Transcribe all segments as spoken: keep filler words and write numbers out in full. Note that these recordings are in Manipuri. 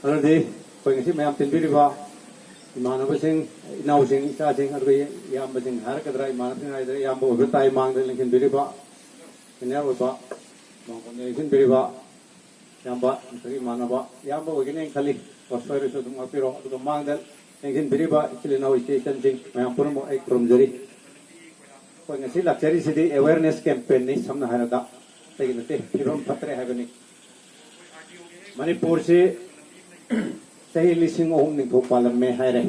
ꯑꯗꯨꯗꯤ ꯑꯩꯈꯣꯏ ꯉꯁꯤ ꯃꯌꯥꯝ ꯇꯤꯟꯕꯤꯔꯤꯕ ꯏꯃꯥꯟꯅꯕꯁꯤꯡ, ꯏꯅꯥꯎꯁꯤꯡ, ꯏꯆꯥꯁꯤꯡ, ꯑꯗꯨꯒ ꯏꯌꯥꯝꯕꯁꯤꯡ ꯍꯥꯏꯔꯛꯀꯗ꯭ꯔꯥ, ꯏꯃꯥꯟꯅꯕꯁꯤꯡ ꯍꯥꯏꯗ꯭ꯔꯥ, ꯏꯌꯥꯝꯕ ꯑꯣꯏꯕ ꯇꯥꯏ, ꯃꯥꯡꯗ ꯂꯦꯡꯁꯤꯟꯕꯤꯔꯤꯕ, ꯁꯦꯅꯤꯌꯔ ꯑꯣꯏꯕ, ꯃꯥꯡꯒꯣꯟꯗ ꯂꯦꯡꯁꯤꯟꯕꯤꯔꯤꯕ ꯏꯌꯥꯝꯕ ꯅꯠꯇ꯭ꯔꯒ ꯏꯃꯥꯟꯅꯕ, ꯏꯌꯥꯝꯕ ꯑꯣꯏꯒꯅꯤ ꯈꯜꯂꯤ, ꯀꯣ ꯁꯣꯏꯔꯁꯨ ꯑꯗꯨꯝ ꯉꯥꯛꯄꯤꯔꯣ꯫ ꯑꯗꯨꯒ ꯃꯥꯡꯗ ꯂꯦꯡꯁꯤꯟꯕꯤꯔꯤꯕ ꯏꯆꯤꯜ ꯏꯅꯥꯎ, ꯏꯆꯦ ꯏꯆꯟꯁꯤꯡ ꯃꯌꯥꯝ ꯄꯨꯝꯅꯃꯛ ꯑꯩ ꯈꯨꯔꯨꯝꯖꯔꯤ꯫ ꯑꯩꯈꯣꯏ ꯉꯁꯤ ꯂꯥꯛꯆꯔꯤꯁꯤꯗꯤ ꯑꯦꯋꯦꯔꯅꯦꯁ ꯀꯦꯝꯄꯦꯟꯅꯤ, ꯁꯝꯅ ꯍꯥꯏꯔꯕꯗ ꯑꯇꯩꯒꯤ ꯅꯠꯇꯦ, ꯐꯤꯕꯝ ꯐꯠꯇ꯭ꯔꯦ ꯍꯥꯏꯕꯅꯤ꯫ ꯃꯅꯤꯄꯨꯔꯁꯤ ꯆꯍꯤ ꯂꯤꯁꯤꯡ ꯑꯍꯨꯝ ꯅꯤꯡꯊꯧ ꯄꯥꯜꯂꯝꯃꯦ ꯍꯥꯏꯔꯦ꯫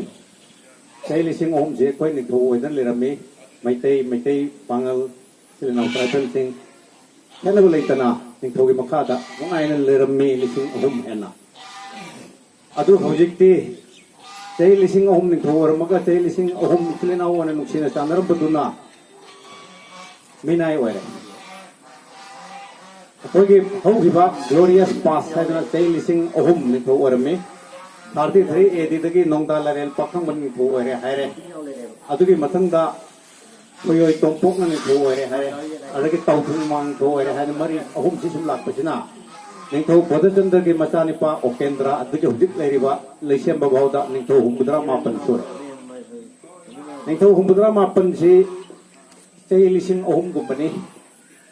ꯆꯍꯤ ꯂꯤꯁꯤꯡ ꯑꯍꯨꯝꯁꯦ ꯑꯩꯈꯣꯏ ꯅꯤꯡꯊꯧ ꯑꯣꯏꯗꯅ ꯂꯩꯔꯝꯃꯤ꯫ ꯃꯩꯇꯩ, ꯃꯩꯇꯩ ꯄꯥꯉꯜ, ꯏꯆꯤꯜ ꯏꯅꯥꯎ ꯇ꯭ꯔꯥꯏꯕꯦꯜꯁꯤꯡ ꯈꯦꯠꯅꯕ ꯂꯩꯇꯅ ꯅꯤꯡꯊꯧꯒꯤ ꯃꯈꯥꯗ ꯅꯨꯡꯉꯥꯏꯅ ꯂꯩꯔꯝꯃꯤ ꯂꯤꯁꯤꯡ ꯑꯍꯨꯝ ꯍꯦꯟꯅ꯫ ꯑꯗꯨ ꯍꯧꯖꯤꯛꯇꯤ ꯆꯍꯤ ꯂꯤꯁꯤꯡ ꯑꯍꯨꯝ ꯅꯤꯡꯊꯧ ꯑꯣꯏꯔꯝꯃꯒ ꯆꯍꯤ ꯂꯤꯁꯤꯡ ꯑꯍꯨꯝ ꯏꯆꯤꯜ ꯏꯅꯥꯎ ꯑꯣꯏꯅ ꯅꯨꯡꯁꯤꯅ ꯆꯥꯟꯅꯔꯝꯕꯗꯨꯅ ꯃꯤꯅꯥꯏ ꯑꯣꯏꯔꯦ꯫ ꯑꯩꯈꯣꯏꯒꯤ ꯍꯧꯈꯤꯕ ꯒ꯭ꯂꯣꯔꯤꯌꯁ ꯄꯥꯁ ꯍꯥꯏꯗꯅ ꯆꯍꯤ ꯂꯤꯁꯤꯡ ꯑꯍꯨꯝ ꯅꯤꯡꯊꯧ ꯑꯣꯏꯔꯝꯃꯤ꯫ ꯊꯥꯔꯇꯤ ꯊ꯭ꯔꯤ ꯑꯦ ꯗꯤꯗꯒꯤ ꯅꯣꯡꯗꯥ ꯂꯥꯏꯔꯦꯜ ꯄꯥꯈꯪꯕ ꯅꯤꯡꯊꯧ ꯑꯣꯏꯔꯦ ꯍꯥꯏꯔꯦ꯫ ꯑꯗꯨꯒꯤ ꯃꯊꯪꯗ ꯈꯣꯏꯌꯣꯏ ꯇꯣꯝꯄꯣꯛꯅ ꯅꯤꯡꯊꯧ ꯑꯣꯏꯔꯦ ꯍꯥꯏꯔꯦ꯫ ꯑꯗꯒꯤ ꯇꯥꯎꯊꯣꯡ ꯃꯥꯡ ꯅꯤꯡꯊꯧ ꯑꯣꯏꯔꯦ ꯍꯥꯏꯅ ꯃꯔꯤ ꯑꯍꯨꯝꯁꯤ ꯁꯨꯝ ꯂꯥꯛꯄꯁꯤꯅ ꯅꯤꯡꯊꯧ ꯕꯣꯙꯆꯟꯗ꯭ꯔꯒꯤ ꯃꯆꯥꯅꯤꯄꯥ ꯑꯣꯀꯦꯟꯗ꯭ꯔ ꯑꯗꯒꯤ ꯍꯧꯖꯤꯛ ꯂꯩꯔꯤꯕ ꯂꯩꯁꯦꯝꯕ ꯐꯥꯎꯗ ꯅꯤꯡꯊꯧ ꯍꯨꯝꯐꯨꯇꯔꯥ ꯃꯥꯄꯟ ꯁꯨꯔꯦ꯫ ꯅꯤꯡꯊꯧ ꯍꯨꯝꯐꯨꯇꯔꯥ ꯃꯥꯄꯟꯁꯤ ꯆꯍꯤ ꯂꯤꯁꯤꯡ ꯑꯍꯨꯝꯒꯨꯝꯕꯅꯤ꯫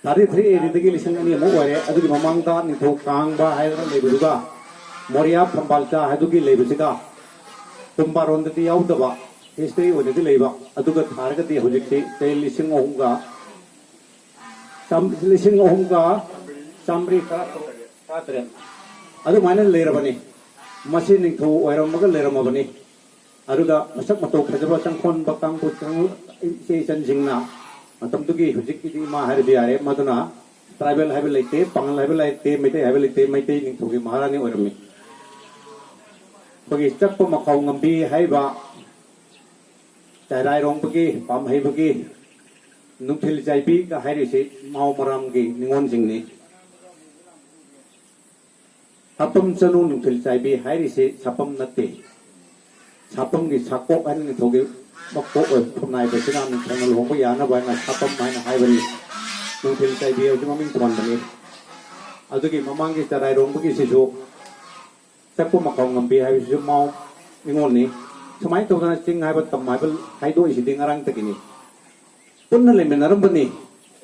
ꯊꯥꯔꯇꯤ ꯊ꯭ꯔꯤ ꯑꯦ ꯗꯤꯗꯒꯤ ꯂꯤꯁꯤꯡ ꯑꯅꯤ ꯑꯃꯨꯛ ꯑꯣꯏꯔꯦ꯫ ꯑꯗꯨꯒꯤ ꯃꯃꯥꯡꯗ ꯅꯤꯡꯊꯧ ꯀꯥꯡꯕ ꯍꯥꯏꯗꯅ ꯂꯩꯕꯗꯨꯒ ꯃꯣꯔꯤꯌꯥ ꯐꯝꯕꯥꯜꯆꯥ ꯍꯥꯏꯗꯨꯒꯤ ꯂꯩꯕꯁꯤꯒ ꯀꯨꯝꯕꯥꯔꯣꯟꯗꯗꯤ ꯌꯥꯎꯗꯕ, ꯍꯤꯁꯇ꯭ꯔꯤ ꯑꯣꯏꯅꯗꯤ ꯂꯩꯕ, ꯑꯗꯨꯒ ꯊꯥꯔꯒꯗꯤ ꯍꯧꯖꯤꯛꯇꯤ ꯆꯍꯤ ꯂꯤꯁꯤꯡ ꯑꯍꯨꯝꯒ ꯆꯥꯝ-, ꯂꯤꯁꯤꯡ ꯑꯍꯨꯝꯒ ꯆꯥꯝꯃꯔꯤ ꯇꯔꯥ ꯇꯔꯨꯛ, ꯇꯔꯥ ꯇꯔꯦꯠ ꯑꯗꯨꯃꯥꯏꯅ ꯂꯩꯔꯕꯅꯤ꯫ ꯃꯁꯤ ꯅꯤꯡꯊꯧ ꯑꯣꯏꯔꯝꯃꯒ ꯂꯩꯔꯝꯃꯕꯅꯤ꯫ ꯑꯗꯨꯒ ꯃꯁꯛ ꯃꯇꯧ ꯐꯖꯕ ꯆꯪꯈꯣꯟꯕ ꯀꯥꯡꯕꯨ ꯀꯥꯡꯂꯨꯞ ꯏꯆꯦ ꯏꯆꯟꯁꯤꯡꯅ ꯃꯇꯝꯗꯨꯒꯤ ꯍꯧꯖꯤꯛꯀꯤꯗꯤ ꯏꯃꯥ ꯍꯥꯏꯔꯗꯤ ꯌꯥꯔꯦ, ꯃꯗꯨꯅ ꯇ꯭ꯔꯥꯏꯕꯦꯜ ꯍꯥꯏꯕ ꯂꯩꯇꯦ, ꯄꯥꯉꯜ ꯍꯥꯏꯕ ꯂꯩꯇꯦ, ꯃꯩꯇꯩ ꯍꯥꯏꯕ ꯂꯩꯇꯦ, ꯃꯩꯇꯩ ꯅꯤꯡꯊꯧꯒꯤ ꯃꯍꯥꯔꯥꯅꯤ ꯑꯣꯏꯔꯝꯃꯤ꯫ ꯑꯩꯈꯣꯏꯒꯤ ꯆꯛꯄ ꯃꯈꯥꯎ ꯉꯝꯕꯤ ꯍꯥꯏꯔꯤꯕ ꯆꯥꯏꯔꯥꯏꯔꯣꯡꯕꯒꯤ ꯄꯥꯝꯍꯩꯕꯒꯤ ꯅꯨꯡꯊꯤꯜ ꯆꯥꯏꯕꯤꯒ ꯍꯥꯏꯔꯤꯁꯤ ꯃꯥꯎ ꯃꯔꯥꯝꯒꯤ ꯅꯤꯉꯣꯜꯁꯤꯡꯅꯤ꯫ ꯁꯥꯄꯝ ꯆꯅꯨ ꯅꯨꯡꯊꯤꯜ ꯆꯥꯏꯕꯤ ꯍꯥꯏꯔꯤꯁꯤ ꯁꯥꯄꯝ ꯅꯠꯇꯦ꯫ ꯁꯥꯄꯝꯒꯤ ꯁꯥꯀꯣꯛ ꯍꯥꯏꯅ ꯅꯤꯡꯊꯧꯒꯤ ꯃꯀꯣꯛ ꯑꯣꯏꯕ ꯐꯝꯅꯥꯏꯕꯁꯤꯅ ꯅꯤꯡꯊꯧꯅ ꯂꯨꯍꯣꯡꯕ ꯌꯥꯅꯕ ꯍꯥꯏꯅ ꯁꯥꯄꯝ ꯍꯥꯏꯅ ꯍꯥꯏꯕꯅꯤ꯫ ꯅꯨꯡꯊꯤꯜ ꯆꯥꯏꯕꯤ ꯍꯥꯏꯕꯁꯤ ꯃꯃꯤꯡ ꯊꯣꯟꯕꯅꯤ꯫ ꯑꯗꯨꯒꯤ ꯃꯃꯥꯡꯒꯤ ꯆꯔꯥꯏꯔꯣꯡꯕꯒꯤꯁꯤꯁꯨ ꯆꯠꯄ ꯃꯈꯥꯎ ꯉꯝꯕꯤ ꯍꯥꯏꯕꯁꯤꯁꯨ ꯃꯥꯎ ꯅꯤꯉꯣꯜꯅꯤ꯫ ꯁꯨꯃꯥꯏꯅ ꯇꯧꯗꯅ ꯆꯤꯡ ꯍꯥꯏꯕ ꯇꯝ ꯍꯥꯏꯕ ꯍꯥꯏꯗꯣꯛꯏꯁꯤꯗꯤ ꯉꯔꯥꯡꯗꯒꯤꯅꯤ꯫ ꯄꯨꯟꯅ ꯂꯩꯃꯤꯟꯅꯔꯝꯕꯅꯤ꯫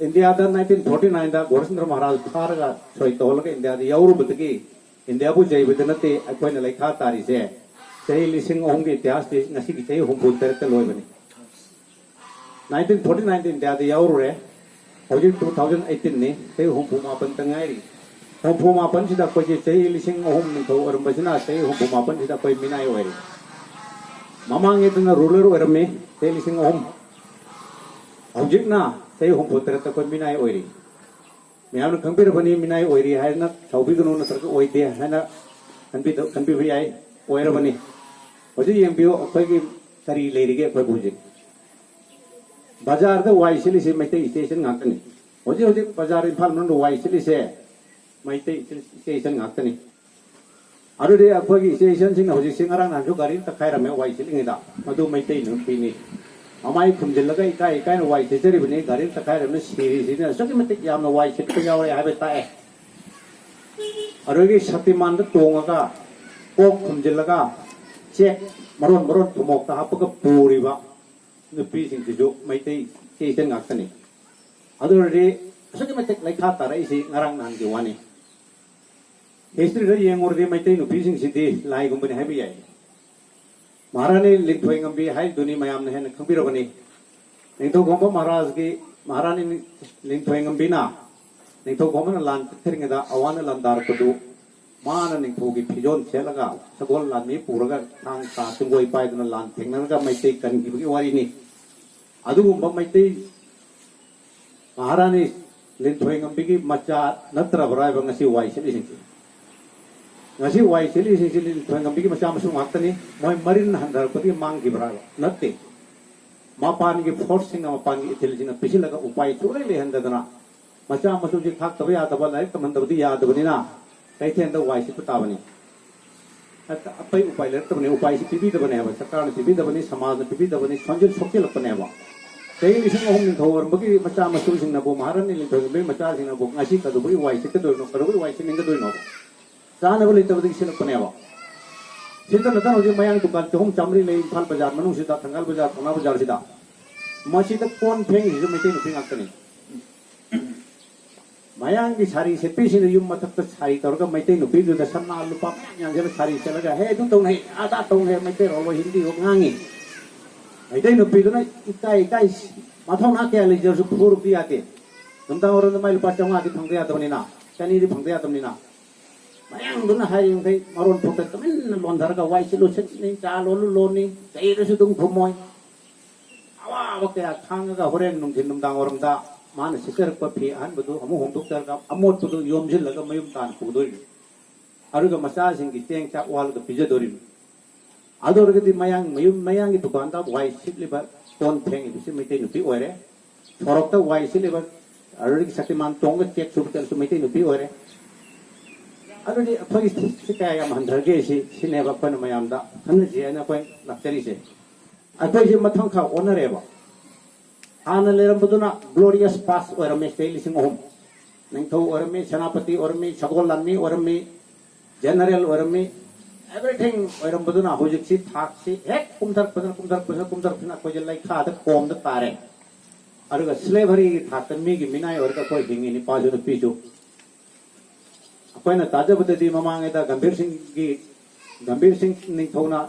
ꯏꯟꯗꯤꯌꯥꯗ ꯅꯥꯏꯟꯇꯤꯟ ꯐꯣꯔꯇꯤ ꯅꯥꯏꯟꯗ ꯒꯣꯔꯁꯟꯗ꯭ꯔ ꯃꯍꯥꯔꯥꯖ ꯐꯥꯔꯒ ꯁꯣꯏ ꯇꯧꯍꯜꯂꯒ ꯏꯟꯗꯤꯌꯥꯗ ꯌꯥꯎꯔꯨꯕꯗꯒꯤ ꯏꯟꯗꯤꯌꯥꯕꯨ ꯖꯩꯕꯗ ꯅꯠꯇꯦ ꯑꯩꯈꯣꯏꯅ ꯂꯩꯈꯥ ꯇꯥꯔꯤꯁꯦ꯫ ꯆꯍꯤ ꯂꯤꯁꯤꯡ ꯑꯍꯨꯝꯒꯤ ꯏꯇꯤꯍꯥꯁꯇꯤ ꯉꯁꯤꯒꯤ ꯆꯍꯤ ꯍꯨꯝꯐꯨ ꯇꯔꯦꯠꯇ ꯂꯣꯏꯕꯅꯤ꯫ ꯅꯥꯏꯟꯇꯤꯟ ꯐꯣꯔꯇꯤ ꯅꯥꯏꯟꯗ ꯏꯟꯗꯤꯌꯥꯗ ꯌꯥꯎꯔꯨꯔꯦ꯫ ꯍꯧꯖꯤꯛ ꯇꯨ ꯊꯥꯎꯖꯟ ꯑꯩꯠꯇꯤꯟꯅꯤ, ꯆꯍꯤ ꯍꯨꯝꯐꯨ ꯃꯥꯄꯟꯇ ꯉꯥꯏꯔꯤ꯫ ꯍꯨꯝꯐꯨ ꯃꯥꯄꯟꯁꯤꯗ ꯑꯩꯈꯣꯏꯒꯤ ꯆꯍꯤ ꯂꯤꯁꯤꯡ ꯑꯍꯨꯝ ꯅꯤꯡꯊꯧ ꯑꯣꯏꯔꯝꯕꯁꯤꯅ ꯆꯍꯤ ꯍꯨꯝꯐꯨ ꯃꯥꯄꯟꯁꯤꯗ ꯑꯩꯈꯣꯏ ꯃꯤꯅꯥꯏ ꯑꯣꯏꯔꯤ꯫ ꯃꯃꯥꯡꯉꯩꯗꯅ ꯔꯨꯂꯔ ꯑꯣꯏꯔꯝꯃꯤ ꯆꯍꯤ ꯂꯤꯁꯤꯡ ꯑꯍꯨꯝ, ꯍꯧꯖꯤꯛꯅ ꯆꯍꯤ ꯍꯨꯝꯐꯨ ꯇꯔꯦꯠꯇ ꯑꯩꯈꯣꯏ ꯃꯤꯅꯥꯏ ꯑꯣꯏꯔꯤ꯫ ꯃꯌꯥꯝꯅ ꯈꯪꯕꯤꯔꯕꯅꯤ, ꯃꯤꯅꯥꯏ ꯑꯣꯏꯔꯤ ꯍꯥꯏꯅ ꯁꯥꯎꯕꯤꯒꯅꯨ, ꯅꯠꯇ꯭ꯔꯒ ꯑꯣꯏꯗꯦ ꯍꯥꯏꯅ ꯈꯟꯕꯤꯗ-, ꯈꯟꯕꯤꯕ ꯌꯥꯏ, ꯑꯣꯏꯔꯕꯅꯤ꯫ ꯍꯧꯖꯤꯛ ꯌꯦꯡꯕꯤꯌꯨ, ꯑꯩꯈꯣꯏꯒꯤ ꯀꯔꯤ ꯂꯩꯔꯤꯒꯦ ꯑꯩꯈꯣꯏꯕꯨ ꯍꯧꯖꯤꯛ? ꯕꯖꯥꯔꯗ ꯋꯥꯏ ꯁꯤꯠꯂꯤꯁꯦ ꯃꯩꯇꯩ ꯏꯆꯦ ꯏꯆꯟ ꯉꯥꯛꯇꯅꯤ꯫ ꯍꯧꯖꯤꯛ ꯍꯧꯖꯤꯛ ꯕꯖꯥꯔ ꯏꯝꯐꯥꯜ ꯃꯅꯨꯡꯗ ꯋꯥꯏ ꯁꯤꯠꯂꯤꯁꯦ ꯃꯩꯇꯩ ꯏꯆꯦ, ꯏꯆꯦ ꯏꯆꯟ ꯉꯥꯛꯇꯅꯤ꯫ ꯑꯗꯨꯗꯤ ꯑꯩꯈꯣꯏꯒꯤ ꯏꯆꯦ ꯏꯆꯟꯁꯤꯡꯅ ꯍꯧꯖꯤꯛꯁꯦ ꯉꯔꯥꯡ ꯅꯍꯥꯟꯁꯨ ꯒꯥꯔꯤ ꯇꯛꯈꯥꯏꯔꯝꯃꯦ ꯋꯥꯏ ꯁꯤꯠꯂꯤꯉꯩꯗ, ꯃꯗꯨ ꯃꯩꯇꯩ ꯅꯨꯄꯤꯅꯤ꯫ ꯃꯃꯥꯏ ꯈꯨꯝꯖꯤꯜꯂꯒ ꯏꯀꯥꯏ ꯏꯀꯥꯏꯅ ꯋꯥꯏ ꯁꯤꯠꯆꯔꯤꯕꯅꯤ, ꯒꯥꯔꯤ ꯇꯛꯈꯥꯏꯔꯝꯃꯦ, ꯁꯤꯔꯤꯁꯤꯅ ꯑꯁꯨꯛꯀꯤ ꯃꯇꯤꯛ ꯌꯥꯝꯅ ꯋꯥꯏ ꯁꯤꯠꯄ ꯌꯥꯎꯔꯦ ꯍꯥꯏꯕ ꯇꯥꯛꯑꯦ꯫ ꯑꯗꯨꯗꯒꯤ ꯁꯛꯇꯤꯃꯥꯟꯗ ꯇꯣꯡꯉꯒ ꯀꯣꯛ ꯈꯨꯝꯖꯤꯜꯂꯒ ꯆꯦꯛ ꯃꯔꯣꯟ ꯃꯔꯣꯟ ꯊꯨꯝꯃꯣꯛꯇ ꯍꯥꯞꯄꯒ ꯄꯨꯔꯤꯕ ꯅꯨꯄꯤꯁꯤꯡꯁꯤꯁꯨ ꯃꯩꯇꯩ ꯏꯆꯦ ꯏꯆꯟ ꯉꯥꯛꯇꯅꯤ꯫ ꯑꯗꯨ ꯑꯣꯏꯔꯗꯤ ꯑꯁꯨꯛꯀꯤ ꯃꯇꯤꯛ ꯂꯩꯈꯥ ꯇꯥꯔꯛꯏꯁꯤ ꯉꯔꯥꯡ ꯅꯍꯥꯟꯒꯤ ꯋꯥꯅꯤ꯫ ꯍꯤꯁꯇ꯭ꯔꯤꯗ ꯌꯦꯡꯉꯨꯔꯗꯤ ꯃꯩꯇꯩ ꯅꯨꯄꯤꯁꯤꯡꯁꯤꯗꯤ ꯂꯥꯏꯒꯨꯝꯕꯅꯤ ꯍꯥꯏꯕ ꯌꯥꯏ꯫ ꯃꯍꯥꯔꯥꯅꯤ ꯂꯤꯟꯊꯣꯏꯉꯝꯕꯤ ꯍꯥꯏꯗꯨꯅꯤ ꯃꯌꯥꯝꯅ ꯍꯦꯟꯅ ꯈꯪꯕꯤꯔꯕꯅꯤ꯫ ꯅꯤꯡꯊꯧꯈꯣꯡꯕ ꯃꯍꯥꯔꯥꯖꯀꯤ, ꯃꯍꯥꯔꯥꯅꯤ ꯂꯤꯟꯊꯣꯏꯉꯝꯕꯤꯅ, ꯅꯤꯡꯊꯧꯈꯣꯡꯕꯅ ꯂꯥꯟ ꯆꯠꯊꯔꯤꯉꯩꯗ ꯑꯋꯥꯅ ꯂꯥꯟꯗꯥꯔꯛꯄꯗꯨ ꯃꯥꯅ ꯅꯤꯡꯊꯧꯒꯤ ꯐꯤꯖꯣꯜ ꯁꯦꯠꯂꯒ ꯁꯒꯣꯜ ꯂꯥꯟꯃꯤ ꯄꯨꯔꯒ ꯊꯥꯡ ꯇꯥ ꯇꯨꯡꯒꯣꯏ ꯄꯥꯏꯗꯨꯅ ꯂꯥꯟ ꯊꯦꯡꯅꯔꯒ ꯃꯩꯇꯩ ꯀꯟꯈꯤꯕꯒꯤ ꯋꯥꯔꯤꯅꯤ꯫ ꯑꯗꯨꯒꯨꯝꯕ ꯃꯩꯇꯩ ꯃꯍꯥꯔꯥꯅꯤ ꯂꯤꯟꯊꯣꯏꯉꯝꯕꯤꯒꯤ ꯃꯆꯥ ꯅꯠꯇ꯭ꯔꯕ꯭ꯔꯥ ꯍꯥꯏꯕ ꯉꯁꯤ ꯋꯥꯏ ꯁꯤꯠꯂꯤꯁꯤꯡꯁꯦ? ꯉꯁꯤ ꯋꯥꯏ ꯁꯤꯠꯂꯤꯁꯤꯡꯁꯤ ꯂꯤꯟꯊꯣꯏꯉꯝꯕꯤꯒꯤ ꯃꯆꯥ ꯃꯁꯨ ꯉꯥꯛꯇꯅꯤ꯫ ꯃꯣꯏ ꯃꯔꯤꯟ ꯍꯟꯊꯔꯛꯄꯗꯒꯤ ꯃꯥꯡꯈꯤꯕ꯭ꯔꯥ ꯍꯥꯏꯕ? ꯅꯠꯇꯦ꯫ ꯃꯄꯥꯟꯒꯤ ꯐꯣꯔꯁꯁꯤꯡꯅ, ꯃꯄꯥꯟꯒꯤ ꯏꯊꯤꯜꯁꯤꯡꯅ ꯄꯤꯁꯤꯜꯂꯒ ꯎꯄꯥꯏ ꯁꯨꯡꯂꯩ ꯂꯩꯍꯟꯗꯗꯅ ꯃꯆꯥ ꯃꯁꯨꯁꯤ ꯊꯥꯛꯇꯕ ꯌꯥꯗꯕ, ꯂꯥꯏꯔꯤꯛ ꯇꯝꯍꯟꯗꯕꯗꯤ ꯌꯥꯗꯕꯅꯤꯅ ꯀꯩꯊꯦꯜꯗ ꯋꯥꯏ ꯁꯤꯠꯄ ꯇꯥꯕꯅꯤ꯫ ꯍꯦꯛꯇ ꯑꯄꯩ ꯎꯄꯥꯏ ꯂꯩꯔꯛꯇꯕꯅꯤ, ꯎꯄꯥꯏꯁꯤ ꯄꯤꯕꯤꯗꯕꯅꯦꯕ, ꯁꯔꯀꯥꯔꯅ ꯄꯤꯕꯤꯗꯕꯅꯤ, ꯁꯃꯥꯖꯅ ꯄꯤꯕꯤꯗꯕꯅꯤ, ꯁꯣꯟꯖꯤꯜ ꯁꯣꯛꯆꯤꯜꯂꯛꯄꯅꯦꯕ꯫ ꯆꯍꯤ ꯂꯤꯁꯤꯡ ꯑꯍꯨꯝ ꯅꯤꯡꯊꯧ ꯑꯣꯏꯔꯝꯕꯒꯤ ꯃꯆꯥ ꯃꯁꯨꯁꯤꯡꯅꯕꯨ, ꯃꯍꯥꯔꯥꯅꯤ ꯂꯤꯟꯊꯣꯏꯉꯝꯕꯤ ꯃꯆꯥꯁꯤꯡꯅꯕꯨ ꯉꯁꯤ ꯀꯩꯗꯧꯕꯒꯤ ꯋꯥꯏ ꯁꯤꯠꯀꯗꯣꯏꯅꯣ, ꯀꯩꯗꯧꯕꯒꯤ ꯋꯥꯏ ꯁꯤꯠꯅꯤꯡꯒꯗꯣꯏꯅꯣ? ꯆꯥꯅꯕ ꯂꯩꯇꯕꯗꯒꯤ ꯁꯤꯜꯂꯛꯄꯅꯦꯕ꯫ ꯁꯤꯇ ꯅꯠꯇꯅ ꯍꯧꯖꯤꯛ ꯃꯌꯥꯡ ꯗꯨꯀꯥꯟ ꯆꯍꯨꯝ ꯆꯥꯃꯔꯤ ꯂꯩ ꯏꯝꯐꯥꯜ ꯕꯖꯥꯔ ꯃꯅꯨꯡꯁꯤꯗ, ꯊꯪꯒꯥꯜ ꯕꯖꯥꯔ, ꯄꯥꯎꯅꯥ ꯕꯖꯥꯔꯁꯤꯗ꯫ ꯃꯁꯤꯗ ꯀꯣꯟ ꯐꯦꯡꯉꯤꯁꯤꯁꯨ ꯃꯩꯇꯩ ꯅꯨꯄꯤ ꯉꯥꯛꯇꯅꯤ꯫ ꯃꯌꯥꯡꯒꯤ ꯁꯥꯔꯤ ꯁꯦꯠꯄꯤꯁꯤꯡꯅ ꯌꯨꯝ ꯃꯊꯛꯇ ꯁꯥꯔꯤ ꯇꯧꯔꯒ ꯃꯩꯇꯩ ꯅꯨꯄꯤꯗꯨꯗ ꯁꯅꯥ ꯂꯨꯄꯥ ꯃꯌꯥꯝ ꯌꯥꯟꯁꯤꯜꯂ ꯁꯥꯔꯤ ꯁꯦꯠꯂꯒ, "ꯍꯦ, ꯑꯗꯨ ꯇꯧꯅꯩ, ꯑꯗꯥ ꯇꯧꯅꯩ", ꯃꯩꯇꯩꯔꯣꯜꯂꯣ ꯍꯤꯟꯗꯤꯔꯣ ꯉꯥꯡꯉꯤ꯫ ꯃꯩꯇꯩ ꯅꯨꯄꯤꯗꯨꯅ ꯏꯀꯥꯏ ꯏꯀꯥꯏ, ꯃꯊꯧꯅꯥ ꯀꯌꯥ ꯂꯩꯖꯔꯁꯨ ꯐꯨꯔꯨꯕꯗꯤ ꯌꯥꯗꯦ꯫ ꯅꯨꯡꯗꯥꯡ ꯋꯥꯏꯔꯝꯗ ꯃꯥꯏ ꯂꯨꯄꯥ ꯆꯥꯝꯃꯉꯥꯗꯤ ꯐꯪꯗ ꯌꯥꯗꯕꯅꯤꯅ, ꯆꯅꯤꯗꯤ ꯐꯪꯗ ꯌꯥꯗꯕꯅꯤꯅ꯫ ꯃꯌꯥꯡꯗꯨꯅ ꯍꯥꯏꯔꯤꯃꯈꯩ ꯃꯔꯣꯟ ꯊꯣꯛꯇ ꯇꯨꯃꯤꯟꯅ ꯂꯣꯟꯊꯔꯒ ꯋꯥꯏ ꯁꯤꯠꯂꯨ ꯁꯤꯠꯂꯨ, ꯆꯥ ꯂꯣꯜꯂꯨ ꯂꯣꯟꯅꯤ, ꯆꯩꯔꯁꯨ ꯑꯗꯨꯝ ꯈꯨꯝꯃꯣꯏ꯫ ꯑꯋꯥꯕ ꯀꯌꯥ ꯈꯥꯡꯉꯒ ꯍꯣꯔꯦꯟ ꯅꯨꯡꯊꯤꯟ ꯅꯨꯡꯗꯥꯡ ꯋꯥꯏꯔꯝꯗ ꯃꯥꯅ ꯁꯤꯠꯆꯔꯛꯄ ꯐꯤ ꯑꯍꯟꯕꯗꯨ ꯑꯃꯨꯛ ꯍꯣꯡꯗꯣꯛꯆꯔꯒ ꯑꯃꯣꯠꯄꯗꯨ ꯌꯣꯝꯁꯤꯜꯂꯒ ꯃꯌꯨꯝ ꯇꯥꯟꯅ ꯄꯨꯗꯣꯔꯤꯅꯤ꯫ ꯑꯗꯨꯒ ꯃꯆꯥꯁꯤꯡꯒꯤ ꯆꯦꯡ ꯆꯥꯛ ꯋꯥꯜꯂꯒ ꯄꯤꯖꯗꯣꯔꯤꯕꯅꯤ꯫ ꯑꯗꯨ ꯑꯣꯏꯔꯒꯗꯤ ꯃꯌꯥꯡ ꯃꯌꯨꯝ, ꯃꯌꯥꯡꯒꯤ ꯗꯨꯀꯥꯟꯗ ꯋꯥꯏ ꯁꯤꯠꯂꯤꯕ, ꯀꯣꯟ ꯐꯦꯡꯉꯤꯕꯁꯤ ꯃꯩꯇꯩ ꯅꯨꯄꯤ ꯑꯣꯏꯔꯦ꯫ ꯁꯣꯔꯣꯛꯇ ꯋꯥꯏ ꯁꯤꯠꯂꯤꯕ, ꯑꯗꯨꯗꯒꯤ ꯁꯛꯇꯤꯃꯥꯟ ꯇꯣꯡꯉꯒ ꯆꯦꯛ ꯁꯨꯕ ꯆꯠꯂꯁꯨ ꯃꯩꯇꯩ ꯅꯨꯄꯤ ꯑꯣꯏꯔꯦ꯫ ꯑꯗꯨꯗꯤ ꯑꯩꯈꯣꯏꯒꯤ ꯁꯤ ꯀꯌꯥ ꯌꯥꯝ ꯍꯟꯊꯔꯒꯦ, ꯁꯤ, ꯁꯤꯅꯦꯕ ꯑꯩꯈꯣꯏꯅ ꯃꯌꯥꯝꯗ ꯈꯟꯅꯁꯤ ꯍꯥꯏꯅ ꯑꯩꯈꯣꯏ ꯂꯥꯛꯆꯔꯤꯁꯦ꯫ ꯑꯩꯈꯣꯏꯁꯦ ꯃꯊꯪ ꯈꯔ ꯑꯣꯟꯅꯔꯦꯕ꯫ ꯍꯥꯟꯅ ꯂꯩꯔꯝꯕꯗꯨꯅ glorious past ꯑꯣꯏꯔꯝꯃꯤ, ꯆꯍꯤ ꯂꯤꯁꯤꯡ ꯑꯍꯨꯝ꯫ ꯅꯤꯡꯊꯧ ꯑꯣꯏꯔꯝꯃꯤ, ꯁꯦꯅꯥꯄꯇꯤ ꯑꯣꯏꯔꯝꯃꯤ, ꯁꯒꯣꯜ ꯂꯥꯟꯃꯤ ꯑꯣꯏꯔꯝꯃꯤ, general ꯑꯣꯏꯔꯝꯃꯤ, everything ꯑꯣꯏꯔꯝꯕꯗꯨꯅ ꯍꯧꯖꯤꯛꯁꯤ ꯊꯥꯛꯁꯤ ꯍꯦꯛ ꯀꯨꯝꯊꯔꯛꯄꯗꯅ, ꯀꯨꯝꯊꯔꯛꯄꯗꯅ, ꯀꯨꯝꯊꯔꯛꯄꯗꯅ ꯑꯩꯈꯣꯏꯁꯦ ꯂꯩꯈꯥꯗ ꯀꯣꯝꯗ ꯇꯥꯔꯦ꯫ ꯑꯗꯨꯒ slaveryꯒꯤ ꯊꯥꯛꯇ ꯃꯤꯒꯤ ꯃꯤꯅꯥꯏ ꯑꯣꯏꯔꯒ ꯑꯩꯈꯣꯏ ꯍꯤꯡꯉꯤ, ꯅꯨꯄꯥꯁꯨ ꯅꯨꯄꯤꯁꯨ꯫ ꯑꯩꯈꯣꯏꯅ ꯇꯥꯖꯕꯗꯗꯤ ꯃꯃꯥꯡꯉꯩꯗ ꯒꯝꯚꯤꯔ ꯁꯤꯡꯒꯤ, ꯒꯝꯚꯤꯔ ꯁꯤꯡ ꯅꯤꯡꯊꯧꯅ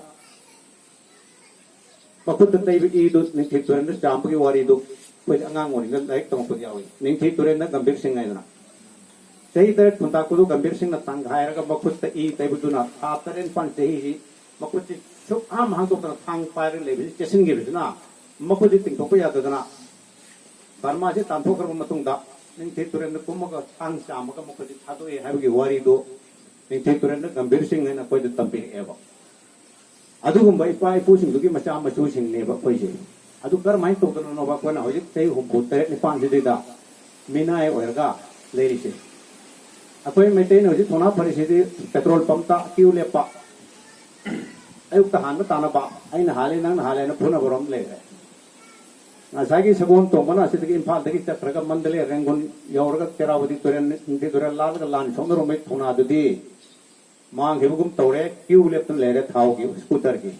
ꯃꯈꯨꯠꯇ ꯇꯩꯕ ꯏꯗꯨ ꯅꯤꯡꯊꯤ ꯇꯨꯔꯦꯜꯗ ꯆꯥꯝꯕꯒꯤ ꯋꯥꯔꯤꯗꯨ ꯑꯩꯈꯣꯏ ꯑꯉꯥꯡ ꯑꯣꯏꯔꯤꯉꯩꯗ ꯂꯥꯏꯔꯤꯛ ꯇꯝꯃꯛꯄꯗ ꯌꯥꯎꯏ꯫ ꯅꯤꯡꯊꯤ ꯇꯨꯔꯦꯜꯗ ꯒꯝꯚꯤꯔ ꯁꯤꯡ ꯍꯥꯏꯗꯅ ꯆꯍꯤ ꯇꯔꯦꯠ ꯈꯨꯟꯇꯥꯛꯄꯗꯨ ꯒꯝꯚꯤꯔ ꯁꯤꯡꯅ ꯇꯪꯈꯥꯏꯔꯒ ꯃꯈꯨꯠꯇ ꯏ ꯇꯩꯕꯗꯨꯅ ꯊꯥ ꯇꯔꯦꯠ ꯅꯤꯄꯥꯜ ꯆꯍꯤꯁꯤ ꯃꯈꯨꯠꯁꯤ ꯁꯨꯛꯍꯥꯝ ꯍꯥꯡꯗꯣꯛꯇꯅ ꯊꯥꯡ ꯄꯥꯏꯔꯒ ꯂꯩꯕꯁꯤ ꯆꯦꯠꯁꯤꯟꯈꯤꯕꯁꯤꯅ ꯃꯈꯨꯠꯁꯤ ꯇꯤꯡꯊꯣꯛꯄ ꯌꯥꯗꯗꯅ ꯕꯔꯃꯥꯁꯤ ꯇꯥꯟꯊꯣꯛꯈ꯭ꯔꯕ ꯃꯇꯨꯡꯗ ꯅꯤꯡꯊꯤ ꯇꯨꯔꯦꯜꯗ ꯀꯨꯝꯃꯒ ꯊꯥꯡ ꯆꯥꯝꯃꯒ ꯃꯈꯨꯠꯁꯤ ꯊꯥꯗꯣꯛꯑꯦ ꯍꯥꯏꯕꯒꯤ ꯋꯥꯔꯤꯗꯨ ꯅꯤꯡꯊꯤ ꯇꯨꯔꯦꯜꯗ ꯒꯝꯚꯤꯔ ꯁꯤꯡ ꯍꯥꯏꯅ ꯑꯩꯈꯣꯏꯗ ꯇꯝꯕꯤꯔꯛꯑꯦꯕ꯫ ꯑꯗꯨꯒꯨꯝꯕ ꯏꯄꯥ ꯏꯄꯨꯁꯤꯡꯗꯨꯒꯤ ꯃꯆꯥ ꯃꯁꯨꯁꯤꯡꯅꯦꯕ ꯑꯩꯈꯣꯏꯁꯦ꯫ ꯑꯗꯨ ꯀꯔꯝꯍꯥꯏꯅ ꯇꯧꯗꯅꯅꯣꯕ ꯑꯩꯈꯣꯏꯅ ꯍꯧꯖꯤꯛ ꯆꯍꯤ ꯍꯨꯝꯐꯨ ꯇꯔꯦꯠ ꯅꯤꯄꯥꯟꯁꯤꯗꯩꯗ ꯃꯤꯅꯥꯏ ꯑꯣꯏꯔꯒ ꯂꯩꯔꯤꯁꯦ? ꯑꯩꯈꯣꯏ ꯃꯩꯇꯩꯅ ꯍꯧꯖꯤꯛ ꯊꯧꯅꯥ ꯐꯔꯤꯁꯤꯗꯤ ꯄꯦꯇ꯭ꯔꯣꯜ ꯄꯝꯇ ꯀ꯭ꯌꯨ ꯂꯦꯞꯄ, ꯑꯌꯨꯛꯇ ꯍꯥꯟꯕ ꯇꯥꯅꯕ, ꯑꯩꯅ ꯍꯥꯜꯂꯦ, ꯅꯪꯅ ꯍꯥꯜꯂꯦꯅ ꯐꯨꯅꯕꯔꯣꯝ ꯂꯩꯔꯦ꯫ ꯉꯁꯥꯏꯒꯤ ꯁꯒꯣꯜ ꯇꯣꯡꯕꯅ ꯑꯁꯤꯗꯒꯤ ꯏꯝꯐꯥꯜꯗꯒꯤ ꯆꯠꯈ꯭ꯔꯒ ꯃꯟꯗꯂꯦ, ꯔꯦꯡꯒꯨꯟ ꯌꯧꯔꯒ ꯆꯦꯔꯥꯎꯕꯗꯤ ꯇꯨꯔꯦꯜ, ꯅꯤꯡꯊꯤ ꯇꯨꯔꯦꯜ ꯂꯥꯜꯂꯒ ꯂꯥꯟ ꯁꯣꯛꯅꯔꯨꯕꯒꯤ ꯊꯧꯅꯥꯗꯨꯗꯤ ꯃꯥꯡꯈꯤꯕꯒꯨꯝ ꯇꯧꯔꯦ, ꯀ꯭ꯌꯨ ꯂꯦꯞꯇꯨꯅ ꯂꯩꯔꯦ ꯊꯥꯎꯒꯤ, ꯁ꯭ꯀꯨꯇꯔꯒꯤ꯫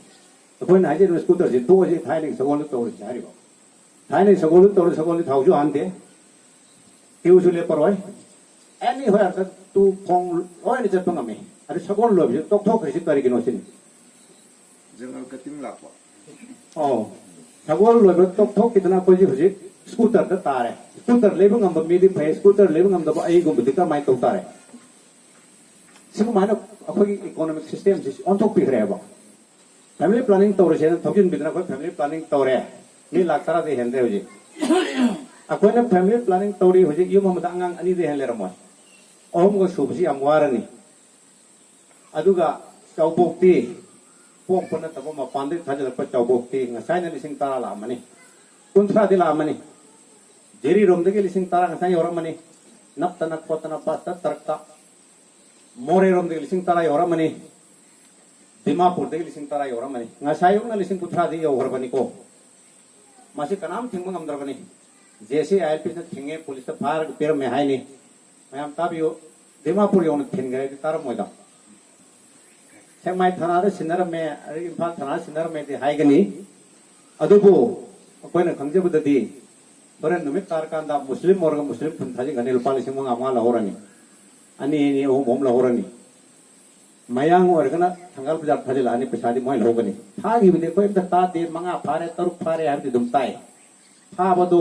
ꯑꯩꯈꯣꯏꯅ ꯍꯥꯏꯖꯔꯤꯕ ꯁ꯭ꯀꯨꯇꯔꯁꯤ ꯇꯣꯛꯑꯁꯤ, ꯊꯥꯏꯅꯒꯤ ꯁꯒꯣꯜꯗ ꯇꯧꯔꯁꯤ ꯍꯥꯏꯔꯤꯕ꯫ ꯊꯥꯏꯅꯒꯤ ꯁꯒꯣꯜꯗ ꯇꯧꯔ ꯁꯒꯣꯜꯗꯤ ꯊꯥꯎꯁꯨ ꯍꯥꯟꯗꯦ, ꯀ꯭ꯌꯨꯁꯨ ꯂꯦꯞꯄꯔꯣꯏ, ꯑꯦꯅꯤ ꯍꯣꯌꯥꯔꯗ ꯇꯨ ꯈꯣꯡ ꯂꯣꯏꯅ ꯆꯠꯄ ꯉꯝꯃꯤ꯫ ꯑꯗꯨ ꯁꯒꯣꯜ ꯂꯣꯏꯕꯁꯤ ꯇꯣꯛꯊꯣꯛꯈ꯭ꯔꯤꯁꯤ ꯀꯔꯤꯒꯤꯅꯣ ꯁꯤꯅꯤ꯫ ꯖꯦꯅꯔꯦꯜ ꯀꯇꯤꯡ ꯂꯥꯛꯄ꯫ ꯑꯣ, ꯁꯒꯣꯜ ꯂꯣꯏꯕ ꯇꯣꯛꯊꯣꯛꯈꯤꯗꯅ ꯑꯩꯈꯣꯏꯁꯤ ꯍꯧꯖꯤꯛ ꯁ꯭ꯀꯨꯇꯔꯗ ꯇꯥꯔꯦ꯫ ꯁ꯭ꯀꯨꯇꯔ ꯂꯩꯕ ꯉꯝꯕ ꯃꯤꯗꯤ ꯐꯩ, ꯁ꯭ꯀꯨꯇꯔ ꯂꯩꯕ ꯉꯝꯗꯕ ꯑꯩꯒꯨꯝꯕꯗꯤ ꯀꯔꯝꯍꯥꯏꯅ ꯇꯧ ꯇꯥꯔꯦ? ꯁꯤꯒꯨꯝꯍꯥꯏꯅ ꯑꯩꯈꯣꯏꯒꯤ ꯏꯀꯣꯅꯣꯃꯤꯛ ꯁꯤꯁꯇꯦꯝꯁꯤ ꯑꯣꯟꯊꯣꯛꯄꯤꯈ꯭ꯔꯦꯕ꯫ ꯐꯦꯃꯤꯂꯤ ꯄ꯭ꯂꯥꯅꯤꯡ ꯇꯧꯔꯁꯦꯅ ꯊꯧꯖꯤꯟꯕꯤꯗꯅ ꯑꯩꯈꯣꯏ ꯐꯦꯃꯤꯂꯤ ꯄ꯭ꯂꯥꯅꯤꯡ ꯇꯧꯔꯦ꯫ ꯃꯤ ꯂꯥꯛ ꯇꯔꯥꯗꯤ ꯍꯦꯟꯗ꯭ꯔꯦ ꯍꯧꯖꯤꯛ꯫ ꯑꯩꯈꯣꯏꯅ ꯐꯦꯃꯤꯂꯤ ꯄ꯭ꯂꯥꯅꯤꯡ ꯇꯧꯔꯤ ꯍꯧꯖꯤꯛ, ꯌꯨꯝ ꯑꯃꯗ ꯑꯉꯥꯡ ꯑꯅꯤꯗꯤ ꯍꯦꯟ ꯂꯩꯔꯝꯃꯣꯏ꯫ ꯑꯍꯨꯝꯒ ꯁꯨꯕꯁꯤ ꯌꯥꯝ ꯋꯥꯔꯅꯤ꯫ ꯑꯗꯨꯒ ꯆꯥꯎꯕꯣꯛꯇꯤ, ꯄꯣꯛꯄ ꯅꯠꯇꯕ ꯃꯄꯥꯟꯗꯒꯤ ꯊꯥꯖꯤꯜꯂꯛꯄ ꯆꯥꯎꯕꯣꯛꯇꯤ ꯉꯁꯥꯏꯅ ꯂꯤꯁꯤꯡ ꯇꯔꯥ ꯂꯥꯛꯑꯝꯃꯅꯤ, ꯀꯨꯟꯊ꯭ꯔꯥꯗꯤ ꯂꯥꯛꯑꯝꯃꯅꯤ꯫ ꯖꯤꯔꯤꯔꯣꯝꯗꯒꯤ ꯂꯤꯁꯤꯡ ꯇꯔꯥ ꯉꯁꯥꯏ ꯌꯧꯔꯝꯃꯅꯤ, ꯅꯞꯇꯅ ꯈꯣꯠꯇꯅ ꯕꯁꯇ ꯇ꯭ꯔꯛꯇ꯫ ꯃꯣꯔꯦꯔꯣꯝꯗꯒꯤ ꯂꯤꯁꯤꯡ ꯇꯔꯥ ꯌꯧꯔꯝꯃꯅꯤ, ꯗꯤꯃꯥꯄꯨꯔꯗꯒꯤ ꯂꯤꯁꯤꯡ ꯇꯔꯥ ꯌꯧꯔꯝꯃꯅꯤ꯫ ꯉꯁꯥꯏ ꯑꯌꯨꯛꯅ ꯂꯤꯁꯤꯡ ꯀꯨꯟꯊ꯭ꯔꯥꯗꯤ ꯌꯧꯈ꯭ꯔꯕꯅꯤꯀꯣ꯫ ꯃꯁꯤ ꯀꯅꯥꯝ ꯊꯤꯡꯕ ꯉꯝꯗ꯭ꯔꯕꯅꯤ꯫ ꯖꯦ ꯁꯤ ꯑꯥꯏ ꯑꯦꯜ ꯄꯤꯁꯤꯅ ꯊꯤꯡꯉꯦ, ꯄꯨꯂꯤꯁꯇ ꯐꯥꯔꯒ ꯄꯤꯔꯝꯃꯦ ꯍꯥꯏꯅꯤ꯫ ꯃꯌꯥꯝ ꯇꯥꯕꯤꯌꯨ, ꯗꯤꯃꯥꯄꯨꯔ ꯌꯧꯅ ꯊꯤꯟꯈ꯭ꯔꯦ ꯍꯥꯏꯗꯤ ꯇꯥꯔꯝꯃꯣꯏꯗ꯫ ꯁꯦꯛꯃꯥꯏ ꯊꯥꯅꯥꯗ ꯁꯤꯟꯅꯔꯝꯃꯦ, ꯑꯗꯒꯤ ꯏꯝꯐꯥꯜ ꯊꯥꯅꯥꯗ ꯁꯤꯟꯅꯔꯝꯃꯦꯗꯤ ꯍꯥꯏꯒꯅꯤ꯫ ꯑꯗꯨꯕꯨ ꯑꯩꯈꯣꯏꯅ ꯈꯪꯖꯕꯗꯗꯤ ꯍꯣꯔꯦꯟ ꯅꯨꯃꯤꯠ ꯇꯥꯔꯀꯥꯟꯗ ꯃꯨꯁꯂꯤꯝ ꯑꯣꯏꯔꯒ ꯃꯨꯁꯂꯤꯝ ꯐꯨꯟ ꯊꯥꯖꯤꯟꯒꯅꯤ, ꯂꯨꯄꯥ ꯂꯤꯁꯤꯡ ꯃꯉꯥ ꯃꯉꯥ ꯂꯧꯍꯧꯔꯅꯤ, ꯑꯅꯤ ꯑꯅꯤ ꯑꯍꯨꯝ ꯑꯍꯨꯝ ꯂꯧꯍꯧꯔꯅꯤ꯫ ꯃꯌꯥꯡ ꯑꯣꯏꯔꯒꯅ ꯊꯪꯒꯥꯜ ꯕꯖꯥꯔ ꯊꯥꯖꯤꯜꯂꯛꯑꯅꯤ, ꯄꯩꯁꯥꯗꯤ ꯃꯣꯏ ꯂꯧꯒꯅꯤ꯫ ꯊꯥꯈꯤꯕꯗꯤ ꯑꯩꯈꯣꯏ ꯑꯝꯇ ꯇꯥꯗꯦ, ꯃꯉꯥ ꯐꯥꯔꯦ, ꯇꯔꯨꯛ ꯐꯥꯔꯦ ꯍꯥꯏꯕꯗꯤ ꯑꯗꯨꯝ ꯇꯥꯏ꯫ ꯐꯥꯕꯗꯣ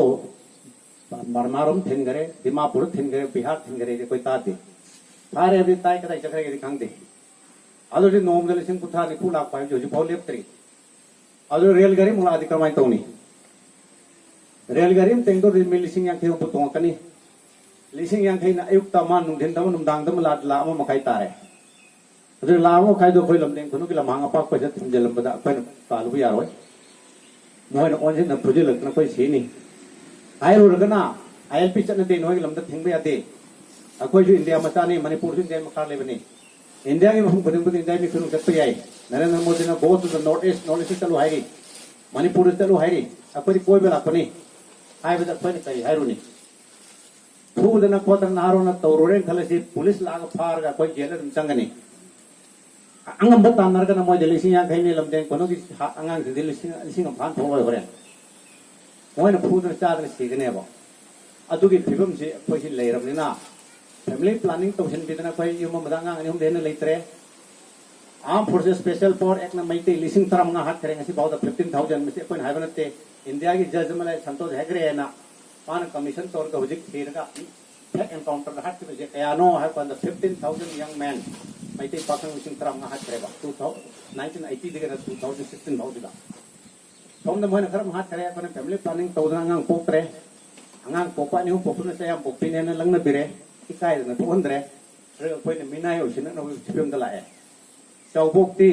ꯕꯔꯃꯥꯔꯣꯝ ꯊꯤꯟꯈꯔꯦ, ꯗꯤꯃꯥꯄꯨꯔ ꯊꯤꯟꯈꯔꯦ, ꯕꯤꯍꯥꯔ ꯊꯤꯟꯈꯔꯦꯗꯤ ꯑꯩꯈꯣꯏ ꯇꯥꯗꯦ꯫ ꯐꯥꯔꯦ ꯍꯥꯏꯕꯗꯤ ꯇꯥꯏ, ꯀꯗꯥꯏ ꯆꯠꯈ꯭ꯔꯒꯦꯗꯤ ꯈꯪꯗꯦ꯫ ꯑꯗꯨꯗꯤ ꯅꯣꯡꯃꯗ ꯂꯤꯁꯤꯡ ꯀꯨꯟꯊ꯭ꯔꯥ ꯅꯤꯐꯨ ꯂꯥꯛꯄ ꯍꯥꯏꯕꯁꯤ ꯍꯧꯖꯤꯛꯐꯥꯎ ꯂꯦꯞꯇ꯭ꯔꯤ꯫ ꯑꯗꯨ ꯔꯦꯜ ꯒꯥꯔꯤ ꯑꯃꯨꯛ ꯂꯥꯛꯑꯗꯤ ꯀꯔꯝꯍꯥꯏꯅ ꯇꯧꯅꯤ? ꯔꯦꯜ ꯒꯥꯔꯤ ꯑꯃ ꯇꯦꯡꯗꯧꯔꯗꯤ ꯃꯤ ꯂꯤꯁꯤꯡ ꯌꯥꯡꯈꯩ ꯍꯨꯝꯐꯨ ꯇꯣꯡꯉꯛꯀꯅꯤ꯫ ꯂꯤꯁꯤꯡ ꯌꯥꯡꯈꯩꯅ ꯑꯌꯨꯛꯇ ꯑꯃ, ꯅꯨꯡꯊꯤꯟꯗ ꯑꯃ, ꯅꯨꯡꯗꯥꯡꯗ ꯑꯃ ꯂꯥꯛ, ꯂꯥꯛ ꯑꯃ ꯃꯈꯥꯏ ꯇꯥꯔꯦ꯫ ꯑꯗꯨ ꯂꯥꯛ ꯑꯃ ꯃꯈꯥꯏꯗꯣ ꯑꯩꯈꯣꯏ ꯂꯝꯗꯦꯡ ꯈꯨꯅꯨꯒꯤ ꯂꯝꯍꯥꯡ ꯑꯄꯥꯛꯄꯁꯤꯗ ꯊꯝꯖꯤꯜꯂꯝꯕꯗ ꯑꯩꯈꯣꯏꯅ ꯇꯥꯜꯂꯨꯕ ꯌꯥꯔꯣꯏ꯫ ꯃꯣꯏꯅ ꯑꯣꯟꯁꯤꯟꯅ ꯐꯨꯖꯤꯜꯂꯛꯇꯅ ꯑꯩꯈꯣꯏ ꯁꯤꯅꯤ꯫ ꯍꯥꯏꯔꯨꯔꯒꯅ ꯑꯥꯏ ꯑꯦꯜ ꯄꯤ ꯆꯠꯅꯗꯦ, ꯅꯣꯏꯒꯤ ꯂꯝꯗ ꯊꯤꯡꯕ ꯌꯥꯗꯦ꯫ ꯑꯩꯈꯣꯏꯁꯨ ꯏꯟꯗꯤꯌꯥ ꯃꯆꯥꯅꯤ, ꯃꯅꯤꯄꯨꯔꯁꯨ ꯏꯟꯗꯤꯌꯥ ꯃꯈꯥ ꯂꯩꯕꯅꯤ꯫ ꯏꯟꯗꯤꯌꯥꯒꯤ ꯃꯐꯝ ꯈꯨꯗꯤꯡꯃꯛꯇ ꯏꯟꯗꯤꯌꯥ ꯃꯤ ꯈꯨꯗꯤꯡꯃꯛ ꯆꯠꯄ ꯌꯥꯏ꯫ ꯅꯔꯦꯟꯗ꯭ꯔ ꯃꯣꯗꯤꯅ "Go to the North East, North East ꯆꯠꯂꯨ" ꯍꯥꯏꯔꯤ, ꯃꯅꯤꯄꯨꯔꯗ ꯆꯠꯂꯨ ꯍꯥꯏꯔꯤ, ꯑꯩꯈꯣꯏꯗꯤ ꯀꯣꯏꯕ ꯂꯥꯛꯄꯅꯤ ꯍꯥꯏꯕꯗ ꯑꯩꯈꯣꯏꯅ ꯀꯔꯤ ꯍꯥꯏꯔꯨꯅꯤ? ꯐꯨꯗꯅ ꯈꯣꯠꯇꯅ ꯅꯍꯥꯔꯣꯟꯅ ꯇꯧꯔꯨꯔꯦꯅ ꯈꯜꯂꯁꯤ, ꯄꯨꯂꯤꯁ ꯂꯥꯛꯑꯒ ꯐꯥꯔꯒ ꯑꯩꯈꯣꯏ ꯖꯦꯜꯗ ꯑꯗꯨꯝ ꯆꯪꯒꯅꯤ꯫ ꯑꯉꯝꯕ ꯇꯥꯟꯅꯔꯒꯅ ꯃꯣꯏꯗ ꯂꯤꯁꯤꯡ ꯌꯥꯡꯈꯩꯅꯤ, ꯂꯝꯗꯦꯡ ꯀꯣꯅꯨꯒꯤ ꯍꯥ-, ꯑꯉꯥꯡꯁꯤꯡꯗꯤ ꯂꯤꯁꯤꯡ, ꯂꯤꯁꯤꯡ ꯑꯃ ꯐꯥꯅ ꯊꯣꯛꯂꯣꯏ ꯍꯣꯔꯦꯟ꯫ ꯃꯣꯏꯅ ꯐꯨꯗꯅ ꯆꯥꯗꯅ ꯁꯤꯒꯅꯦꯕ꯫ ꯑꯗꯨꯒꯤ ꯐꯤꯕꯝꯁꯤ ꯑꯩꯈꯣꯏꯁꯤ ꯂꯩꯔꯕꯅꯤꯅ, family planning ꯇꯧꯁꯤꯟꯕꯤꯗꯅ ꯑꯩꯈꯣꯏ ꯌꯨꯝ ꯑꯃꯗ ꯑꯉꯥꯡ ꯑꯅꯤ ꯑꯍꯨꯝꯗꯩ ꯍꯦꯟꯅ ꯂꯩꯇ꯭ꯔꯦ꯫ Armed Forces Special Force Actꯅ Meitei ꯂꯤꯁꯤꯡ ꯇꯔꯥꯃꯉꯥ ꯍꯥꯠꯈ꯭ꯔꯦ ꯉꯁꯤꯐꯥꯎꯗ, fifteen thousand, ꯃꯁꯤ ꯑꯩꯈꯣꯏꯅ ꯍꯥꯏꯕ ꯅꯠꯇꯦ꯫ ꯏꯟꯗꯤꯌꯥꯒꯤ judge ꯑꯃ ꯂꯩ, ꯁꯟꯇꯣꯁ ꯍꯦꯒ꯭ꯔꯦꯅ, ꯃꯥꯅ commission ꯇꯧꯔꯒ ꯍꯧꯖꯤꯛ ꯊꯤꯔꯒ ꯐꯦꯛ encounterꯗ ꯍꯥꯠꯈꯤꯕꯁꯦ ꯀꯌꯥꯅꯣ ꯍꯥꯏꯕ ꯀꯥꯟꯗ, fifteen thousand young men, Meitei ꯄꯥꯈꯪ ꯂꯤꯁꯤꯡ ꯇꯔꯥꯃꯉꯥ ꯍꯥꯠꯈ꯭ꯔꯦꯕ, two thousand, nineteen eightyꯗꯒꯤꯅ two thousand sixteen ꯐꯥꯎꯁꯤꯗ꯫ ꯁꯣꯝꯗ ꯃꯣꯏꯅ ꯈꯔ ꯑꯃ ꯍꯥꯠꯈ꯭ꯔꯦ, ꯑꯩꯈꯣꯏꯅ family planning ꯇꯧꯗꯅ ꯑꯉꯥꯡ ꯄꯣꯛꯇ꯭ꯔꯦ꯫ ꯑꯉꯥꯡ ꯄꯣꯛꯄ ꯑꯅꯤ ꯑꯍꯨꯝ ꯄꯣꯛꯄꯅ ꯆꯌꯥꯝ ꯄꯣꯛꯄꯤꯅꯦꯅ ꯂꯪꯅꯕꯤꯔꯦ, ꯏꯀꯥꯏꯗꯅ ꯊꯣꯛꯍꯟꯗ꯭ꯔꯦ꯫ ꯑꯗꯨꯒ ꯑꯩꯈꯣꯏꯅ ꯃꯤꯅꯥꯏ ꯑꯣꯏꯁꯤꯟꯅꯅꯕꯒꯤ ꯐꯤꯕꯝꯗ ꯂꯥꯛꯑꯦ꯫ ꯆꯥꯎꯕꯣꯛꯇꯤ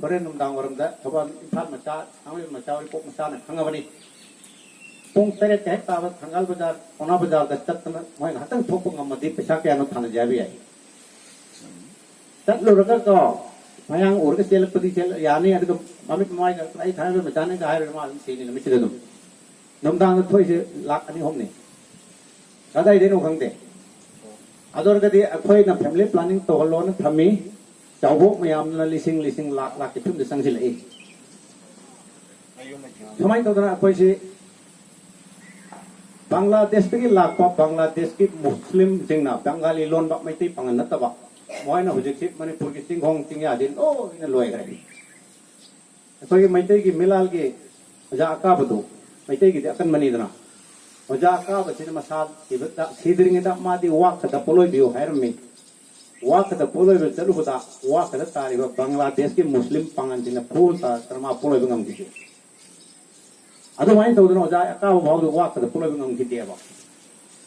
ꯍꯣꯔꯦꯟ ꯅꯨꯡꯗꯥꯡ ꯋꯥꯏꯔꯝꯗ ꯊꯧꯕꯥꯜ, ꯏꯝꯐꯥꯜ ꯃꯆꯥ, ꯊꯥꯡꯃꯩꯕꯟ ꯃꯆꯥ, ꯎꯔꯤꯄꯣꯛ ꯃꯆꯥꯅ ꯈꯪꯉꯕꯅꯤ꯫ ꯄꯨꯡ ꯇꯔꯦꯠꯇ ꯍꯦꯛ ꯇꯥꯕ ꯊꯪꯒꯥꯜ ꯕꯖꯥꯔ, ꯄꯥꯎꯅꯥ ꯕꯖꯥꯔꯗ ꯆꯠꯇꯅ ꯃꯣꯏ ꯉꯥꯏꯍꯥꯛꯇꯪ ꯊꯣꯛꯄ ꯉꯝꯃꯗꯤ ꯄꯩꯁꯥ ꯀꯌꯥꯅꯣ ꯊꯥꯅꯁꯦ ꯍꯥꯏꯕ ꯌꯥꯏ꯫ ꯆꯠꯂꯨꯔꯒ ꯀꯣ, ꯃꯌꯥꯡ ꯎꯔꯒ ꯆꯦꯜꯂꯛꯄꯗꯤ ꯆꯦꯜꯂ ꯌꯥꯅꯤ, ꯑꯗꯨꯒ ꯃꯃꯤꯠ ꯃꯃꯥꯏꯗ "ꯑꯩ ꯊꯥꯡꯃꯩꯕꯟ ꯃꯆꯥꯅꯤꯒ" ꯍꯥꯏꯔꯒ ꯃꯥ ꯑꯗꯨꯝ ꯁꯤꯅꯤ ꯅꯨꯃꯤꯠꯁꯤꯗ ꯑꯗꯨꯝ꯫ ꯅꯨꯡꯗꯥꯡꯗ ꯊꯣꯛꯏꯁꯦ ꯂꯥꯛ ꯑꯅꯤ ꯑꯍꯨꯝꯅꯤ꯫ ꯀꯗꯥꯏꯗꯩꯅꯣ ꯈꯪꯗꯦ꯫ ꯑꯗꯨ ꯑꯣꯏꯔꯒꯗꯤ ꯑꯩꯈꯣꯏꯅ family planning ꯇꯧꯍꯜꯂꯣꯅ ꯊꯝꯃꯤ꯫ ꯆꯥꯎꯕꯣꯛ ꯃꯌꯥꯝꯗꯨꯅ ꯂꯤꯁꯤꯡ, ꯂꯤꯁꯤꯡ, ꯂꯥꯛ, ꯂꯥꯛꯀꯤ ꯐꯤꯕꯝꯗ ꯆꯪꯁꯤꯜꯂꯛꯏ꯫ ꯁꯨꯃꯥꯏꯅ ꯇꯧꯗꯅ ꯑꯩꯈꯣꯏꯁꯤ ꯕꯪꯒ꯭ꯂꯥꯗꯦꯁꯇꯒꯤ ꯂꯥꯛꯄ, ꯕꯪꯒ꯭ꯂꯥꯗꯦꯁꯀꯤ ꯃꯨꯁꯂꯤꯝꯁꯤꯡꯅ, ꯕꯪꯒꯥꯂꯤ ꯂꯣꯟꯕ, ꯃꯩꯇꯩ ꯄꯥꯉꯜ ꯅꯠꯇꯕ, ꯃꯣꯏꯅ ꯍꯧꯖꯤꯛꯁꯤ ꯃꯅꯤꯄꯨꯔꯒꯤ ꯆꯤꯡꯈꯣꯡ ꯆꯤꯡꯌꯥꯁꯤ ꯂꯣꯏꯅ ꯂꯣꯏꯈ꯭ꯔꯦ꯫ ꯑꯩꯈꯣꯏꯒꯤ ꯃꯩꯇꯩꯒꯤ ꯃꯤꯂꯥꯜꯒꯤ ꯑꯣꯖꯥ ꯑꯀꯥꯕꯗꯨ, ꯃꯩꯇꯩꯒꯤꯗꯤ ꯑꯀꯟꯕꯅꯤꯗꯅ, ꯑꯣꯖꯥ ꯑꯀꯥꯕꯁꯤꯅ ꯃꯁꯥ ꯁꯤꯕꯗ, ꯁꯤꯗ꯭ꯔꯤꯉꯩꯗ ꯃꯥꯗꯤ ꯋꯥ ꯈꯛꯇ ꯄꯣꯠꯂꯣꯏꯕꯤꯌꯨ ꯍꯥꯏꯔꯝꯃꯤ꯫ ꯋꯥ ꯈꯛꯇ ꯄꯣꯠꯂꯣꯏꯕ ꯆꯠꯂꯨꯕꯗ, ꯋꯥ ꯈꯛꯇ ꯇꯥꯔꯤꯕ ꯕꯪꯒ꯭ꯂꯥꯗꯦꯁꯀꯤ ꯃꯨꯁꯂꯤꯝ ꯄꯥꯉꯜꯁꯤꯡꯅ ꯐꯨ ꯇꯥꯔꯛꯇꯅ ꯃꯥ ꯄꯣꯠꯂꯣꯏꯕ ꯉꯝꯈꯤꯗꯦ꯫ ꯑꯗꯨꯃꯥꯏꯅ ꯇꯧꯗꯅ ꯑꯣꯖꯥ ꯑꯀꯥꯕ ꯐꯥꯎꯗ ꯋꯥ ꯈꯛꯇ ꯄꯣꯠꯂꯣꯏꯕ ꯉꯝꯈꯤꯗꯦꯕ꯫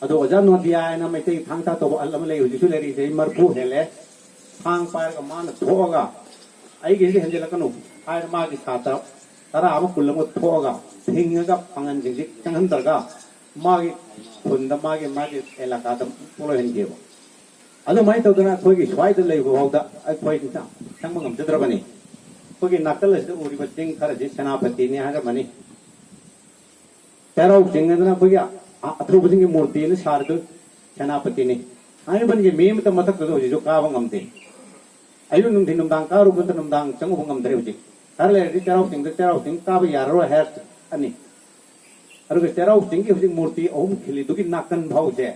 ꯑꯗꯣ ꯑꯣꯖꯥ ꯅꯣꯗꯤꯌꯥ ꯍꯥꯏꯅ ꯃꯩꯇꯩ ꯊꯥꯡ ꯇꯥ ꯇꯧꯕ ꯑꯍꯜ ꯑꯃ ꯂꯩ, ꯍꯧꯖꯤꯛꯁꯨ ꯂꯩꯔꯤ, ꯆꯍꯤ ꯃꯔꯤꯐꯨ ꯍꯦꯜꯂꯦ꯫ ꯊꯥꯡ ꯄꯥꯏꯔꯒ ꯃꯥꯅ ꯊꯣꯛꯑꯒ, "ꯑꯩꯒꯤꯁꯤꯗꯤ ꯍꯦꯟꯖꯜꯂꯛꯀꯅꯨ" ꯍꯥꯏꯅ ꯃꯥꯒꯤ ꯁꯥꯇ꯭ꯔ ꯇꯔꯥ ꯑꯃ, ꯀꯨꯟ ꯑꯃ ꯊꯣꯛꯑꯒ ꯊꯤꯡꯉꯒ ꯄꯥꯡꯒꯟꯁꯤꯡꯁꯤ ꯆꯪꯍꯟꯗ꯭ꯔꯒ ꯃꯥꯒꯤ ꯈꯨꯟꯗ, ꯃꯥꯒꯤ, ꯃꯥꯒꯤ ꯑꯦꯂꯥꯀꯥꯗ ꯄꯣꯠꯂꯣꯏꯍꯟꯈꯤꯑꯕ꯫ ꯑꯗꯨꯃꯥꯏꯅ ꯇꯧꯗꯅ ꯑꯩꯈꯣꯏꯒꯤ ꯁ꯭ꯋꯥꯏꯗ ꯂꯩꯕ ꯐꯥꯎꯗ ꯑꯩꯈꯣꯏ ꯆꯪꯕ ꯉꯝꯖꯗ꯭ꯔꯕꯅꯤ꯫ ꯑꯩꯈꯣꯏꯒꯤ ꯅꯥꯀꯜ ꯑꯁꯤꯗ ꯎꯔꯤꯕ ꯆꯤꯡ ꯈꯔꯁꯤ ꯁꯦꯅꯥꯄꯇꯤꯅꯤ ꯍꯥꯏꯔꯝꯃꯅꯤ꯫ ꯆꯩꯔꯥꯎ ꯆꯤꯡ ꯑꯗꯨꯅ ꯑꯩꯈꯣꯏꯒꯤ ꯑ-, ꯑꯊꯧꯕꯁꯤꯡꯒꯤ ꯃꯨꯔꯇꯤꯅ ꯁꯥꯔꯤꯗꯨ ꯁꯦꯅꯥꯄꯇꯤꯅꯤ꯫ ꯊꯥꯡꯃꯩꯕꯟꯒꯤ ꯃꯤ ꯑꯃꯇ ꯃꯊꯛꯇꯨꯗ ꯍꯧꯖꯤꯛꯁꯨ ꯀꯥꯕ ꯉꯝꯗꯦ꯫ ꯑꯌꯨꯛ ꯅꯨꯡꯊꯤꯟ ꯅꯨꯡꯗꯥꯡ ꯀꯥꯔꯨꯕꯗ ꯅꯨꯡꯗꯥꯡ ꯆꯪꯉꯨꯕ ꯉꯝꯗ꯭ꯔꯦ ꯍꯧꯖꯤꯛ꯫ ꯈꯔ ꯂꯩꯔꯗꯤ ꯆꯩꯔꯥꯎ ꯆꯤꯡꯗ ꯆꯩꯔꯥꯎ ꯆꯤꯡ ꯀꯥꯕ ꯌꯥꯔꯔꯣꯏ ꯍꯥꯏꯔꯛꯑꯅꯤ꯫ ꯑꯗꯨꯒ ꯆꯩꯔꯥꯎ ꯆꯤꯡꯒꯤ ꯍꯧꯖꯤꯛ ꯃꯨꯔꯇꯤ ꯑꯍꯨꯝ ꯈꯤꯜꯂꯤꯗꯨꯒꯤ ꯅꯥꯀꯟ ꯐꯥꯎꯁꯦ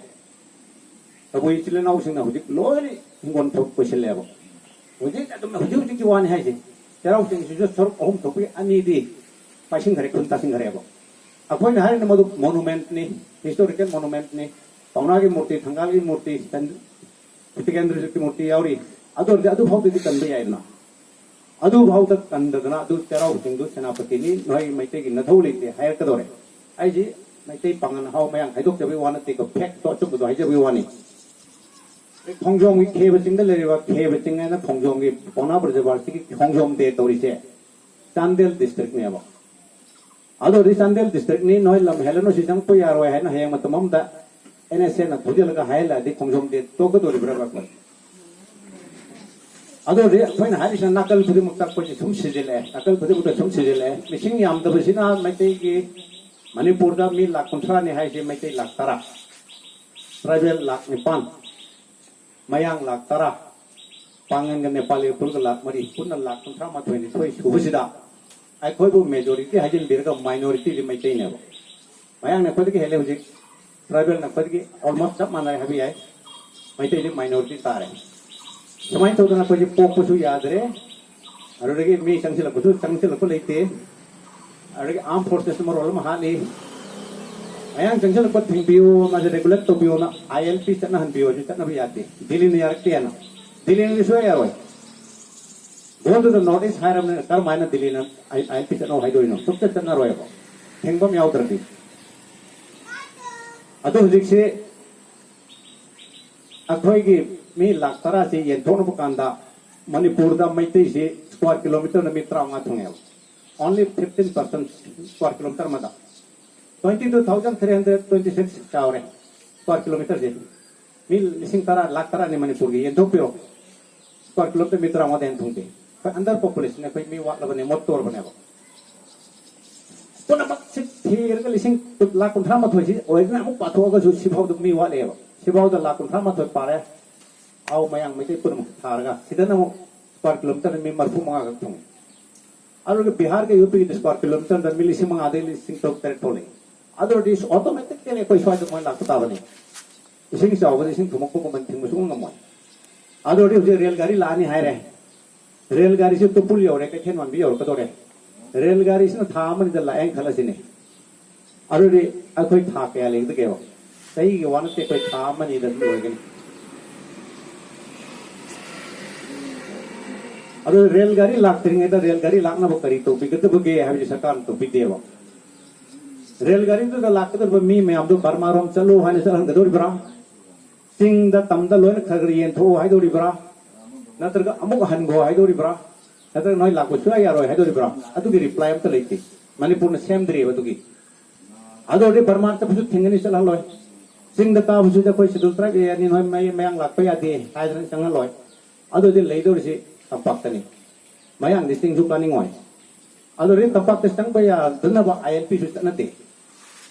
ꯀꯕꯨꯏ ꯏꯆꯤꯜ ꯏꯅꯥꯎꯁꯤꯡꯅ ꯍꯧꯖꯤꯛ ꯂꯣꯏꯅ ꯍꯤꯡꯒꯣꯜ ꯊꯣꯛ ꯀꯣꯏꯁꯤꯜꯂꯦꯕ꯫ ꯍꯧꯖꯤꯛ ꯑꯗꯨꯝ ꯍꯧꯖꯤꯛ ꯍꯧꯖꯤꯛꯀꯤ ꯋꯥꯅꯤ ꯍꯥꯏꯁꯦ꯫ ꯆꯩꯔꯥꯎ ꯆꯤꯡꯁꯤꯁꯨ ꯁꯔꯨꯛ ꯑꯍꯨꯝ ꯊꯣꯛꯄꯒꯤ ꯑꯅꯤꯗꯤ ꯄꯥꯏꯁꯤꯟꯈ꯭ꯔꯦ, ꯈꯨꯟ ꯇꯥꯁꯤꯟꯈ꯭ꯔꯦꯕ꯫ ꯑꯩꯈꯣꯏꯅ ꯍꯥꯏꯔꯤꯅ ꯃꯗꯨ ꯃꯣꯅꯨꯃꯦꯟꯠꯅꯤ, ꯍꯤꯁꯇꯣꯔꯤꯀꯦꯜ ꯃꯣꯅꯨꯃꯦꯟꯠꯅꯤ꯫ ꯄꯥꯎꯅꯥꯒꯤ ꯃꯨꯔꯇꯤ, ꯊꯪꯒꯥꯜꯒꯤ ꯃꯨꯔꯇꯤ, ꯇꯤꯀꯦꯟꯗ꯭ꯔꯖꯤꯠꯀꯤ ꯃꯨꯔꯇꯤ ꯌꯥꯎꯔꯤ꯫ ꯑꯗꯨ ꯑꯣꯏꯔꯗꯤ ꯑꯗꯨ ꯐꯥꯎꯗꯗꯤ ꯀꯟꯕ ꯌꯥꯏꯗꯅ꯫ ꯑꯗꯨ ꯐꯥꯎꯗ ꯀꯟꯗꯗꯅ ꯑꯗꯨ ꯆꯩꯔꯥꯎ ꯆꯤꯡꯗꯨ ꯁꯦꯅꯥꯄꯇꯤꯅꯤ, ꯅꯣꯏ ꯃꯩꯇꯩꯒꯤ ꯅꯊꯧ ꯂꯩꯇꯦ ꯍꯥꯏꯔꯛꯀꯗꯧꯔꯦ꯫ ꯑꯩꯁꯤ ꯃꯩꯇꯩ ꯄꯥꯉꯟ ꯍꯥꯎ ꯃꯌꯥꯡ ꯈꯥꯏꯗꯣꯛꯆꯕꯒꯤ ꯋꯥ ꯅꯠꯇꯦꯀꯣ, ꯐꯦꯛꯇꯣ ꯑꯆꯨꯝꯕꯗꯣ ꯍꯥꯏꯖꯕꯒꯤ ꯋꯥꯅꯤ꯫ ꯈꯣꯡꯖꯣꯝꯒꯤ ꯈꯦꯕ ꯆꯤꯡꯗ ꯂꯩꯔꯤꯕ ꯈꯦꯕ ꯆꯤꯡ ꯍꯥꯏꯅ ꯈꯣꯡꯖꯣꯝꯒꯤ ꯄꯥꯎꯅꯥ ꯕ꯭ꯔꯖꯕꯥꯁꯤꯒꯤ ꯈꯣꯡꯖꯣꯝ ꯗꯦ ꯇꯧꯔꯤꯁꯦ ꯆꯥꯟꯗꯦꯜ ꯗꯤꯁꯇ꯭ꯔꯤꯛꯅꯦꯕ꯫ ꯑꯗꯨ ꯑꯣꯏꯔꯗꯤ ꯆꯥꯟꯗꯦꯜ ꯗꯤꯁꯇ꯭ꯔꯤꯛꯅꯤ, ꯅꯣꯏ ꯂꯝ ꯍꯦꯜꯂꯅꯨ, ꯁꯤ ꯆꯪꯉꯛꯄ ꯌꯥꯔꯣꯏ ꯍꯥꯏꯅ ꯍꯌꯦꯡ ꯃꯇꯝ ꯑꯃꯗ ꯑꯦꯟ ꯑꯦꯁ ꯑꯦꯅ ꯊꯧꯖꯤꯜꯂꯒ ꯍꯥꯏꯍꯜꯂꯛꯑꯗꯤ ꯈꯣꯡꯖꯣꯝ ꯗꯦ ꯇꯣꯛꯀꯗꯧꯔꯤꯕ꯭ꯔꯥ ꯑꯩꯈꯣꯏ? ꯑꯗꯨ ꯑꯣꯏꯔꯗꯤ ꯑꯩꯈꯣꯏꯅ ꯍꯥꯏꯔꯤꯁꯤꯅ ꯅꯥꯀꯜ ꯈꯨꯗꯤꯡꯃꯛꯇ ꯑꯩꯈꯣꯏꯁꯦ ꯁꯨꯝ ꯁꯤꯖꯤꯜꯂꯛꯑꯦ, ꯅꯥꯀꯜ ꯈꯨꯗꯤꯡꯃꯛꯇ ꯁꯨꯝ ꯁꯤꯖꯤꯜꯂꯛꯑꯦ꯫ ꯃꯤꯁꯤꯡ ꯌꯥꯝꯗꯕꯁꯤꯅ ꯃꯩꯇꯩꯒꯤ, ꯃꯅꯤꯄꯨꯔꯗ ꯃꯤ ꯂꯥꯈ ꯀꯨꯟꯊ꯭ꯔꯥꯅꯤ ꯍꯥꯏꯁꯦ ꯃꯩꯇꯩ ꯂꯥꯈ ꯇꯔꯥ, ꯇ꯭ꯔꯥꯏꯕꯦꯜ ꯂꯥꯈ ꯅꯤꯄꯥꯟ, ꯃꯌꯥꯡ ꯂꯥꯈ ꯇꯔꯥ, ꯄꯥꯡꯒꯟꯒ ꯅꯦꯄꯥꯂꯤꯒ ꯄꯨꯜꯂꯒ ꯂꯥꯈ ꯃꯔꯤ, ꯄꯨꯟꯅ ꯂꯥꯈ ꯀꯨꯟꯊ꯭ꯔꯥ ꯃꯥꯊꯣꯏ ꯅꯤꯊꯣꯏ ꯁꯨꯕꯁꯤꯗ ꯑꯩꯈꯣꯏꯕꯨ ꯃꯦꯖꯣꯔꯤꯇꯤ ꯍꯥꯏꯖꯤꯟꯕꯤꯔꯒ ꯃꯥꯏꯅꯣꯔꯤꯇꯤꯗꯤ ꯃꯩꯇꯩꯅꯦꯕ꯫ ꯃꯌꯥꯡꯅ ꯑꯩꯈꯣꯏꯗꯒꯤ ꯍꯦꯜꯂꯦ ꯍꯧꯖꯤꯛ, ꯇ꯭ꯔꯥꯏꯕꯦꯜꯅ ꯑꯩꯈꯣꯏꯗꯒꯤ ꯑꯣꯜꯃꯣꯁ ꯆꯞ ꯃꯥꯟꯅꯔꯦ ꯍꯥꯏꯕ ꯌꯥꯏ꯫ ꯃꯩꯇꯩꯗꯤ ꯃꯥꯏꯅꯣꯔꯤꯇꯤ ꯇꯥꯔꯦ꯫ ꯁꯨꯃꯥꯏꯅ ꯇꯧꯗꯅ ꯑꯩꯈꯣꯏꯁꯦ ꯄꯣꯛꯄꯁꯨ ꯌꯥꯗ꯭ꯔꯦ, ꯑꯗꯨꯗꯒꯤ ꯃꯤ ꯆꯪꯁꯤꯜꯂꯛꯄꯁꯨ ꯆꯪꯁꯤꯜꯂꯛꯄ ꯂꯩꯇꯦ, ꯑꯗꯨꯗꯒꯤ ꯑꯥꯔꯝ ꯐꯣꯔꯁꯦꯁ ꯃꯔꯣꯜ ꯑꯃ ꯍꯥꯠꯂꯤ꯫ ꯃꯌꯥꯡ ꯆꯪꯁꯤꯜꯂꯛꯄ ꯊꯤꯡꯕꯤꯌꯨ, ꯃꯥꯁꯦ ꯔꯤꯒꯨꯂꯦꯠ ꯇꯧꯕꯤꯌꯣꯅ, ꯑꯥꯏ ꯑꯦꯜ ꯄꯤ ꯆꯠꯅꯍꯟꯕꯤꯌꯣ, ꯍꯧꯖꯤꯛ ꯆꯠꯅꯕ ꯌꯥꯗꯦ, ꯗꯤꯜꯂꯤꯅ ꯌꯥꯔꯛꯇꯦꯅ꯫ ꯗꯤꯜꯂꯤꯅꯗꯤ ꯁꯨꯡꯌꯥ ꯌꯥꯔꯣꯏ꯫ Go to the North East ꯍꯥꯏꯔꯕꯅꯤꯅ ꯀꯔꯝꯍꯥꯏꯅ ꯗꯤꯜꯂꯤꯅ ꯑꯥꯏ ꯑꯦꯜ ꯄꯤ ꯆꯠꯅꯧ ꯍꯥꯏꯗꯣꯏꯅꯣ? ꯁꯨꯡꯆꯠ ꯆꯠꯅꯔꯣꯏꯕ, ꯊꯤꯡꯕ ꯑꯃ ꯌꯥꯎꯗ꯭ꯔꯗꯤ꯫ ꯑꯗꯣ ꯍꯧꯖꯤꯛꯁꯤ ꯑꯩꯈꯣꯏꯒꯤ ꯃꯤ ꯂꯥꯈ ꯇꯔꯥꯁꯤ ꯌꯦꯟꯊꯣꯛꯅꯕ ꯀꯥꯟꯗ ꯃꯅꯤꯄꯨꯔꯗ ꯃꯩꯇꯩꯁꯤ ꯁ꯭ꯀ꯭ꯋꯥꯔ ꯀꯤꯂꯣꯃꯤꯇꯔꯗ ꯃꯤ ꯇꯔꯥꯃꯉꯥ ꯊꯨꯡꯉꯦꯕ꯫ Only fifteen percent, square kilometre ꯑꯃꯗ twenty two thousand three hundred twenty six ꯆꯥꯎꯔꯦ ꯁ꯭ꯀ꯭ꯋꯥꯔ ꯀꯤꯂꯣꯃꯤꯇꯔꯁꯦ꯫ ꯃꯤ ꯂꯤꯁꯤꯡ ꯇꯔꯥ, ꯂꯥꯈ ꯇꯔꯥꯅꯤ ꯃꯅꯤꯄꯨꯔꯒꯤ, ꯌꯦꯟꯊꯣꯛꯄꯤꯔꯣ꯫ ꯁ꯭ꯀ꯭ꯋꯥꯔ ꯀꯤꯂꯣꯃꯤꯇꯔ ꯃꯤ ꯇꯔꯥꯃꯉꯥꯗ ꯍꯦꯟꯅ ꯊꯨꯡꯗꯦ꯫ ꯑꯩꯈꯣꯏ ꯑꯟꯗꯔ ꯄꯣꯄꯨꯂꯦꯁꯟꯅꯦ, ꯑꯩꯈꯣꯏ ꯃꯤ ꯋꯥꯠꯂꯕꯅꯦ, ꯃꯣꯠꯇꯣꯔꯕꯅꯦꯕ꯫ ꯄꯨꯝꯅꯃꯛꯁꯤ ꯊꯤꯔꯒ ꯂꯤꯁꯤꯡ ꯂꯥꯈ ꯀꯨꯟꯊ꯭ꯔꯥ ꯃꯥꯊꯣꯏꯁꯤ ꯑꯣꯏꯗꯅ ꯑꯃꯨꯛ ꯄꯥꯊꯣꯛꯑꯒꯁꯨ ꯁꯤꯐꯥꯎꯗ ꯃꯤ ꯋꯥꯠꯂꯦꯕ꯫ ꯁꯤꯐꯥꯎꯗ ꯂꯥꯈ ꯀꯨꯟꯊ꯭ꯔꯥ ꯃꯥꯊꯣꯏ ꯄꯥꯔꯦ꯫ ꯑꯥꯎ, ꯃꯌꯥꯡ ꯃꯩꯇꯩ ꯄꯨꯝꯅꯃꯛ ꯊꯥꯔꯒ, ꯁꯤꯗꯅ ꯑꯃꯨꯛ square kilometer ꯗ ꯃꯤ ꯃꯔꯤꯐꯨ ꯃꯉꯥ ꯈꯛ ꯊꯨꯡꯉꯤ꯫ ꯑꯗꯨꯒ ꯕꯤꯍꯥꯔꯒ ꯌꯨ ꯄꯤꯒꯤꯗꯤ square kilometer ꯗ ꯃꯤ ꯂꯤꯁꯤꯡ ꯃꯉꯥꯗꯒꯤ ꯂꯤꯁꯤꯡ ꯇꯔꯨꯛ ꯇꯔꯦꯠ ꯐꯥꯎ ꯂꯩ꯫ ꯑꯗꯨ ꯑꯣꯏꯔꯗꯤ automatically ꯑꯩꯈꯣꯏ ꯁ꯭ꯋꯥꯏꯗ ꯃꯣꯏ ꯂꯥꯛꯄ ꯇꯥꯕꯅꯤ꯫ ꯏꯁꯤꯡ ꯆꯥꯎꯕꯗ ꯏꯁꯤꯡ ꯊꯨꯝꯃꯛꯄꯒꯨꯝꯕ ꯊꯤꯡꯕ ꯁꯨꯡꯉꯝ ꯉꯝꯃꯣꯏ꯫ ꯑꯗꯨ ꯑꯣꯏꯔꯗꯤ ꯍꯧꯖꯤꯛ ꯔꯦꯜ ꯒꯥꯔꯤ ꯂꯥꯛꯑꯅꯤ ꯍꯥꯏꯔꯦ꯫ ꯔꯦꯜ ꯒꯥꯔꯤꯁꯤ ꯇꯨꯄꯨꯜ ꯌꯧꯔꯦ, ꯀꯩꯊꯦꯜ ꯃꯥꯟꯕꯤ ꯌꯧꯔꯛꯀꯗꯧꯔꯦ꯫ ꯔꯦꯜ ꯒꯥꯔꯤꯁꯤꯅ ꯊꯥ ꯑꯃꯅꯤꯗ ꯂꯥꯛꯑꯦꯅ ꯈꯜꯂꯁꯤꯅꯦ꯫ ꯑꯗꯨꯗꯤ ꯑꯩꯈꯣꯏ ꯊꯥ ꯀꯌꯥ ꯂꯩꯒꯗꯒꯦꯕ? ꯆꯍꯤꯒꯤ ꯋꯥ ꯅꯠꯇꯦ, ꯑꯩꯈꯣꯏ ꯊꯥ ꯑꯃꯅꯤꯗ ꯑꯗꯨꯝ ꯂꯣꯏꯒꯅꯤ꯫ ꯑꯗꯨ ꯔꯦꯜ ꯒꯥꯔꯤ ꯂꯥꯛꯇ꯭ꯔꯤꯉꯩꯗ ꯔꯦꯜ ꯒꯥꯔꯤ ꯂꯥꯛꯅꯕ ꯀꯔꯤ ꯇꯧꯕꯤꯒꯗꯕꯒꯦ ꯍꯥꯏꯕꯁꯤ ꯁꯔꯀꯥꯔꯅ ꯇꯧꯕꯤꯗꯦꯕ꯫ ꯔꯦꯜ ꯒꯥꯔꯤꯗꯨꯗ ꯂꯥꯛꯀꯗꯧꯔꯤꯕ ꯃꯤ ꯃꯌꯥꯝꯗꯨ ꯕꯔꯃꯥꯔꯣꯝ ꯆꯠꯂꯨ ꯍꯥꯏꯅ ꯆꯠꯍꯟꯒꯗꯧꯔꯤꯕ꯭ꯔꯥ? ꯆꯤꯡꯗ ꯇꯝꯗ ꯂꯣꯏꯅ ꯈꯔ ꯈꯔ ꯌꯦꯟꯊꯣꯛꯎ ꯍꯥꯏꯗꯧꯔꯤꯕ꯭ꯔꯥ? ꯅꯠꯇ꯭ꯔꯒ ꯑꯃꯨꯛ ꯍꯟꯈꯣ ꯍꯥꯏꯗꯧꯔꯤꯕ꯭ꯔꯥ? ꯅꯠꯇ꯭ꯔꯒ ꯅꯣꯏ ꯂꯥꯛꯄ ꯁꯨꯡꯌꯥ ꯌꯥꯔꯣꯏ ꯍꯥꯏꯗꯧꯔꯤꯕ꯭ꯔꯥ? ꯑꯗꯨꯒꯤ reply ꯑꯝꯇ ꯂꯩꯇꯦ꯫ ꯃꯅꯤꯄꯨꯔꯅ ꯁꯦꯝꯗ꯭ꯔꯤꯑꯕ ꯑꯗꯨꯒꯤ꯫ ꯑꯗꯨ ꯑꯣꯏꯔꯗꯤ ꯕꯔꯃꯥ ꯆꯠꯄꯁꯨ ꯊꯤꯡꯒꯅꯤ, ꯆꯠꯍꯜꯂꯣꯏ꯫ ꯆꯤꯡꯗ ꯀꯥꯕꯁꯨ ꯑꯩꯈꯣꯏ Scheduled Tribe area ꯅꯤ, ꯅꯣꯏ ꯃꯌꯥꯡ ꯂꯥꯛꯄ ꯌꯥꯗꯦ ꯍꯥꯏꯗꯅ ꯆꯪꯍꯜꯂꯣꯏ꯫ ꯑꯗꯨꯗꯤ ꯂꯩꯗꯧꯔꯤꯁꯤ ꯇꯝꯄꯥꯛꯇꯅꯤ꯫ ꯃꯌꯥꯡꯗꯤ ꯆꯤꯡꯁꯨ ꯀꯥꯅꯤꯡꯉꯣꯏ꯫ ꯑꯗꯨꯗꯤ ꯇꯝꯄꯥꯛꯇ ꯆꯪꯕ ꯌꯥꯗꯅꯕ ILP ꯁꯨ ꯆꯠꯅꯗꯦ꯫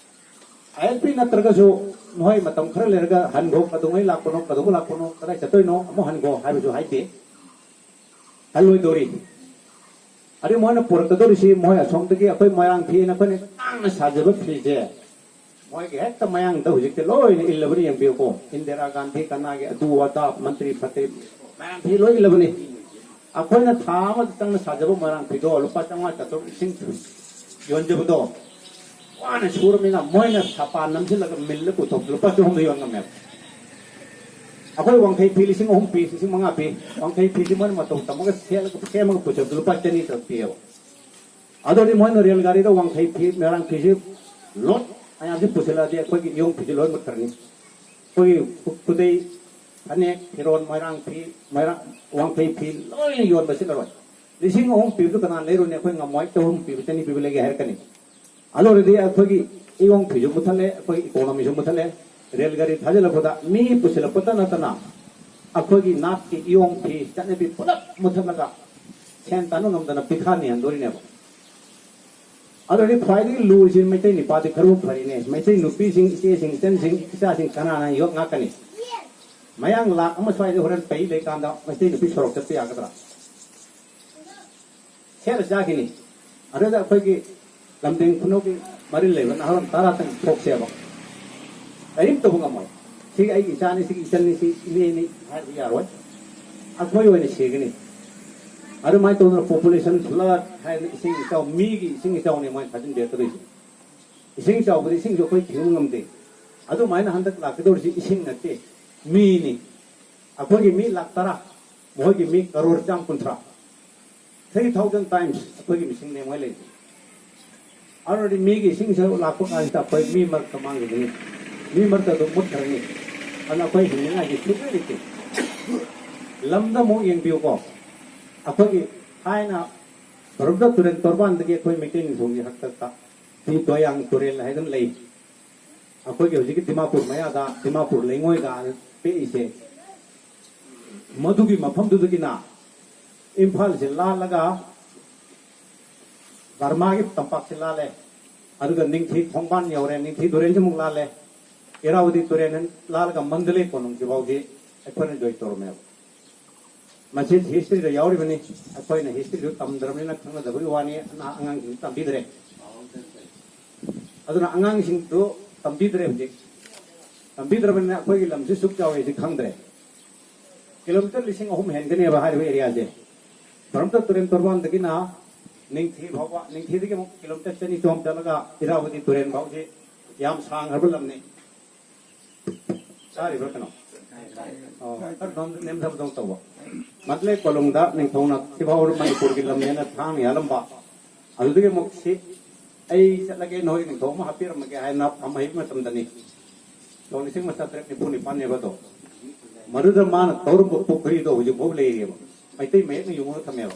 ILP ꯅꯠꯇ꯭ꯔꯒꯁꯨ ꯃꯈꯣꯏ ꯃꯇꯝ ꯈꯔ ꯂꯩꯔꯒ ꯍꯟꯈꯣ, ꯀꯩꯗꯧꯉꯩ ꯂꯥꯛꯄꯅꯣ, ꯀꯩꯗꯧꯕ ꯂꯥꯛꯄꯅꯣ, ꯀꯗꯥꯏ ꯆꯠꯇꯣꯏꯅꯣ, ꯑꯃꯨꯛ ꯍꯟꯈꯣ ꯍꯥꯏꯕꯁꯨ ꯍꯥꯏꯗꯦ꯫ ꯍꯜꯂꯣꯏꯗꯧꯔꯤ꯫ ꯑꯗꯩ ꯃꯣꯏꯅ ꯄꯨꯔꯛꯀꯗꯧꯔꯤꯁꯤ, ꯃꯣꯏ ꯑꯁꯣꯝꯗꯒꯤ ꯑꯩꯈꯣꯏ ꯃꯣꯏꯔꯥꯡ ꯐꯤꯅ ꯑꯩꯈꯣꯏꯅ ꯇꯥꯡꯅ ꯁꯥꯖꯕ ꯐꯤꯁꯦ ꯃꯣꯏꯒꯤ ꯍꯦꯛꯇ ꯃꯌꯥꯡꯗ ꯍꯧꯖꯤꯛꯇꯤ ꯂꯣꯏꯅ ꯏꯜꯂꯕꯅꯤ꯫ ꯌꯦꯡꯕꯤꯌꯨꯀꯣ, ꯏꯟꯗꯤꯔꯥ ꯒꯥꯟꯙꯤ ꯀꯅꯥꯒꯤ ꯑꯗꯨ ꯑꯗꯥ ꯃꯟꯇ꯭ꯔꯤ ꯐꯠꯇ꯭ꯔꯤ ꯃꯌꯥꯝ ꯐꯤ ꯂꯣꯏ ꯏꯜꯂꯕꯅꯤ꯫ ꯑꯩꯈꯣꯏꯅ ꯊꯥ ꯑꯃꯗ ꯆꯪꯅ ꯁꯥꯖꯕ ꯃꯣꯏꯔꯥꯡ ꯐꯤꯗꯣ ꯂꯨꯄꯥ ꯆꯥꯝꯃꯉꯥ ꯆꯥꯇ꯭ꯔꯨꯛ ꯂꯤꯁꯤꯡ ꯌꯣꯟꯖꯕꯗꯣ ꯋꯥꯅ ꯁꯨꯔꯕꯅꯤꯅ ꯃꯣꯏꯅ ꯁꯥꯄꯥꯟ ꯅꯝꯁꯤꯜꯂꯒ ꯃꯤꯜꯗ ꯄꯨꯊꯣꯛꯄ ꯂꯨꯄꯥ ꯆꯍꯨꯝꯗ ꯌꯣꯟ ꯉꯝꯃꯦꯕ꯫ ꯑꯩꯈꯣꯏ ꯋꯥꯡꯈꯩ ꯐꯤ ꯂꯤꯁꯤꯡ ꯑꯍꯨꯝ ꯄꯤ, ꯂꯤꯁꯤꯡ ꯃꯉꯥ ꯄꯤ꯫ ꯋꯥꯡꯈꯩ ꯐꯤꯁꯤ ꯃꯣꯏꯅ ꯃꯇꯧ ꯇꯝꯃꯒ ꯁꯦꯠꯂꯒ, ꯁꯦꯝꯃꯒ ꯄꯨꯊꯣꯛꯄꯗ ꯂꯨꯄꯥ ꯆꯅꯤ ꯈꯛ ꯄꯤꯌꯦꯕ꯫ ꯑꯗꯨꯗꯤ ꯃꯣꯏꯅ ꯔꯦꯜ ꯒꯥꯔꯤꯗ ꯋꯥꯡꯈꯩ ꯐꯤ, ꯃꯣꯏꯔꯥꯡ ꯐꯤꯁꯤ ꯂꯣꯠ ꯃꯌꯥꯝꯁꯤ ꯄꯨꯁꯤꯜꯂꯛꯑꯗꯤ ꯑꯩꯈꯣꯏꯒꯤ ꯏꯌꯣꯡ ꯐꯤꯁꯤ ꯂꯣꯏ ꯃꯨꯠꯈ꯭ꯔꯅꯤ꯫ ꯑꯩꯈꯣꯏꯒꯤ ꯈꯨ-, ꯈꯨꯗꯩ, ꯐꯅꯦꯛ, ꯐꯤꯔꯣꯟ, ꯃꯣꯏꯔꯥꯡ ꯐꯤ, ꯃꯣꯏꯔꯥꯡ, ꯋꯥꯡꯈꯩ ꯐꯤ ꯂꯣꯏꯅ ꯌꯣꯟꯕ ꯁꯤꯠꯂꯔꯣꯏ꯫ ꯂꯤꯁꯤꯡ ꯑꯍꯨꯝ ꯄꯤꯕꯗꯨ ꯀꯅꯥ ꯂꯩꯔꯨꯅꯤ? ꯑꯩꯈꯣꯏ ꯉꯝꯃꯣꯏ, ꯆꯍꯨꯝ ꯄꯤꯕ, ꯆꯅꯤ ꯄꯤꯕ ꯂꯩꯒꯦ ꯍꯥꯏꯔꯛꯀꯅꯤ꯫ ꯑꯗꯨ ꯑꯣꯏꯔꯗꯤ ꯑꯩꯈꯣꯏꯒꯤ ꯏꯌꯣꯡ ꯐꯤꯁꯨ ꯃꯨꯠꯊꯠꯂꯦ, ꯑꯩꯈꯣꯏꯒꯤ economy ꯁꯨ ꯃꯨꯠꯊꯠꯂꯦ꯫ ꯔꯦꯜ ꯒꯥꯔꯤ ꯊꯥꯖꯤꯜꯂꯛꯄꯗ ꯃꯤ ꯄꯨꯁꯤꯜꯂꯛꯄꯇ ꯅꯠꯇꯅ ꯑꯩꯈꯣꯏꯒꯤ ꯅꯥꯠꯀꯤ ꯏꯌꯣꯡ ꯐꯤ ꯆꯠꯅꯕꯤ ꯄꯨꯂꯞ ꯃꯨꯠꯊꯠꯂꯒ ꯁꯦꯟ ꯇꯥꯟꯕ ꯉꯝꯗꯅ ꯄꯤꯊꯥꯅꯤꯍꯟꯗꯣꯔꯤꯅꯦꯕ꯫ ꯑꯗꯨ ꯑꯣꯏꯔꯗꯤ ꯈ꯭ꯋꯥꯏꯗꯒꯤ ꯂꯨꯔꯤꯁꯤ ꯃꯩꯇꯩ ꯅꯨꯄꯥꯗꯤ ꯈꯔꯕꯨ ꯐꯔꯤꯅꯦ꯫ ꯃꯩꯇꯩ ꯅꯨꯄꯤꯁꯤꯡ, ꯏꯆꯦꯁꯤꯡ, ꯏꯆꯟꯁꯤꯡ, ꯏꯆꯥꯁꯤꯡ ꯀꯅꯥꯅ ꯌꯣꯛ ꯉꯥꯛꯀꯅꯤ? ꯃꯌꯥꯡ ꯂꯥꯛ ꯑꯃ ꯁ꯭ꯋꯥꯏꯗ ꯍꯣꯔꯦꯟ ꯄꯩ ꯂꯩꯀꯥꯟꯗ ꯃꯩꯇꯩ ꯅꯨꯄꯤ ꯁꯣꯔꯣꯛ ꯆꯠꯄ ꯌꯥꯒꯗ꯭ꯔꯥ? ꯁꯦꯠꯂ ꯆꯥꯈꯤꯅꯤ꯫ ꯑꯗꯨꯗ ꯑꯩꯈꯣꯏꯒꯤ ꯂꯝꯗꯤꯡ ꯈꯨꯅꯧꯒꯤ ꯃꯔꯤ ꯂꯩꯕ ꯅꯍꯥꯔꯣꯜ ꯇꯔꯥꯇꯪ ꯊꯣꯛꯁꯦꯕ꯫ ꯀꯔꯤꯝ ꯇꯧꯕ ꯉꯝꯃꯣꯏ꯫ ꯁꯤꯒꯤ ꯑꯩꯒꯤ ꯏꯆꯥꯅꯤ, ꯁꯤꯒꯤ ꯏꯆꯟꯅꯤ, ꯁꯤ ꯏꯅꯦꯅꯤ ꯍꯥꯏꯕ ꯌꯥꯔꯣꯏ꯫ ꯑꯩꯈꯣꯏ ꯑꯣꯏꯅ ꯁꯤꯒꯅꯤ꯫ ꯑꯗꯨꯃꯥꯏꯅ ꯇꯧꯗꯅ population flood ꯍꯥꯏꯅ ꯏꯁꯤꯡ ꯏꯆꯥꯎ, ꯃꯤꯒꯤ ꯏꯁꯤꯡ ꯏꯆꯥꯎꯅꯤ ꯃꯣꯏꯅ ꯊꯥꯖꯤꯟꯕꯤꯔꯛꯀꯗꯣꯏꯁꯦ꯫ ꯏꯁꯤꯡ ꯆꯥꯎꯕꯗꯤ ꯏꯁꯤꯡꯁꯨ ꯑꯩꯈꯣꯏ ꯊꯤꯡꯕ ꯉꯝꯗꯦ꯫ ꯑꯗꯨꯃꯥꯏꯅ ꯍꯟꯗꯛ ꯂꯥꯛꯀꯗꯧꯔꯤꯁꯤ ꯏꯁꯤꯡ ꯅꯠꯇꯦ, ꯃꯤꯅꯤ꯫ ꯑꯩꯈꯣꯏꯒꯤ ꯃꯤ ꯂꯥꯛ ꯇꯔꯥ, ꯃꯈꯣꯏꯒꯤ ꯃꯤ ꯀꯔꯣꯔ ꯆꯥꯝ ꯀꯨꯟꯊ꯭ꯔꯥ꯫ Three thousand times ꯑꯩꯈꯣꯏꯒꯤ ꯃꯤꯁꯤꯡꯅꯦ ꯃꯣꯏ ꯂꯩꯔꯤꯁꯦ꯫ ꯑꯗꯨꯅꯗꯤ ꯃꯤꯒꯤ ꯏꯁꯤꯡꯁꯦ ꯂꯥꯛꯄ ꯀꯥꯟꯁꯤꯗ ꯑꯩꯈꯣꯏ ꯃꯤ ꯃꯔꯛꯇ ꯃꯥꯡꯈꯤꯒꯅꯤ, ꯃꯤ ꯃꯔꯛꯇ ꯑꯗꯨꯝ ꯃꯨꯠꯈ꯭ꯔꯅꯤ꯫ ꯑꯗꯨꯅ ꯑꯩꯈꯣꯏ ꯍꯤꯡꯅꯤꯡꯉꯥꯏꯒꯤ ꯁꯨꯡꯂꯩ ꯂꯩꯇꯦ꯫ ꯂꯝꯗ ꯑꯃꯨꯛ ꯌꯦꯡꯕꯤꯌꯨꯀꯣ, ꯑꯩꯈꯣꯏꯒꯤ ꯊꯥꯏꯅ ꯕ꯭ꯔꯍꯃꯄꯨꯇ꯭ꯔ ꯇꯨꯔꯦꯜ ꯇꯣꯔꯕꯥꯟꯗꯒꯤ ꯑꯩꯈꯣꯏ ꯃꯩꯇꯩ ꯅꯤꯡꯊꯧꯒꯤ ꯍꯥꯛꯇꯛꯇ ꯇꯤ ꯇꯣꯌꯥꯡ ꯇꯨꯔꯦꯜ ꯍꯥꯏꯗꯅ ꯂꯩ꯫ ꯑꯩꯈꯣꯏꯒꯤ ꯍꯧꯖꯤꯛꯀꯤ ꯗꯤꯃꯥꯄꯨꯔ ꯃꯌꯥꯗ ꯗꯤꯃꯥꯄꯨꯔ ꯂꯩꯉꯣꯏꯒ ꯄꯤꯛꯏꯁꯦ, ꯃꯗꯨꯒꯤ ꯃꯐꯝꯗꯨꯗꯒꯤꯅ ꯏꯝꯐꯥꯜꯁꯦ ꯂꯥꯜꯂꯒ ꯕꯔꯃꯥꯒꯤ ꯇꯝꯄꯥꯛꯁꯦ ꯂꯥꯜꯂꯦ, ꯑꯗꯨꯒ ꯅꯤꯡꯊꯤ ꯈꯣꯡꯕꯥꯟ ꯌꯧꯔꯦ, ꯅꯤꯡꯊꯤ ꯇꯨꯔꯦꯜꯁꯤꯃꯨꯛ ꯂꯥꯜꯂꯦ, ꯏꯔꯥꯋꯇꯤ ꯇꯨꯔꯦꯜ ꯂꯥꯜꯂꯒ ꯃꯟꯗꯂꯦ ꯀꯣꯅꯨꯡꯁꯤꯐꯥꯎꯗꯤ ꯑꯩꯈꯣꯏꯅ enjoy ꯇꯧꯔꯝꯃꯦꯕ꯫ ꯃꯁꯤ historyꯗ ꯌꯥꯎꯔꯤꯕꯅꯤ꯫ ꯑꯩꯈꯣꯏꯅ historyꯗꯨ ꯇꯝꯗ꯭ꯔꯕꯅꯤꯅ ꯈꯪꯅꯗꯕꯒꯤ ꯋꯥꯅꯤ, ꯑꯉꯥꯡꯁꯤꯡ ꯇꯝꯕꯤꯗ꯭ꯔꯦ꯫ ꯑꯗꯨꯅ ꯑꯉꯥꯡꯁꯤꯡꯗꯨ ꯇꯝꯕꯤꯗ꯭ꯔꯦ ꯍꯧꯖꯤꯛ꯫ ꯇꯝꯕꯤꯗ꯭ꯔꯕꯅꯤꯅ ꯑꯩꯈꯣꯏꯒꯤ ꯂꯝꯁꯤ ꯁꯨꯛ ꯆꯥꯎꯋꯦ ꯍꯥꯏꯁꯤ ꯈꯪꯗ꯭ꯔꯦ꯫ ꯀꯤꯂꯣꯃꯤꯇꯔ ꯂꯤꯁꯤꯡ ꯑꯍꯨꯝ ꯍꯦꯟꯒꯅꯦꯕ ꯍꯥꯏꯔꯤꯕ areaꯁꯦ꯫ ꯕ꯭ꯔꯍꯃꯄꯨꯇ꯭ꯔ ꯇꯨꯔꯦꯜ ꯇꯣꯔꯕꯥꯟꯗꯒꯤꯅ ꯅꯤꯡꯊꯤ ꯐꯥꯎꯕ, ꯅꯤꯡꯊꯤꯗꯒꯤ ꯑꯃꯨꯛ ꯀꯤꯂꯣꯃꯤꯇꯔ ꯆꯅꯤ ꯆꯍꯨꯝ ꯆꯠꯂꯒ ꯏꯔꯥꯋꯇꯤ ꯇꯨꯔꯦꯜ ꯐꯥꯎꯁꯤ ꯌꯥꯝ ꯁꯥꯡꯈ꯭ꯔꯕ ꯂꯝꯅꯤ꯫ ꯇꯥꯔꯤꯕ꯭ꯔꯥ ꯀꯩꯅꯣ? ꯑꯣ, ꯈꯔ ꯅꯣꯝ-, ꯅꯦꯝꯊꯕꯗꯧ ꯇꯧꯕ꯫ ꯃꯟꯗꯂꯦ ꯀꯣꯅꯨꯡꯗ ꯅꯤꯡꯊꯧꯅ ꯁꯤꯐꯥꯎ ꯃꯅꯤꯄꯨꯔꯒꯤ ꯂꯝꯅꯦꯅ ꯊꯥꯡꯅ ꯌꯥꯜꯂꯝꯕ꯫ ꯑꯗꯨꯗꯒꯤ ꯑꯃꯨꯛ ꯁꯤ ꯑꯩ ꯆꯠꯂꯒꯦ, ꯅꯈꯣꯏ ꯅꯤꯡꯊꯧ ꯑꯃ ꯍꯥꯠꯄꯤꯔꯝꯃꯒꯦ ꯍꯥꯏꯅ ꯐꯝ ꯍꯩꯕ ꯃꯇꯝꯗꯅꯤ꯫ ꯁꯣꯛ ꯂꯤꯁꯤꯡ ꯑꯃ ꯆꯥꯇ꯭ꯔꯦꯠ ꯅꯤꯐꯨ ꯅꯤꯄꯥꯟꯅꯦꯕ ꯑꯗꯣ꯫ ꯃꯗꯨꯗ ꯃꯥꯅ ꯇꯧꯔꯝꯕ ꯄꯨꯈ꯭ꯔꯤꯗꯣ ꯍꯧꯖꯤꯛꯐꯥꯎ ꯂꯩꯔꯤꯑꯕ꯫ ꯃꯩꯇꯩ ꯃꯌꯦꯛꯅ ꯌꯨꯡꯉꯒ ꯊꯝꯃꯦꯕ꯫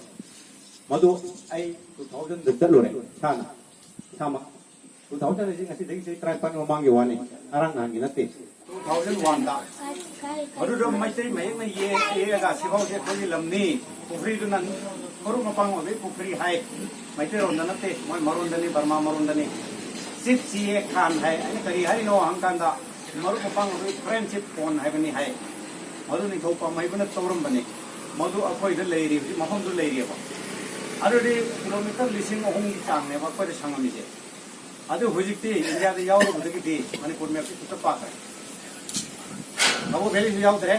ꯃꯗꯨ ꯑꯩ two thousandꯗ ꯆꯠꯂꯨꯔꯦ ꯏꯁꯥꯅ, ꯏꯁꯥꯃꯛ꯫ Two thousand ꯍꯥꯏꯁꯤ ꯉꯁꯤꯗꯒꯤ ꯆꯍꯤ ꯇꯔꯥꯅꯤꯄꯥꯟ ꯃꯃꯥꯡꯒꯤ ꯋꯥꯅꯤ, ꯉꯔꯥꯡ ꯅꯍꯥꯟꯒꯤ ꯅꯠꯇꯦ꯫ Two thousand oneꯗ ꯃꯗꯨꯗ ꯃꯩꯇꯩ ꯃꯌꯦꯛꯅ ꯌꯦꯛ-, ꯌꯦꯛꯑꯒ ꯁꯤꯐꯥꯎꯁꯦ ꯑꯩꯈꯣꯏꯒꯤ ꯂꯝꯅꯤ, ꯄꯨꯈ꯭ꯔꯤꯗꯨꯅ ꯃꯔꯨꯞ ꯃꯄꯥꯡ ꯑꯣꯏꯕꯒꯤ ꯄꯨꯈ꯭ꯔꯤ ꯍꯥꯏ꯫ ꯃꯩꯇꯩꯔꯣꯟꯗ ꯅꯠꯇꯦ, ꯃꯣꯏ ꯃꯔꯣꯟꯗꯅꯤ, ꯕꯔꯃꯥ ꯃꯔꯣꯟꯗꯅꯤ꯫ ꯆꯤꯞ ꯆꯤꯌꯦ ꯈꯥꯟ ꯍꯥꯏ꯫ ꯑꯩꯅ ꯀꯔꯤ ꯍꯥꯏꯔꯤꯅꯣ ꯍꯪꯀꯥꯟꯗ ꯃꯔꯨꯞ ꯃꯄꯥꯡ ꯑꯣꯏꯕꯒꯤ friendship pond ꯍꯥꯏꯕꯅꯤ ꯍꯥꯏ꯫ ꯃꯗꯨ ꯅꯤꯡꯊꯧ ꯄꯥꯝꯍꯩꯕꯅ ꯇꯧꯔꯝꯕꯅꯤ꯫ ꯃꯗꯨ ꯑꯩꯈꯣꯏꯗ ꯂꯩꯔꯤ, ꯍꯧꯖꯤꯛ ꯃꯐꯝꯗꯨ ꯂꯩꯔꯤꯑꯕ꯫ ꯑꯗꯨꯗꯤ ꯀꯤꯂꯣꯃꯤꯇꯔ ꯂꯤꯁꯤꯡ ꯑꯍꯨꯝꯒꯤ ꯆꯥꯡꯅꯦꯕ ꯑꯩꯈꯣꯏꯗ ꯁꯪꯉꯝꯃꯤꯁꯦ꯫ ꯑꯗꯨ ꯍꯧꯖꯤꯛꯇꯤ ꯏꯟꯗꯤꯌꯥꯗ ꯌꯥꯎꯔꯨꯕꯗꯒꯤꯗꯤ ꯃꯅꯤꯄꯨꯔ ꯃꯦꯞꯁꯤ ꯈꯤꯇ ꯄꯥꯛꯈ꯭ꯔꯦ꯫ ꯀꯕꯣ ꯚꯦꯂꯤꯁꯨ ꯌꯥꯎꯗ꯭ꯔꯦ꯫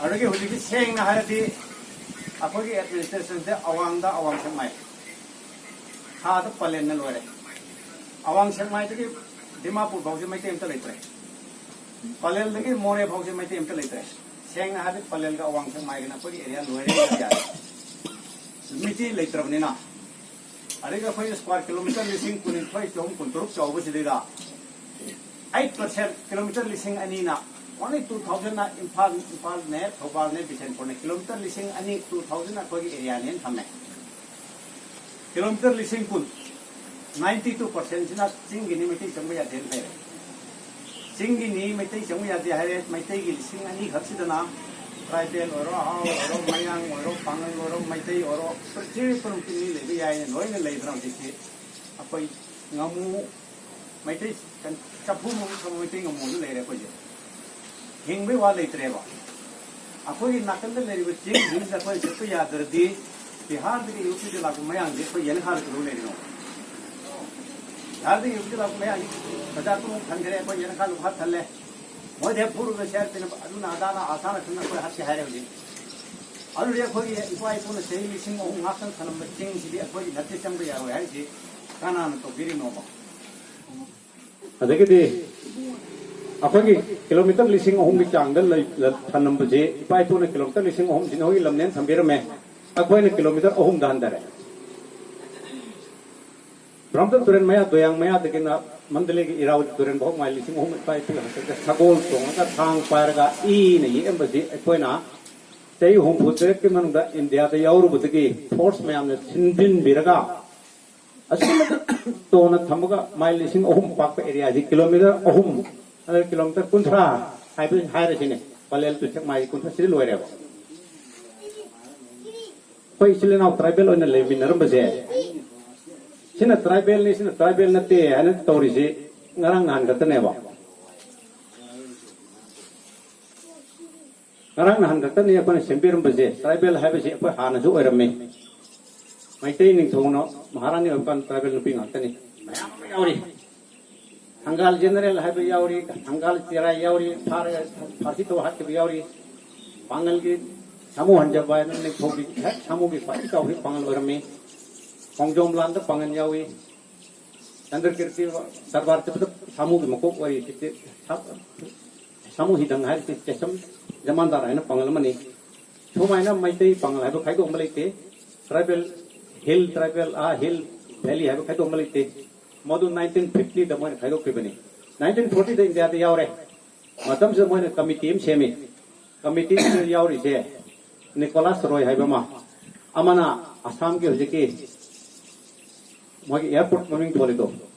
ꯑꯗꯨꯗꯒꯤ ꯍꯧꯖꯤꯛꯇꯤ ꯁꯦꯡꯅ ꯍꯥꯏꯔꯗꯤ ꯑꯩꯈꯣꯏꯒꯤ ꯑꯦꯗꯃꯤꯅꯤꯁꯇ꯭ꯔꯦꯁꯟꯁꯦ ꯑꯋꯥꯡꯗ ꯑꯋꯥꯡ ꯁꯦꯛꯃꯥꯏ, ꯈꯥꯗ ꯄꯂꯦꯟꯅ ꯂꯣꯏꯔꯦ꯫ ꯑꯋꯥꯡ ꯁꯦꯛꯃꯥꯏꯗꯒꯤ ꯗꯤꯃꯥꯄꯨꯔ ꯐꯥꯎꯁꯦ ꯃꯩꯇꯩ ꯑꯝꯇ ꯂꯩꯇ꯭ꯔꯦ꯫ ꯄꯂꯦꯜꯗꯒꯤ ꯃꯣꯔꯦ ꯐꯥꯎꯁꯦ ꯃꯩꯇꯩ ꯑꯝꯇ ꯂꯩꯇ꯭ꯔꯦ꯫ ꯁꯦꯡꯅ ꯍꯥꯏꯔꯗꯤ ꯄꯂꯦꯜꯒ ꯑꯋꯥꯡ ꯁꯦꯛꯃꯥꯏꯒꯅ ꯑꯩꯈꯣꯏꯒꯤ ꯑꯦꯔꯤꯌꯥ ꯂꯣꯏꯔꯦ ꯍꯥꯏꯕ ꯌꯥꯔꯦ꯫ ꯃꯤꯇꯩ ꯂꯩꯇ꯭ꯔꯕꯅꯤꯅ꯫ ꯑꯗꯒꯤ ꯑꯩꯈꯣꯏꯒꯤ ꯁ꯭ꯀ꯭ꯋꯥꯔ ꯀꯤꯂꯣꯃꯤꯇꯔ ꯂꯤꯁꯤꯡ ꯀꯨꯟꯅꯤꯊꯣꯏ ꯆꯍꯨꯝ ꯀꯨꯟꯇꯔꯨꯛ ꯆꯥꯎꯕꯁꯤꯗꯩꯗ ꯑꯩꯠ ꯄꯥꯔꯁꯦꯟ, ꯀꯤꯂꯣꯃꯤꯇꯔ ꯂꯤꯁꯤꯡ ꯑꯅꯤꯅ, only two thousandꯅ ꯏꯝꯐꯥꯜ, ꯏꯝꯐꯥꯜꯅꯦ, ꯊꯧꯕꯥꯜꯅꯦ, ꯕꯤꯁꯦꯟꯄꯨꯔꯅꯦ, ꯀꯤꯂꯣꯃꯤꯇꯔ ꯂꯤꯁꯤꯡ ꯑꯅꯤ, two thousandꯅ ꯑꯩꯈꯣꯏꯒꯤ ꯑꯦꯔꯤꯌꯥꯅꯦꯅ ꯊꯝꯃꯦ꯫ ꯀꯤꯂꯣꯃꯤꯇꯔ ꯂꯤꯁꯤꯡ ꯀꯨꯟ, ninety two percentꯁꯤꯅ ꯆꯤꯡꯒꯤꯅꯤ, ꯃꯩꯇꯩ ꯆꯪꯕ ꯌꯥꯗꯦꯅ ꯂꯩꯔꯦ꯫ ꯆꯤꯡꯒꯤꯅꯤ, ꯃꯩꯇꯩ ꯆꯪꯕ ꯌꯥꯗꯦ ꯍꯥꯏꯔꯦ꯫ ꯃꯩꯇꯩꯒꯤ ꯂꯤꯁꯤꯡ ꯑꯅꯤ ꯈꯛꯁꯤꯗꯅ ꯇ꯭ꯔꯥꯏꯕꯦꯜ ꯑꯣꯏꯔꯣ, ꯑꯍꯥꯎ ꯑꯣꯏꯔꯣ, ꯃꯌꯥꯡ ꯑꯣꯏꯔꯣ, ꯄꯥꯉꯜ ꯑꯣꯏꯔꯣ, ꯃꯩꯇꯩ ꯑꯣꯏꯔꯣ, ꯄ꯭ꯔꯤꯊꯤꯕꯤ ꯄꯨꯝꯅꯃꯛꯀꯤ ꯃꯤ ꯂꯩꯕ ꯌꯥꯏꯅ ꯂꯣꯏꯅ ꯂꯩꯗꯅ ꯍꯧꯖꯤꯛꯇꯤ꯫ ꯑꯩꯈꯣꯏ ꯉꯥꯃꯨ, ꯃꯩꯇꯩ ꯆꯐꯨ ꯃꯃꯤꯡ ꯊꯣꯟꯕ ꯃꯩꯇꯩ ꯉꯥꯃꯨ ꯑꯗꯨ ꯂꯩꯔꯦ ꯑꯩꯈꯣꯏꯁꯦ꯫ ꯍꯤꯡꯕꯩ ꯋꯥ ꯂꯩꯇ꯭ꯔꯦꯕ꯫ ꯑꯩꯈꯣꯏꯒꯤ ꯅꯥꯀꯟꯗ ꯂꯩꯔꯤꯕ ꯆꯤꯡꯁꯤꯡꯁꯤꯗ ꯑꯩꯈꯣꯏ ꯆꯠꯄ ꯌꯥꯗ꯭ꯔꯗꯤ ꯕꯤꯍꯥꯔꯗꯒꯤ ꯌꯨ ꯄꯤꯗ ꯂꯥꯛꯄ ꯃꯌꯥꯡꯁꯦ ꯑꯩꯈꯣꯏ ꯌꯦꯅꯈꯥꯗ ꯀꯩꯗꯧ ꯂꯩꯔꯤꯅꯣ? ꯕꯤꯍꯥꯔꯗꯒꯤ ꯌꯨ ꯄꯤꯗ ꯂꯥꯛꯄ ꯃꯌꯥꯡꯁꯦ ꯕꯖꯥꯔ ꯄꯨꯝꯅꯃꯛ ꯊꯟꯈ꯭ꯔꯦ, ꯑꯩꯈꯣꯏ ꯌꯦꯅꯈꯥ ꯂꯨꯈꯥ ꯊꯜꯂꯦ꯫ ꯃꯣꯏꯗ ꯍꯦꯛ ꯐꯨꯔꯨꯕꯗ ꯁꯦꯠꯇꯅ ꯑꯗꯨꯅ ꯑꯗꯥꯅ ꯑꯁꯥꯅ ꯈꯪꯅ ꯑꯩꯈꯣꯏ ꯍꯥꯠꯀꯦ ꯍꯥꯏꯔꯦ ꯍꯧꯖꯤꯛ꯫ ꯑꯗꯨꯗꯤ ꯑꯩꯈꯣꯏꯒꯤ ꯏꯄꯥ ꯏꯄꯨꯅ ꯆꯍꯤ ꯂꯤꯁꯤꯡ ꯑꯍꯨꯝ ꯉꯥꯛꯇꯪ ꯊꯜꯂꯝꯕ ꯆꯤꯡꯁꯤꯗꯤ ꯑꯩꯈꯣꯏꯒꯤ ꯅꯠꯇꯦ, ꯆꯪꯕ ꯌꯥꯔꯣꯏ ꯍꯥꯏꯔꯤꯁꯤ ꯀꯅꯥꯅ ꯇꯧꯕꯤꯔꯤꯅꯣꯕ? ꯑꯗꯒꯤꯗꯤ ꯑꯩꯈꯣꯏꯒꯤ ꯀꯤꯂꯣꯃꯤꯇꯔ ꯂꯤꯁꯤꯡ ꯑꯍꯨꯝꯒꯤ ꯆꯥꯡꯗ ꯂꯩ-, ꯂ-, ꯊꯜꯂꯝꯕꯁꯤ ꯏꯄꯥ ꯏꯄꯨꯅ ꯀꯤꯂꯣꯃꯤꯇꯔ ꯂꯤꯁꯤꯡ ꯑꯍꯨꯝꯁꯤ ꯅꯈꯣꯏꯒꯤ ꯂꯝꯅꯦꯅ ꯊꯝꯕꯤꯔꯝꯃꯦ꯫ ꯑꯩꯈꯣꯏꯅ ꯀꯤꯂꯣꯃꯤꯇꯔ ꯑꯍꯨꯝꯗ ꯍꯟꯊꯔꯦ꯫ ꯕ꯭ꯔꯍꯃꯄꯨꯇ꯭ꯔ ꯇꯨꯔꯦꯜ ꯃꯌꯥ, ꯗꯣꯌꯥꯡ ꯃꯌꯥꯗꯒꯤꯅ ꯃꯟꯗꯂꯦꯒꯤ ꯏꯔꯥꯋꯥꯗꯤ ꯇꯨꯔꯦꯜ ꯐꯥꯎ ꯃꯥꯏꯜ ꯂꯤꯁꯤꯡ ꯑꯍꯨꯝ ꯏꯄꯥ ꯏꯄꯨꯒꯤ ꯍꯥꯛꯇꯛꯇ ꯁꯒꯣꯜ ꯇꯣꯡꯉꯒ, ꯊꯥꯡ ꯄꯥꯏꯔꯒ, ꯏꯅ ꯌꯦꯛꯑꯝꯕꯁꯤ ꯑꯩꯈꯣꯏꯅ ꯆꯍꯤ ꯍꯨꯝꯐꯨ ꯇꯔꯦꯠꯀꯤ ꯃꯅꯨꯡꯗ ꯏꯟꯗꯤꯌꯥꯗ ꯌꯥꯎꯔꯨꯕꯗꯒꯤ ꯐꯣꯔꯁ ꯃꯌꯥꯝꯅ ꯁꯤꯟꯖꯤꯟꯕꯤꯔꯒ ꯑꯁꯨꯛꯀꯤ ꯃꯇꯤꯛ ꯇꯣꯟꯅ ꯊꯝꯃꯒ ꯃꯥꯏꯜ ꯂꯤꯁꯤꯡ ꯑꯍꯨꯝ ꯄꯥꯛꯄ ꯑꯦꯔꯤꯌꯥꯁꯤ ꯀꯤꯂꯣꯃꯤꯇꯔ ꯑꯍꯨꯝ, ꯑꯗ ꯀꯤꯂꯣꯃꯤꯇꯔ ꯀꯨꯟꯊ꯭ꯔꯥ ꯍꯥꯏꯕ ꯍꯥꯏꯔꯁꯤꯅꯦ, ꯄꯂꯦꯜ ꯇꯨ ꯁꯦꯛꯃꯥꯏ ꯀꯨꯟꯊ꯭ꯔꯥ ꯁꯤꯗ ꯂꯣꯏꯔꯦꯕ꯫ ꯑꯩꯈꯣꯏ ꯏꯆꯤꯜ ꯏꯅꯥꯎ ꯇ꯭ꯔꯥꯏꯕꯦꯜ ꯑꯣꯏꯅ ꯂꯩꯃꯤꯟꯅꯔꯝꯕꯁꯦ, ꯁꯤꯅ ꯇ꯭ꯔꯥꯏꯕꯦꯜꯅꯤ, ꯁꯤꯅ ꯇ꯭ꯔꯥꯏꯕꯦꯜ ꯅꯠꯇꯦ ꯍꯥꯏꯅ ꯇꯧꯔꯤꯁꯤ ꯉꯔꯥꯡ ꯅꯍꯥꯟ ꯈꯛꯇꯅꯦꯕ꯫ ꯉꯔꯥꯡ ꯅꯍꯥꯟ ꯈꯛꯇꯅꯤ ꯑꯩꯈꯣꯏꯅ ꯁꯦꯝꯕꯤꯔꯝꯕꯁꯦ꯫ ꯇ꯭ꯔꯥꯏꯕꯦꯜ ꯍꯥꯏꯕꯁꯤ ꯑꯩꯈꯣꯏ ꯍꯥꯟꯅꯁꯨ ꯑꯣꯏꯔꯝꯃꯤ꯫ ꯃꯩꯇꯩ ꯅꯤꯡꯊꯧꯅ ꯃꯍꯥꯔꯥꯅꯤ ꯑꯣꯏꯕ ꯀꯥꯟꯗ ꯇ꯭ꯔꯥꯏꯕꯦꯜ ꯅꯨꯄꯤ ꯉꯥꯛꯇꯅꯤ꯫ ꯃꯌꯥꯝ ꯑꯃ ꯌꯥꯎꯔꯤ꯫ ꯊꯪꯒꯥꯜ ꯖꯦꯅꯔꯦꯜ ꯍꯥꯏꯕ ꯌꯥꯎꯔꯤ, ꯊꯪꯒꯥꯜ ꯆꯦꯔꯥꯏ ꯌꯥꯎꯔꯤ, ꯐꯥꯔꯒ ꯐꯥꯔꯁꯤ ꯇꯧ ꯍꯥꯠꯈꯤꯕ ꯌꯥꯎꯔꯤ꯫ ꯄꯥꯡꯒꯜꯒꯤ ꯁꯥꯃꯨ ꯍꯟꯖꯕ ꯍꯥꯏꯅ ꯅꯤꯡꯊꯧꯒꯤ ꯍꯦꯛ ꯁꯥꯃꯨꯒꯤ ꯈ꯭ꯋꯥꯏꯗꯒꯤ ꯆꯥꯎꯕ ꯄꯥꯡꯒꯜ ꯑꯣꯏꯔꯝꯃꯤ꯫ ꯈꯣꯡꯖꯣꯝ ꯂꯥꯟꯗ ꯄꯥꯡꯒꯜ ꯌꯥꯎꯏ꯫ ꯆꯟꯗ꯭ꯔꯀꯤꯔꯇꯤ ꯗꯔꯕꯥꯔ ꯆꯠꯄꯗ ꯁꯥꯃꯨꯒꯤ ꯃꯀꯣꯛ ꯑꯣꯏꯔꯤ꯫ ꯁꯥꯃꯨ ꯍꯤꯗꯪ ꯍꯥꯏꯔꯤꯁꯤ ꯆꯦꯁꯝ ꯖꯃꯥꯟꯗꯥꯔ ꯍꯥꯏꯅ ꯄꯥꯡꯒꯜ ꯑꯃꯅꯤ꯫ ꯁꯨꯃꯥꯏꯅ ꯃꯩꯇꯩ ꯄꯥꯡꯒꯜ ꯍꯥꯏꯕ ꯈꯥꯏꯗꯣꯛ ꯑꯃ ꯂꯩꯇꯦ꯫ ꯇ꯭ꯔꯥꯏꯕꯦꯜ ꯍꯤꯜ, ꯇ꯭ꯔꯥꯏꯕꯦꯜ ꯑꯥ ꯍꯤꯜ, ꯚꯦꯂꯤ ꯍꯥꯏꯕ ꯈꯥꯏꯗꯣꯛ ꯑꯃ ꯂꯩꯇꯦ꯫ ꯃꯗꯨ ꯅꯥꯏꯟꯇꯤꯟ ꯐꯤꯐꯇꯤꯗ ꯃꯣꯏꯅ ꯈꯥꯏꯗꯣꯛꯈꯤꯕꯅꯤ꯫ ꯅꯥꯏꯟꯇꯤꯟ ꯐꯣꯔꯇꯤꯗ ꯏꯟꯗꯤꯌꯥꯗ ꯌꯥꯎꯔꯦ꯫ ꯃꯇꯝꯁꯤꯗ ꯃꯣꯏꯅ ꯀꯃꯤꯇꯤ ꯑꯃ ꯁꯦꯝꯃꯤ꯫ ꯀꯃꯤꯇꯤꯁꯤꯗ ꯌꯥꯎꯔꯤꯁꯦ ꯅꯤꯀꯣꯂꯥꯁ ꯔꯣꯏ ꯍꯥꯏꯕ ꯑꯃ, ꯑꯃꯅ ꯑꯁꯥꯝꯒꯤ ꯍꯧꯖꯤꯛꯀꯤ ꯃꯣꯏꯒꯤ ꯑꯦꯌꯥꯔꯄꯣꯔꯠ ꯃꯃꯤꯡ ꯊꯣꯜꯂꯤꯗꯣ,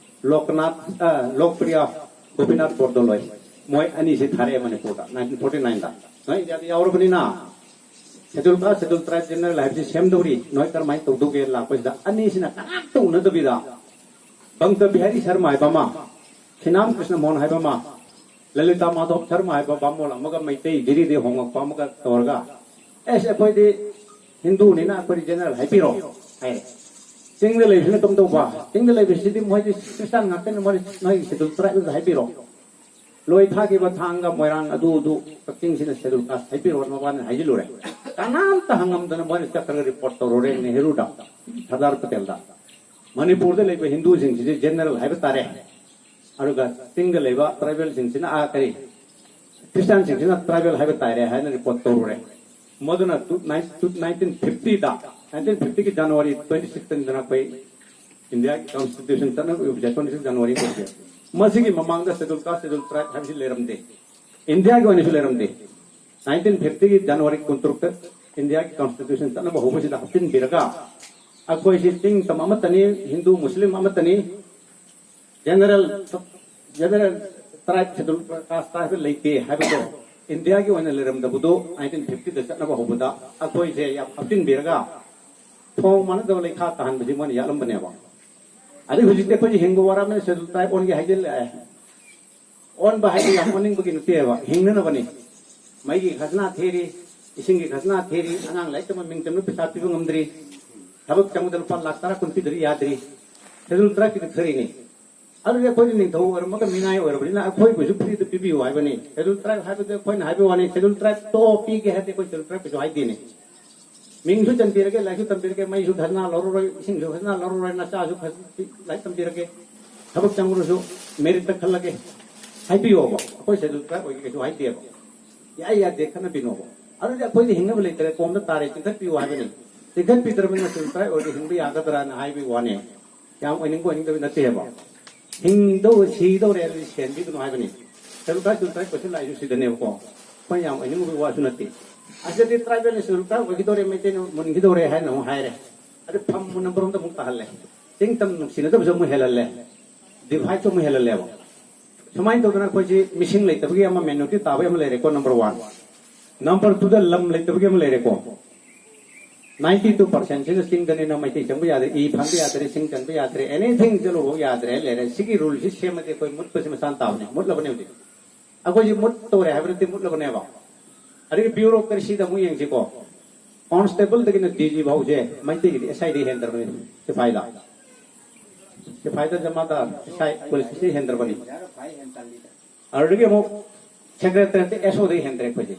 ꯂꯣꯛꯅꯥꯊ, ꯑ, ꯂꯣꯛꯄ꯭ꯔꯤꯌꯥ ꯒꯣꯄꯤꯅꯥꯊ ꯕꯣꯔꯗꯣꯂꯣꯏ, ꯃꯣꯏ ꯑꯅꯤꯁꯤ ꯊꯥꯔꯛꯑꯦ ꯃꯅꯤꯄꯨꯔꯗ ꯅꯥꯏꯟꯇꯤꯟ ꯐꯣꯔꯇꯤ ꯅꯥꯏꯟꯗ꯫ ꯅꯣꯏ ꯏꯟꯗꯤꯌꯥꯗ ꯌꯥꯎꯔꯕꯅꯤꯅ ꯁꯦꯗꯨꯜ ꯀꯥꯁ, ꯁꯦꯗꯨꯜ ꯇ꯭ꯔꯥꯏꯕ ꯖꯦꯅꯔꯦꯜ ꯍꯥꯏꯕꯁꯤ ꯁꯦꯝꯗꯧꯔꯤ, ꯅꯣꯏ ꯀꯔꯝꯍꯥꯏꯅ ꯇꯧꯗꯧꯒꯦ ꯂꯥꯛꯄꯁꯤꯗ, ꯑꯅꯤꯁꯤꯅ ꯀꯅꯥꯝꯇ ꯎꯅꯗꯕꯤꯗ ꯕꯪꯇ ꯕꯤꯍꯥꯔꯤ ꯁꯔꯃ ꯍꯥꯏꯕ ꯑꯃ, ꯈꯤꯅꯥꯝ ꯀ꯭ꯔꯤꯁꯅ ꯃꯣꯍꯟ ꯍꯥꯏꯕ ꯑꯃ, ꯂꯂꯤꯇꯥ ꯃꯥꯙꯣꯞ ꯁꯔꯃ ꯍꯥꯏꯕ ꯕꯥꯃꯣꯟ ꯑꯃꯒ ꯃꯩꯇꯩ ꯖꯤꯔꯤꯗꯒꯤ ꯍꯣꯡꯂꯛꯄ ꯑꯃꯒ ꯇꯧꯔꯒ, "ꯑꯦꯁ, ꯑꯩꯈꯣꯏꯗꯤ ꯍꯤꯟꯗꯨꯅꯤꯅ ꯑꯩꯈꯣꯏꯗꯤ ꯖꯦꯅꯔꯦꯜ ꯍꯥꯏꯕꯤꯔꯣ" ꯍꯥꯏꯔꯦ꯫ ꯆꯤꯡꯗ ꯂꯩꯕꯁꯤꯅ ꯀꯝꯗꯧꯕ? ꯆꯤꯡꯗ ꯂꯩꯕꯁꯤꯗꯤ ꯃꯣꯏꯗꯤ ꯈ꯭ꯔꯤꯁꯇꯥꯟ ꯉꯥꯛꯇꯅꯤ, ꯃꯣꯏꯗꯤ ꯅꯣꯏꯒꯤ ꯁꯦꯗꯨꯜ ꯇ꯭ꯔꯥꯏꯕꯇ ꯍꯥꯏꯕꯤꯔꯣ꯫ ꯂꯣꯏ ꯊꯥꯈꯤꯕ ꯊꯥꯡꯒ, ꯃꯣꯏꯔꯥꯡ, ꯑꯗꯨ ꯑꯗꯨ ꯀꯛꯆꯤꯡꯁꯤꯅ ꯁꯦꯗꯨꯜ ꯀꯥꯁ ꯍꯥꯏꯕꯤꯔꯣ, ꯃꯕꯥꯅꯤ ꯍꯥꯏꯖꯤꯜꯂꯨꯔꯦ꯫ ꯀꯅꯥꯝꯇ ꯍꯪꯉꯝꯗꯅ ꯃꯣꯏꯅ ꯆꯠꯈ꯭ꯔꯒ ꯔꯤꯄꯣꯔꯠ ꯇꯧꯔꯨꯔꯦ ꯅꯦꯍꯔꯨꯗ, ꯁꯔꯗꯥꯔ ꯄꯇꯦꯜꯗ꯫ ꯃꯅꯤꯄꯨꯔꯗ ꯂꯩꯕ ꯍꯤꯟꯗꯨꯁꯤꯡꯁꯤꯗꯤ ꯖꯦꯅꯔꯦꯜ ꯍꯥꯏꯕ ꯇꯥꯔꯦ꯫ ꯑꯗꯨꯒ ꯆꯤꯡꯗ ꯂꯩꯕ ꯇ꯭ꯔꯥꯏꯕꯦꯜꯁꯤꯡꯁꯤꯅ, ꯑꯥ, ꯀꯔꯤ, ꯈ꯭ꯔꯤꯁꯇꯥꯟꯁꯤꯡꯁꯤꯅ ꯇ꯭ꯔꯥꯏꯕꯦꯜ ꯍꯥꯏꯕ ꯇꯥꯔꯦ ꯍꯥꯏꯅ ꯔꯤꯄꯣꯔꯠ ꯇꯧꯔꯨꯔꯦ꯫ ꯃꯗꯨꯅ ꯇꯨ, ꯅꯥꯏꯟ-, ꯇꯨ, ꯅꯥꯏꯟꯇꯤꯟ ꯐꯤꯐꯇꯤꯗ, ꯅꯥꯏꯟꯇꯤꯟ ꯐꯤꯐꯇꯤꯒꯤ ꯖꯅꯋꯥꯔꯤ ꯇ꯭ꯋꯦꯟꯇꯤ ꯁꯤꯛꯁꯇꯅꯤꯗꯅ ꯑꯩꯈꯣꯏ ꯏꯟꯗꯤꯌꯥꯒꯤ ꯀꯟꯁꯇꯤꯇ꯭ꯌꯨꯁꯟ ꯆꯠꯅꯕ ꯇ꯭ꯋꯦꯟꯇꯤ ꯁꯤꯛꯁ ꯖꯅꯋꯥꯔꯤ ꯇꯧꯈꯤ꯫ ꯃꯁꯤꯒꯤ ꯃꯃꯥꯡꯗ ꯁꯦꯗꯨꯜ ꯀꯥꯁ, ꯁꯦꯗꯨꯜ ꯇ꯭ꯔꯥꯏꯕ ꯍꯥꯏꯕꯁꯤ ꯂꯩꯔꯝꯗꯦ꯫ ꯏꯟꯗꯤꯌꯥꯒꯤ ꯑꯣꯏꯅꯁꯨ ꯂꯩꯔꯝꯗꯦ꯫ ꯅꯥꯏꯟꯇꯤꯟ ꯐꯤꯐꯇꯤꯒꯤ ꯖꯅꯋꯥꯔꯤ ꯀꯨꯟꯇꯔꯨꯛꯇ ꯏꯟꯗꯤꯌꯥꯒꯤ ꯀꯟꯁꯇꯤꯇ꯭ꯌꯨꯁꯟ ꯆꯠꯅꯕ ꯍꯧꯕꯁꯤꯗ ꯍꯥꯞꯆꯤꯟꯕꯤꯔꯒ, ꯑꯩꯈꯣꯏꯁꯤ ꯆꯤꯡ ꯇꯝ ꯑꯃꯠꯇꯅꯤ, ꯍꯤꯟꯗꯨ ꯃꯨꯁꯂꯤꯝ ꯑꯃꯠꯇꯅꯤ, ꯖꯦꯅꯔꯦꯜ, ꯖꯦꯅꯔꯦꯜ ꯇ꯭ꯔꯥꯏꯕ, ꯁꯦꯗꯨꯜ ꯀꯥꯁ ꯇ꯭ꯔꯥꯏꯕ ꯂꯩꯇꯦ ꯍꯥꯏꯕꯗꯣ ꯏꯟꯗꯤꯌꯥꯒꯤ ꯑꯣꯏꯅ ꯂꯩꯔꯝꯗꯕꯗꯣ ꯅꯥꯏꯟꯇꯤꯟ ꯐꯤꯐꯇꯤꯗ ꯆꯠꯅꯕ ꯍꯧꯕꯗ ꯑꯩꯈꯣꯏꯁꯦ ꯌꯥꯝ ꯍꯥꯞꯆꯤꯟꯕꯤꯔꯒ ꯊꯣꯡ ꯃꯥꯟꯅꯗꯕ ꯂꯩꯈꯥ ꯇꯥꯍꯟꯕꯁꯤ ꯃꯣꯏꯅ ꯌꯥꯠꯂꯝꯕꯅꯦꯕ꯫ ꯑꯗꯩ ꯍꯧꯖꯤꯛꯇꯤ ꯑꯩꯈꯣꯏꯁꯦ ꯍꯤꯡꯕ ꯋꯥꯔꯕꯅꯤꯅ ꯁꯦꯗꯨꯜ ꯇ꯭ꯔꯥꯏꯕ ꯑꯣꯟꯒꯦ ꯍꯥꯏꯖꯤꯜꯂꯛꯑꯦ꯫ ꯑꯣꯟꯕ ꯍꯥꯏꯗꯤ ꯌꯥꯝ ꯑꯣꯟꯅꯤꯡꯕꯒꯤ ꯅꯠꯇꯦꯕ, ꯍꯤꯡꯅꯅꯕꯅꯤ꯫ ꯃꯩꯒꯤ ꯈꯖꯅꯥ ꯊꯤꯔꯤ, ꯏꯁꯤꯡꯒꯤ ꯈꯖꯅꯥ ꯊꯤꯔꯤ, ꯑꯉꯥꯡ ꯂꯥꯏꯔꯤꯛ ꯇꯝꯕ ꯃꯤꯡ ꯆꯟꯕ ꯄꯩꯁꯥ ꯄꯤꯕ ꯉꯝꯗ꯭ꯔꯤ, ꯊꯕꯛ ꯆꯪꯕꯗ ꯂꯨꯄꯥ ꯂꯥꯈ ꯇꯔꯥ ꯀꯨꯟ ꯄꯤꯗ꯭ꯔꯗꯤ ꯌꯥꯗ꯭ꯔꯤ, ꯁꯦꯗꯨꯜ ꯇ꯭ꯔꯥꯏꯕꯀꯤꯗꯤ ꯊꯤꯔꯤꯅꯤ꯫ ꯑꯗꯨꯗꯤ ꯑꯩꯈꯣꯏꯅ ꯅꯤꯡꯊꯧ ꯑꯣꯏꯔꯝꯃꯒ ꯃꯤꯅꯥꯏ ꯑꯣꯏꯔꯕꯅꯤꯅ ꯑꯩꯈꯣꯏꯕꯨꯁꯨ ꯐ꯭ꯔꯤꯗ ꯄꯤꯕꯤꯌꯨ ꯍꯥꯏꯕꯅꯤ꯫ ꯁꯦꯗꯨꯜ ꯇ꯭ꯔꯥꯏꯕ ꯍꯥꯏꯕꯗꯤ ꯑꯩꯈꯣꯏꯅ ꯍꯥꯏꯕ ꯋꯥꯅꯤ, ꯁꯦꯗꯨꯜ ꯇ꯭ꯔꯥꯏꯕ ꯇꯣ ꯄꯤꯒꯦ ꯍꯥꯏꯔꯗꯤ ꯑꯩꯈꯣꯏ ꯁꯦꯗꯨꯜ ꯇ꯭ꯔꯥꯏꯕꯀꯤꯁꯨ ꯍꯥꯏꯗꯦꯅꯦ꯫ ꯃꯤꯡꯁꯨ ꯆꯟꯕꯤꯔꯒꯦ, ꯂꯥꯏꯔꯤꯛꯁꯨ ꯇꯝꯕꯤꯔꯒꯦ, ꯃꯩꯁꯨ ꯈꯖꯅꯥ ꯂꯧꯔꯔꯣꯏ, ꯏꯁꯤꯡꯁꯨ ꯈꯖꯅꯥ ꯂꯧꯔꯔꯣꯏ, ꯅꯆꯥꯁꯨ ꯈꯖ-, ꯂꯥꯏꯔꯤꯛ ꯇꯝꯕꯤꯔꯒꯦ, ꯊꯕꯛ ꯆꯪꯉꯨꯔꯁꯨ ꯃꯦꯔꯤꯠꯇ ꯈꯜꯂꯒꯦ ꯍꯥꯏꯕꯤꯌꯣꯕ꯫ ꯑꯩꯈꯣꯏ ꯁꯦꯗꯨꯜ ꯇ꯭ꯔꯥꯏꯕ ꯑꯣꯏꯒꯦ ꯀꯩꯁꯨ ꯍꯥꯏꯗꯦꯕ꯫ ꯌꯥꯏ ꯌꯥꯗꯦ ꯈꯟꯅꯕꯤꯅꯣꯕ꯫ ꯑꯗꯨꯗꯤ ꯑꯩꯈꯣꯏꯗꯤ ꯍꯤꯡꯅꯕ ꯂꯩꯇ꯭ꯔꯦ, ꯀꯣꯝꯗ ꯇꯥꯔꯦ, ꯆꯤꯡꯈꯠꯄꯤꯌꯨ ꯍꯥꯏꯕꯅꯤ꯫ ꯆꯤꯡꯈꯠꯄꯤꯗ꯭ꯔꯕꯅꯤꯅ ꯁꯦꯗꯨꯜ ꯇ꯭ꯔꯥꯏꯕ ꯑꯣꯏꯔꯗꯤ ꯍꯤꯡꯕ ꯌꯥꯒꯗ꯭ꯔꯥꯅ ꯍꯥꯏꯕꯒꯤ ꯋꯥꯅꯤ꯫ ꯌꯥꯝ ꯑꯣꯏꯅꯤꯡꯕ ꯑꯣꯏꯅꯤꯡꯗꯕ ꯅꯠꯇꯦꯕ꯫ ꯍꯤꯡꯗꯧ ꯁꯤꯗꯧꯔꯦ ꯑꯗꯨꯗꯤ ꯁꯦꯟ ꯄꯤꯒꯅꯨ ꯍꯥꯏꯕꯅꯤ꯫ ꯁꯦꯗꯨꯜ ꯇ꯭ꯔꯥꯏꯕ, ꯁꯦꯗꯨꯜ ꯇ꯭ꯔꯥꯏꯕ ꯀꯣꯏꯁꯟ ꯂꯥꯛꯏꯁꯨ ꯁꯤꯗꯅꯦꯕꯀꯣ꯫ ꯑꯩꯈꯣꯏ ꯌꯥꯝ ꯑꯣꯏꯅꯤꯡꯕꯒꯤ ꯋꯥꯁꯨ ꯅꯠꯇꯦ꯫ ꯑꯁꯤꯗꯤ ꯇ꯭ꯔꯥꯏꯕꯦꯜꯅ ꯁꯦꯗꯨꯜ ꯇ꯭ꯔꯥꯏꯕ ꯑꯣꯏꯈꯤꯗꯧꯔꯦ, ꯃꯩꯇꯩꯅ ꯃꯨꯟꯈꯤꯗꯧꯔꯦ ꯍꯥꯏꯅ ꯑꯃꯨꯛ ꯍꯥꯏꯔꯦ꯫ ꯑꯗꯨ ꯐꯝ ꯅꯝꯕꯔ ꯑꯃꯗ ꯑꯃꯨꯛ ꯇꯥꯍꯜꯂꯦ꯫ ꯆꯤꯡ ꯇꯝ ꯅꯨꯡꯁꯤꯅꯗꯕꯁꯨ ꯑꯃꯨꯛ ꯍꯦꯜꯍꯜꯂꯦ꯫ ꯗꯤꯚꯥꯏꯠꯁꯨ ꯑꯃꯨꯛ ꯍꯦꯜꯍꯜꯂꯦꯕ꯫ ꯁꯨꯃꯥꯏꯅ ꯇꯧꯗꯅ ꯑꯩꯈꯣꯏꯁꯤ ꯃꯤꯁꯤꯡ ꯂꯩꯇꯕꯒꯤ ꯑꯃ, ꯃꯦꯅꯣꯔꯤꯇꯤ ꯇꯥꯕꯒꯤ ꯑꯃ ꯂꯩꯔꯦꯀꯣ, ꯅꯝꯕꯔ ꯋꯥꯟ꯫ ꯅꯝꯕꯔ ꯇꯨꯗ ꯂꯝ ꯂꯩꯇꯕꯒꯤ ꯑꯃ ꯂꯩꯔꯦꯀꯣ꯫ ꯅꯥꯏꯟꯇꯤ ꯇꯨ ꯄꯥꯔꯁꯦꯟꯁꯤꯅ ꯆꯤꯡꯗꯅꯤꯅ ꯃꯩꯇꯩ ꯆꯪꯕ ꯌꯥꯗ꯭ꯔꯦ, ꯏ ꯐꯪꯕ ꯌꯥꯗ꯭ꯔꯦ, ꯁꯤꯡ ꯆꯟꯕ ꯌꯥꯗ꯭ꯔꯦ, ꯑꯦꯅꯤꯊꯤꯡ ꯆꯠꯂꯨꯕ ꯌꯥꯗ꯭ꯔꯦ ꯂꯩꯔꯦ꯫ ꯁꯤꯒꯤ ꯔꯨꯜꯁꯤ ꯁꯦꯝꯃꯗꯤ ꯑꯩꯈꯣꯏ ꯃꯨꯠꯄꯁꯤ ꯃꯁꯥꯅ ꯇꯥꯕꯅꯤ, ꯃꯨꯠꯂꯕꯅꯦ ꯍꯧꯖꯤꯛ꯫ ꯑꯩꯈꯣꯏꯁꯤ ꯃꯨꯠꯇꯧꯔꯦ ꯍꯥꯏꯕ ꯅꯠꯇꯦ, ꯃꯨꯠꯂꯕꯅꯦꯕ꯫ ꯑꯗꯒꯤ ꯕ꯭ꯌꯨꯔꯣꯀ꯭ꯔꯦꯁꯤꯗ ꯑꯃꯨꯛ ꯌꯦꯡꯁꯤꯀꯣ꯫ ꯀꯣꯟꯁꯇꯦꯕꯜꯗꯒꯤꯅ ꯗꯤ ꯖꯤ ꯐꯥꯎꯁꯦ ꯃꯩꯇꯩꯒꯤꯗꯤ ꯑꯦꯁ ꯑꯥꯏꯗ ꯍꯦꯟꯗ꯭ꯔꯕꯅꯤ, ꯁꯤꯐꯥꯏꯗ꯫ ꯁꯤꯐꯥꯏꯗ ꯖꯃꯥꯗꯥꯔ, ꯑꯦꯁ ꯑꯥꯏ, ꯄꯨꯂꯤꯁꯇ ꯍꯦꯟꯗ꯭ꯔꯕꯅꯤ꯫ ꯑꯗꯨꯗꯒꯤ ꯑꯃꯨꯛ ꯁꯦꯀ꯭ꯔꯦꯇꯔꯤꯌꯦꯠꯇ ꯑꯦꯁ ꯑꯣꯗꯒꯤ ꯍꯦꯟꯗ꯭ꯔꯦ ꯑꯩꯈꯣꯏꯁꯦ꯫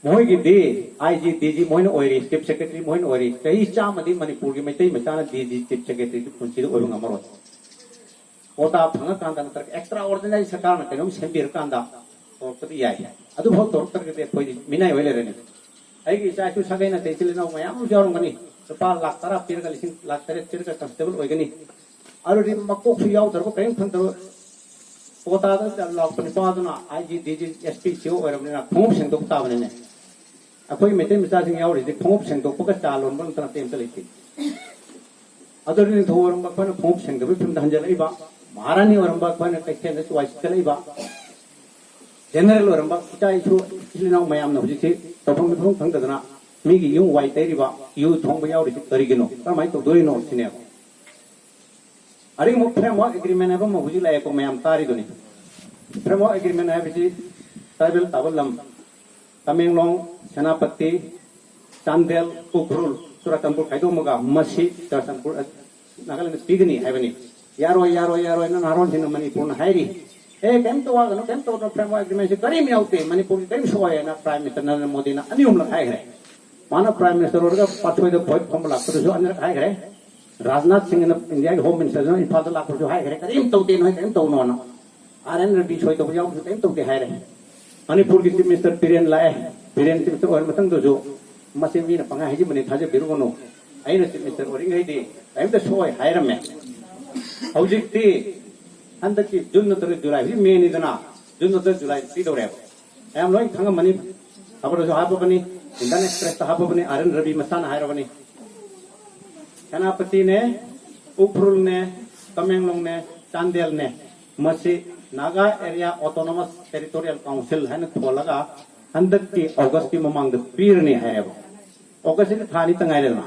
ꯃꯈꯣꯏꯒꯤꯗꯤ ꯑꯥꯏ ꯖꯤ, ꯗꯤ ꯖꯤ ꯃꯣꯏꯅ ꯑꯣꯏꯔꯤ, ꯆꯤꯐ ꯁꯦꯀ꯭ꯔꯦꯇꯔꯤ ꯃꯣꯏꯅ ꯑꯣꯏꯔꯤ꯫ ꯆꯍꯤ ꯆꯥꯝꯃꯗꯤ ꯃꯅꯤꯄꯨꯔꯒꯤ ꯃꯩꯇꯩ ꯃꯆꯥꯅ ꯗꯤ ꯖꯤ, ꯆꯤꯐ ꯁꯦꯀ꯭ꯔꯦꯇꯔꯤꯗꯤ ꯄꯨꯟꯁꯤꯗ ꯑꯣꯏꯕ ꯉꯝꯃꯔꯣꯏ꯫ ꯀꯣꯇꯥ ꯐꯪꯉꯀꯥꯟꯗ ꯅꯠꯇ꯭ꯔꯒ ꯑꯦꯛꯁꯇ꯭ꯔꯥ ꯑꯣꯔꯗꯤꯅꯔꯤ ꯁꯔꯀꯥꯔꯅ ꯀꯩꯅꯣꯝ ꯁꯦꯝꯕꯤꯔꯀꯥꯟꯗ ꯇꯧꯔꯛꯄꯗꯤ ꯌꯥꯏ꯫ ꯑꯗꯨꯐꯥꯎ ꯇꯧꯔꯛꯇ꯭ꯔꯒꯗꯤ ꯑꯩꯈꯣꯏꯗꯤ ꯃꯤꯅꯥꯏ ꯑꯣꯏ ꯂꯩꯔꯅꯤ꯫ ꯑꯩꯒꯤ ꯏꯆꯥ ꯏꯁꯨ ꯁꯥꯒꯩ ꯅꯥꯇꯩ ꯏꯆꯤꯜ ꯏꯅꯥꯎ ꯃꯌꯥꯝ ꯑꯃꯁꯨ ꯌꯥꯎꯔꯝꯒꯅꯤ꯫ ꯂꯨꯄꯥ ꯂꯥꯈ ꯇꯔꯥ ꯄꯤꯔꯒ, ꯂꯤꯁꯤꯡ ꯂꯥꯈ ꯇꯔꯦꯠ ꯄꯤꯔꯒ ꯀꯟꯁꯇꯦꯕꯜ ꯑꯣꯏꯒꯅꯤ꯫ ꯑꯗꯨꯗꯤ ꯃꯀꯣꯛꯁꯨ ꯌꯥꯎꯗ꯭ꯔꯕ, ꯀꯔꯤꯝ ꯈꯪꯗꯕ, ꯀꯣꯇꯥꯗ ꯂꯥꯛꯄ ꯅꯨꯄꯥꯗꯨꯅ ꯑꯥꯏ G, D G, S P, ꯁꯤ ꯑꯣ ꯑꯣꯏꯔꯕꯅꯤꯅ ꯈꯣꯡꯎꯞ ꯁꯦꯡꯗꯣꯛ ꯇꯥꯕꯅꯤꯅꯦ꯫ ꯑꯩꯈꯣꯏ ꯃꯩꯇꯩ ꯃꯆꯥꯁꯤꯡ ꯌꯥꯎꯔꯤꯁꯦ ꯈꯣꯡꯎꯞ ꯁꯦꯡꯗꯣꯛꯄꯒ ꯆꯥ ꯂꯣꯟꯕ ꯅꯠꯇꯅ ꯑꯇꯩ ꯑꯝꯇ ꯂꯩꯇꯦ꯫ ꯑꯗꯨ ꯅꯤꯡꯊꯧ ꯑꯣꯏꯔꯝꯕ ꯑꯩꯈꯣꯏꯅ ꯈꯣꯡꯎꯞ ꯁꯦꯡꯗꯕꯒꯤ ꯐꯤꯕꯝꯗ ꯍꯟꯖꯤꯜꯂꯛꯏꯕ, ꯃꯍꯥꯔꯥꯅꯤ ꯑꯣꯏꯔꯝꯕ ꯑꯩꯈꯣꯏꯅ ꯀꯩꯊꯦꯜꯗ ꯋꯥꯏ ꯁꯤꯠꯀꯠꯂꯛꯏꯕ, ꯖꯦꯅꯔꯦꯜ ꯑꯣꯏꯔꯝꯕ ꯏꯆꯥ ꯏꯁꯨ, ꯏꯆꯤꯜ ꯏꯅꯥꯎ ꯃꯌꯥꯝꯅ ꯍꯧꯖꯤꯛꯁꯤ ꯇꯧꯐꯝ ꯃꯤꯐꯝ ꯈꯪꯗꯗꯅ ꯃꯤꯒꯤ ꯌꯨꯝ ꯋꯥꯏ ꯇꯩꯔꯤꯕ, ꯌꯨ ꯊꯣꯡꯕ ꯌꯥꯎꯔꯤꯁꯤ ꯀꯔꯤꯒꯤꯅꯣ? ꯀꯔꯝꯍꯥꯏꯅ ꯇꯧꯗꯣꯔꯤꯅꯣ ꯁꯤꯅꯦꯕ꯫ ꯑꯗꯒꯤ ꯑꯃꯨꯛ ꯐ꯭ꯔꯦꯝꯋꯥꯔꯛ ꯑꯦꯒ꯭ꯔꯤꯃꯦꯟ ꯍꯥꯏꯕ ꯑꯃ ꯍꯧꯖꯤꯛ ꯂꯥꯛꯑꯦꯀꯣ, ꯃꯌꯥꯝ ꯇꯥꯔꯤꯗꯨꯅꯤ꯫ ꯐ꯭ꯔꯦꯝꯋꯥꯔꯛ ꯑꯦꯒ꯭ꯔꯤꯃꯦꯟ ꯍꯥꯏꯕꯁꯤ ꯇ꯭ꯔꯥꯏꯕꯦꯜ ꯇꯥꯕ ꯂꯝ ꯇꯃꯦꯡꯂꯣꯡ, ꯁꯦꯅꯥꯄꯇꯤ, ꯆꯥꯟꯗꯦꯜ, ꯎꯈ꯭ꯔꯨꯜ, ꯆꯨꯔꯥꯆꯥꯟꯄꯨꯔ ꯈꯥꯏꯗꯣꯛꯑꯝꯃꯒ ꯃꯁꯤ ꯆꯨꯔꯥꯆꯥꯟꯄꯨꯔ, ꯅꯥꯒꯥꯂꯦꯟꯗ ꯄꯤꯒꯅꯤ ꯍꯥꯏꯕꯅꯤ꯫ ꯌꯥꯔꯣꯏ, ꯌꯥꯔꯣꯏ, ꯌꯥꯔꯣꯏ, ꯅꯪ ꯅꯍꯥꯔꯣꯟꯁꯤꯡꯅ ꯃꯅꯤꯄꯨꯔꯅ ꯍꯥꯏꯔꯤ, "ꯑꯦ, ꯀꯩꯝꯇ ꯋꯥꯒꯅꯨ, ꯀꯩꯝꯇ ꯇꯧꯒꯅꯨ, framework agreement ꯁꯤ ꯀꯔꯤꯝ ꯌꯥꯎꯗꯦ, ꯃꯅꯤꯄꯨꯔꯒꯤ ꯀꯔꯤꯝ ꯁꯣꯛꯑꯣꯏ" ꯍꯥꯏꯅ Prime Minister ꯅꯔꯦꯟꯗ꯭ꯔ ꯃꯣꯗꯤꯅ ꯑꯅꯤ ꯑꯍꯨꯝꯂꯛ ꯍꯥꯏꯈ꯭ꯔꯦ꯫ ꯃꯥꯅ Prime Minister ꯑꯣꯏꯔꯒ ꯄꯥꯠꯁꯣꯏꯗ ꯚꯣꯠ ꯈꯣꯝꯕ ꯂꯥꯛꯄꯗꯁꯨ ꯑꯅꯤꯔꯛ ꯍꯥꯏꯈ꯭ꯔꯦ꯫ ꯔꯥꯖꯅꯥꯊ ꯁꯤꯡꯅ, ꯏꯟꯗꯤꯌꯥꯒꯤ Home Minister ꯗꯨꯅ ꯏꯝꯐꯥꯜꯗ ꯂꯥꯛꯄꯗꯁꯨ ꯍꯥꯏꯈ꯭ꯔꯦ, "ꯀꯔꯤꯝ ꯇꯧꯗꯦ, ꯅꯣꯏ ꯀꯔꯤꯝ ꯇꯧꯅꯣꯅ"꯫ ꯑꯥꯔ ꯑꯦꯟ ꯔꯕꯤ ꯁꯣꯏ ꯇꯧꯕ ꯌꯥꯎꯕꯁꯨ ꯀꯔꯤꯝ ꯇꯧꯗꯦ ꯍꯥꯏꯔꯦ꯫ ꯃꯅꯤꯄꯨꯔꯒꯤ Chief Minister ꯕꯤꯔꯦꯟ ꯂꯥꯛꯑꯦ꯫ ꯕꯤꯔꯦꯟ Chief Minister ꯑꯣꯏꯔ ꯃꯇꯨꯡꯗꯁꯨ ꯃꯁꯤ ꯃꯤꯅ ꯄꯪꯍꯥꯏ ꯍꯥꯏꯖꯤꯟꯕꯅꯤ, ꯊꯥꯖꯕꯤꯔꯨꯒꯅꯨ, ꯑꯩꯅ Chief Minister ꯑꯣꯏꯔꯤꯉꯩꯗꯤ ꯀꯔꯤꯝꯇ ꯁꯣꯛꯑꯣꯏ ꯍꯥꯏꯔꯝꯃꯦ꯫ ꯍꯧꯖꯤꯛꯇꯤ ꯍꯟꯗꯛꯀꯤ ꯖꯨꯟ ꯅꯠꯇ꯭ꯔꯒ ꯖꯨꯂꯥꯏ, ꯍꯧꯖꯤꯛ ꯃꯦꯅꯤꯗꯅ, ꯖꯨꯟ ꯅꯠꯇ꯭ꯔꯒ ꯖꯨꯂꯥꯏ ꯄꯤꯗꯧꯔꯦꯕ꯫ ꯃꯌꯥꯝ ꯂꯣꯏ ꯈꯪꯉꯝꯃꯅꯤ, ꯈꯕꯔꯗꯁꯨ ꯍꯥꯞꯄꯕꯅꯤ, Indian Express ꯇ ꯍꯥꯞꯄꯕꯅꯤ, ꯑꯥꯔ ꯑꯦꯟ ꯔꯕꯤ ꯃꯁꯥꯅ ꯍꯥꯏꯔꯕꯅꯤ꯫ ꯁꯦꯅꯥꯄꯇꯤꯅꯦ, ꯎꯈ꯭ꯔꯨꯜꯅꯦ, ꯇꯃꯦꯡꯂꯣꯡꯅꯦ, ꯆꯥꯟꯗꯦꯜꯅꯦ, ꯃꯁꯤ Naga Area Autonomous Territorial Council ꯍꯥꯏꯅ ꯊꯣꯜꯂꯒ ꯍꯟꯗꯛꯀꯤ ꯑꯣꯒꯁꯀꯤ ꯃꯃꯥꯡꯗ ꯄꯤꯔꯅꯤ ꯍꯥꯏꯌꯦꯕ꯫ ꯑꯣꯒꯁꯁꯤꯗꯤ ꯊꯥ ꯑꯅꯤꯇ ꯉꯥꯏꯔꯦꯗꯅ꯫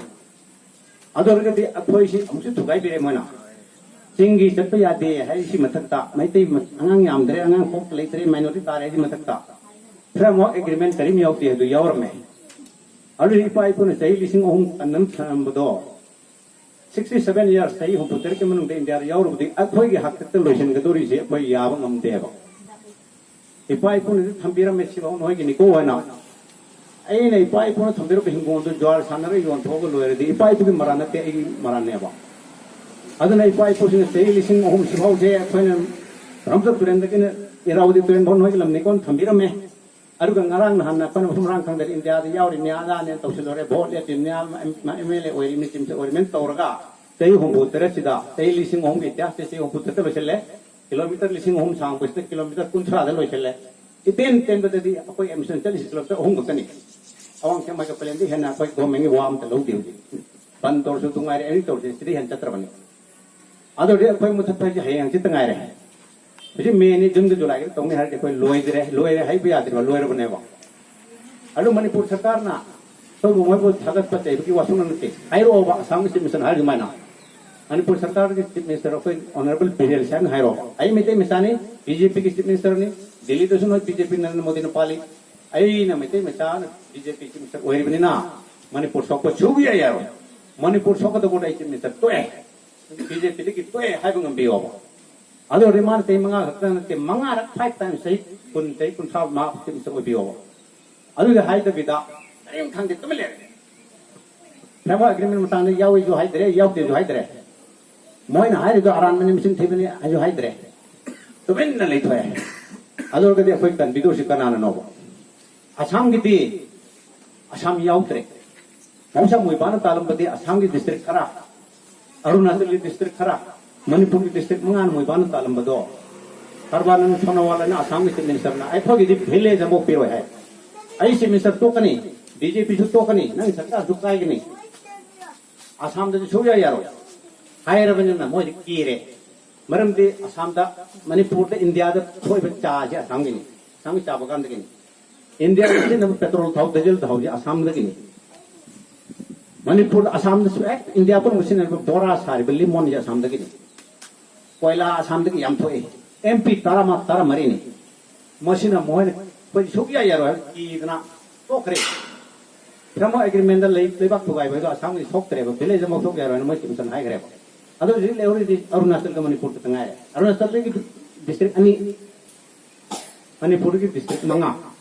ꯑꯗꯨ ꯑꯣꯏꯔꯒꯗꯤ ꯑꯩꯈꯣꯏꯁꯤ ꯑꯃꯨꯛꯁꯨ ꯊꯨꯒꯥꯏꯕꯤꯔꯦ ꯃꯣꯏꯅ꯫ ꯆꯤꯡꯒꯤ ꯆꯠꯄ ꯌꯥꯗꯦ ꯍꯥꯏꯁꯤ ꯃꯊꯛꯇ, ꯃꯩꯇꯩ ꯃ-, ꯑꯉꯥꯡ ꯌꯥꯝꯗ꯭ꯔꯦ, ꯑꯉꯥꯡ ꯄꯣꯛꯄ ꯂꯩꯇ꯭ꯔꯦ, minority ꯇꯥꯔꯦ ꯍꯥꯏꯁꯤ ꯃꯊꯛꯇ, framework agreement ꯀꯔꯤꯝ ꯌꯥꯎꯗꯦ ꯍꯥꯏꯗꯨ ꯌꯥꯎꯔꯝꯃꯦ꯫ ꯑꯗꯨꯗꯤ ꯏꯄꯥ ꯏꯄꯨꯅ ꯆꯍꯤ ꯂꯤꯁꯤꯡ ꯑꯍꯨꯝ ꯀꯟꯅ ꯊꯝꯕꯗꯣ, sixty seven years, ꯆꯍꯤ ꯍꯨꯝꯐꯨ ꯇꯔꯦꯠꯀꯤ ꯃꯅꯨꯡꯗ ꯏꯟꯗꯤꯌꯥꯗ ꯌꯥꯎꯔꯨꯕꯗꯤ ꯑꯩꯈꯣꯏꯒꯤ ꯍꯥꯛꯇꯛꯇ ꯂꯣꯏꯁꯤꯟꯒꯗꯧꯔꯤꯁꯦ ꯑꯩꯈꯣꯏ ꯌꯥꯕ ꯉꯝꯗꯦꯕ꯫ ꯏꯄꯥ ꯏꯄꯨꯅꯗꯤ ꯊꯝꯕꯤꯔꯝꯃꯦ, ꯁꯤꯐꯥꯎ ꯅꯣꯏꯒꯤꯅꯤꯀꯣ ꯍꯥꯏꯅ꯫ ꯑꯩꯅ ꯏꯄꯥ ꯏꯄꯨꯅ ꯊꯝꯕꯤꯔꯝꯕ ꯍꯤꯡꯒꯣꯜꯗꯨ ꯖ꯭ꯋꯥꯔ ꯁꯥꯟꯅꯔꯒ ꯌꯣꯟꯊꯣꯛꯑꯒ ꯂꯣꯏꯔꯗꯤ ꯏꯄꯥ ꯏꯄꯨꯒꯤ ꯃꯔꯥꯟ ꯅꯠꯇꯦ, ꯑꯩꯒꯤ ꯃꯔꯥꯟꯅꯦꯕ꯫ ꯑꯗꯨꯅ ꯏꯄꯥ ꯏꯄꯨꯁꯤꯡꯅ ꯆꯍꯤ ꯂꯤꯁꯤꯡ ꯑꯍꯨꯝ ꯁꯤꯐꯥꯎꯁꯦ ꯑꯩꯈꯣꯏꯅ ꯕ꯭ꯔꯍꯃꯄꯨꯇ꯭ꯔ ꯇꯨꯔꯦꯜꯗꯒꯤꯅ ꯏꯔꯥꯋꯇꯤ ꯇꯨꯔꯦꯜ ꯐꯥꯎ ꯅꯣꯏꯒꯤ ꯂꯝꯅꯤꯀꯣ ꯊꯝꯕꯤꯔꯝꯃꯦ꯫ ꯑꯗꯨꯒ ꯉꯔꯥꯡ ꯅꯍꯥꯟ ꯑꯩꯈꯣꯏꯅ ꯃꯐꯝ ꯃꯔꯥꯡ ꯈꯪꯗꯅ ꯏꯟꯗꯤꯌꯥꯗ ꯌꯥꯎꯔꯤꯕꯅꯤ, ꯑꯗꯥꯅꯦꯅ ꯇꯧꯁꯤꯜꯂꯨꯔꯦ, ꯚꯣꯠ ꯂꯦꯞꯄꯤꯕꯅꯤ, ꯑꯦꯝ ꯑꯦꯜ ꯑꯦ ꯑꯣꯏꯔꯤꯕꯅꯤ, ꯆꯤꯞ ꯃꯤꯅꯤꯁꯇꯔ ꯑꯣꯏꯔꯤꯕꯅꯤ ꯇꯧꯔꯒ ꯆꯍꯤ ꯍꯨꯝꯐꯨ ꯇꯔꯦꯠꯁꯤꯗ, ꯆꯍꯤ ꯂꯤꯁꯤꯡ ꯑꯍꯨꯝꯒꯤ ꯏꯇꯤꯍꯥꯁꯁꯦ ꯆꯍꯤ ꯍꯨꯝꯐꯨ ꯇꯔꯦꯠꯇ ꯂꯣꯏꯁꯤꯜꯂꯦ꯫ ꯀꯤꯂꯣꯃꯤꯇꯔ ꯂꯤꯁꯤꯡ ꯑꯍꯨꯝ ꯁꯥꯡꯕꯁꯤꯗ ꯀꯤꯂꯣꯃꯤꯇꯔ ꯀꯨꯟꯊ꯭ꯔꯥꯗ ꯂꯣꯏꯁꯤꯜꯂꯦ꯫ ꯏꯇꯦꯟ ꯇꯦꯟꯕꯗꯗꯤ ꯑꯩꯈꯣꯏ ꯑꯦꯝꯁꯟ ꯆꯠꯂꯤꯁꯤ ꯀꯤꯂꯣꯃꯤꯇꯔ ꯑꯍꯨꯝ ꯈꯛꯇꯅꯤ꯫ ꯑꯋꯥꯡ ꯁꯦꯛꯃꯥꯏꯒ ꯄꯂꯦꯟꯗꯤ ꯍꯦꯟꯅ ꯑꯩꯈꯣꯏ ꯒꯣꯔꯃꯦꯟꯒꯤ ꯋꯥ ꯑꯝꯇ ꯂꯧꯗꯦ ꯍꯧꯖꯤꯛ꯫ ꯕꯟ ꯇꯧꯔꯁꯨ ꯑꯗꯨ ꯉꯥꯏꯔꯦ, ꯑꯦꯅꯤ ꯇꯧꯔꯁꯨ ꯁꯤꯗꯤ ꯍꯦꯟꯅ ꯆꯠꯇ꯭ꯔꯕꯅꯤ꯫ ꯑꯗꯨ ꯑꯣꯏꯔꯗꯤ ꯑꯩꯈꯣꯏ ꯃꯨꯊꯠꯄ ꯍꯥꯏꯁꯦ ꯍꯌꯦꯡ ꯍꯪꯆꯤꯠꯇ ꯉꯥꯏꯔꯦ꯫ ꯍꯧꯖꯤꯛ ꯃꯦꯅꯤ, ꯖꯨꯟꯒ ꯖꯨꯂꯥꯏꯒ ꯇꯧꯅꯤ ꯍꯥꯏꯔꯗꯤ ꯑꯩꯈꯣꯏ ꯂꯣꯏꯗ꯭ꯔꯦ, ꯂꯣꯏꯔꯦ ꯍꯥꯏꯕ ꯌꯥꯗ꯭ꯔꯤꯕ, ꯂꯣꯏꯔꯕꯅꯦꯕ꯫ ꯑꯗꯨ ꯃꯅꯤꯄꯨꯔ ꯁꯔꯀꯥꯔꯅ ꯑꯩꯈꯣꯏꯕꯨ ꯃꯣꯏꯕꯨ ꯊꯥꯒꯠꯄ ꯆꯩꯕꯒꯤ ꯋꯥꯐꯝ ꯅꯠꯇꯦ꯫ ꯍꯥꯏꯔꯛꯑꯣꯕ, ꯑꯁꯥꯝꯒꯤ ꯆꯤꯞ ꯃꯤꯅꯤꯁꯇꯔꯅ ꯍꯥꯏꯔꯤ ꯑꯗꯨꯃꯥꯏꯅ꯫ ꯃꯅꯤꯄꯨꯔ ꯁꯔꯀꯥꯔꯒꯤ ꯆꯤꯞ ꯃꯤꯅꯤꯁꯇꯔ ꯑꯩꯈꯣꯏ ꯑꯣꯅꯔꯦꯕꯜ ꯕꯤꯔꯦꯟ ꯁꯥꯏꯅ ꯍꯥꯏꯔꯣ꯫ ꯑꯩ ꯃꯩꯇꯩ ꯃꯆꯥꯅꯤ, ꯕꯤ ꯖꯦ ꯄꯤꯒꯤ ꯆꯤꯞ ꯃꯤꯅꯤꯁꯇꯔꯅꯤ, ꯗꯤꯜꯂꯤꯗꯁꯨ ꯅꯣꯏ ꯕꯤ ꯖꯦ ꯄꯤ ꯅꯔꯦꯟꯗ꯭ꯔ ꯃꯣꯗꯤꯅ ꯄꯥꯜꯂꯤ꯫ ꯑꯩꯅ ꯃꯩꯇꯩ ꯃꯆꯥꯅ ꯕꯤ ꯖꯦ ꯄꯤ ꯆꯤꯞ ꯃꯤꯅꯤꯁꯇꯔ ꯑꯣꯏꯔꯤꯕꯅꯤꯅ ꯃꯅꯤꯄꯨꯔ ꯁꯣꯛꯄ ꯁꯨꯡꯌꯥ ꯌꯥꯔꯣꯏ꯫ ꯃꯅꯤꯄꯨꯔ ꯁꯣꯛꯀꯗꯧꯕꯗ ꯑꯩ ꯆꯤꯞ ꯃꯤꯅꯤꯁꯇꯔ ꯇꯣꯛꯑꯦ, ꯕꯤ ꯖꯦ ꯄꯤꯗꯒꯤ ꯇꯣꯛꯑꯦ ꯍꯥꯏꯕ ꯉꯝꯕꯤꯌꯣꯕ꯫ ꯑꯗꯨ ꯑꯣꯏꯔꯗꯤ ꯃꯥꯅ ꯆꯍꯤ ꯃꯉꯥ ꯈꯛꯇ ꯅꯠꯇꯦ, ꯃꯉꯥꯔꯛ ꯐꯥꯏꯚ ꯇꯥꯏꯝꯁ ꯆꯍꯤ ꯀꯨꯟ, ꯆꯍꯤ ꯀꯨꯟꯊ꯭ꯔꯥ ꯃꯥ ꯆꯤꯞ ꯃꯤꯅꯤꯁꯇꯔ ꯑꯣꯏꯕꯤꯌꯣꯕ꯫ ꯑꯗꯨꯗꯤ ꯍꯥꯏꯗꯕꯤꯗ ꯀꯔꯤꯝ ꯈꯪꯗꯦ ꯇꯨꯃꯤꯟ ꯂꯩꯔꯦ꯫ ꯐ꯭ꯔꯦꯝꯋꯥꯔꯛ ꯑꯦꯒ꯭ꯔꯤꯃꯦꯟ ꯃꯇꯥꯡꯗ ꯌꯥꯎꯏꯁꯨ ꯍꯥꯏꯗ꯭ꯔꯦ, ꯌꯥꯎꯗꯦꯁꯨ ꯍꯥꯏꯗ꯭ꯔꯦ꯫ ꯃꯣꯏꯅ ꯍꯥꯏꯔꯤꯗꯣ ꯑꯔꯥꯟꯕꯅꯤ, ꯃꯆꯤꯟ ꯊꯤꯕꯅꯤ ꯍꯥꯏꯁꯨ ꯍꯥꯏꯗ꯭ꯔꯦ꯫ ꯇꯨꯃꯤꯟꯅ ꯂꯩꯊꯣꯛꯑꯦ꯫ ꯑꯗꯨ ꯑꯣꯏꯔꯒꯗꯤ ꯑꯩꯈꯣꯏ ꯀꯟꯕꯤꯗꯧꯔꯤꯁꯤ ꯀꯅꯥꯅꯅꯣꯕ? ꯑꯁꯥꯝꯒꯤꯗꯤ ꯑꯁꯥꯝ ꯌꯥꯎꯗ꯭ꯔꯦ꯫ ꯃꯍꯧꯁꯥ ꯃꯣꯏꯕꯥꯅ ꯇꯥꯜꯂꯝꯕꯗꯤ ꯑꯁꯥꯝꯒꯤ ꯗꯤꯁꯇ꯭ꯔꯤꯛ ꯈꯔ, ꯑꯔꯨꯅꯥꯆꯜꯒꯤ ꯗꯤꯁꯇ꯭ꯔꯤꯛ ꯈꯔ, ꯃꯅꯤꯄꯨꯔꯒꯤ ꯗꯤꯁꯇ꯭ꯔꯤꯛ ꯃꯉꯥꯅ ꯃꯣꯏꯕꯥꯅ ꯇꯥꯜꯂꯝꯕꯗꯣ ꯁꯔꯕꯥꯅꯟꯗ ꯁꯣꯅꯣꯋꯥꯜ ꯑꯅ ꯑꯁꯥꯝꯒꯤ ꯆꯤꯐ ꯃꯤꯅꯤꯁꯇꯔꯅ ꯑꯩꯈꯣꯏꯒꯤꯗꯤ ꯚꯤꯂꯦꯖ ꯑꯃꯐꯥꯎ ꯄꯤꯔꯣꯏ ꯍꯥꯏ꯫ ꯑꯩ ꯆꯤꯐ ꯃꯤꯅꯤꯁꯇꯔ ꯇꯣꯛꯀꯅꯤ, ꯕꯤ ꯖꯦ ꯄꯤꯁꯨ ꯇꯣꯛꯀꯅꯤ, ꯅꯪ ꯁꯔꯀꯥꯔꯁꯨ ꯀꯥꯏꯒꯅꯤ꯫ ꯑꯁꯥꯝꯗꯗꯤ ꯁꯨꯡꯌꯥ ꯌꯥꯔꯣꯏ ꯍꯥꯏꯔꯕꯅꯤꯅ ꯃꯣꯏꯗꯤ ꯀꯤꯔꯦ꯫ ꯃꯔꯝꯗꯤ ꯑꯁꯥꯝꯗ, ꯃꯅꯤꯄꯨꯔꯗ, ꯏꯟꯗꯤꯌꯥꯗ ꯊꯣꯛꯏꯕ ꯆꯥꯁꯦ ꯑꯁꯥꯝꯒꯤꯅꯤ, ꯑꯁꯥꯝꯒꯤ ꯆꯥ ꯕꯒꯥꯟꯗꯒꯤꯅꯤ꯫ ꯏꯟꯗꯤꯌꯥꯗ ꯁꯤꯖꯤꯟꯅꯕ ꯄꯦꯇ꯭ꯔꯣꯜ ꯊꯥꯎ, ꯗꯤꯖꯜ ꯊꯥꯎꯁꯦ ꯑꯁꯥꯝꯗꯒꯤꯅꯤ꯫ ꯃꯅꯤꯄꯨꯔꯗ, ꯑꯁꯥꯝꯗꯁꯨ ꯍꯦꯛ ꯏꯟꯗꯤꯌꯥ ꯄꯨꯝꯅꯃꯛ ꯁꯤꯖꯤꯟꯅꯔꯤꯕ ꯕꯣꯔꯥ ꯁꯥꯔꯤꯕ ꯂꯤꯃꯣꯟꯁꯦ ꯑꯁꯥꯝꯗꯒꯤꯅꯤ꯫ ꯀꯣꯏꯂꯥ ꯑꯁꯥꯝꯗꯒꯤ ꯌꯥꯝ ꯊꯣꯛꯏ꯫ ꯑꯦꯝ ꯄꯤ ꯇꯔꯥꯃꯉꯥ, ꯇꯔꯥꯃꯔꯤꯅꯤ꯫ ꯃꯁꯤꯅ ꯃꯈꯣꯏꯅ ꯑꯩꯈꯣꯏꯗꯤ ꯁꯨꯛꯌꯥ ꯌꯥꯔꯣꯏ ꯍꯥꯏꯕ ꯀꯤꯗꯅ ꯇꯣꯛꯈ꯭ꯔꯦ꯫ ꯐ꯭ꯔꯦꯝꯋꯥꯔꯛ ꯑꯦꯒ꯭ꯔꯤꯃꯦꯟꯗ ꯂꯩ, ꯂꯩꯕꯥꯛ ꯊꯨꯒꯥꯏꯕ ꯍꯥꯏꯗꯣ ꯑꯁꯥꯝꯒꯤ ꯁꯣꯛꯇ꯭ꯔꯦꯕ, ꯚꯤꯂꯦꯖ ꯑꯃ ꯁꯣꯛ ꯌꯥꯔꯣꯏ ꯍꯥꯏꯅ ꯃꯣꯏ ꯆꯤꯞ ꯃꯤꯅꯤꯁꯇꯔꯅ ꯍꯥꯏꯈ꯭ꯔꯦꯕ꯫ ꯑꯗꯣ ꯍꯧꯖꯤꯛ ꯂꯩꯍꯧꯔꯤꯗꯤ ꯑꯔꯨꯅꯥꯆꯜꯒ ꯃꯅꯤꯄꯨꯔ ꯈꯛꯇ ꯉꯥꯏꯔꯦ꯫ ꯑꯔꯨꯅꯥꯆꯜꯗꯒꯤ ꯗꯤꯁꯇ꯭ꯔꯤꯛ ꯑꯅꯤ, ꯃꯅꯤꯄꯨꯔꯗꯒꯤ ꯗꯤꯁꯇ꯭ꯔꯤꯛ ꯃꯉꯥ,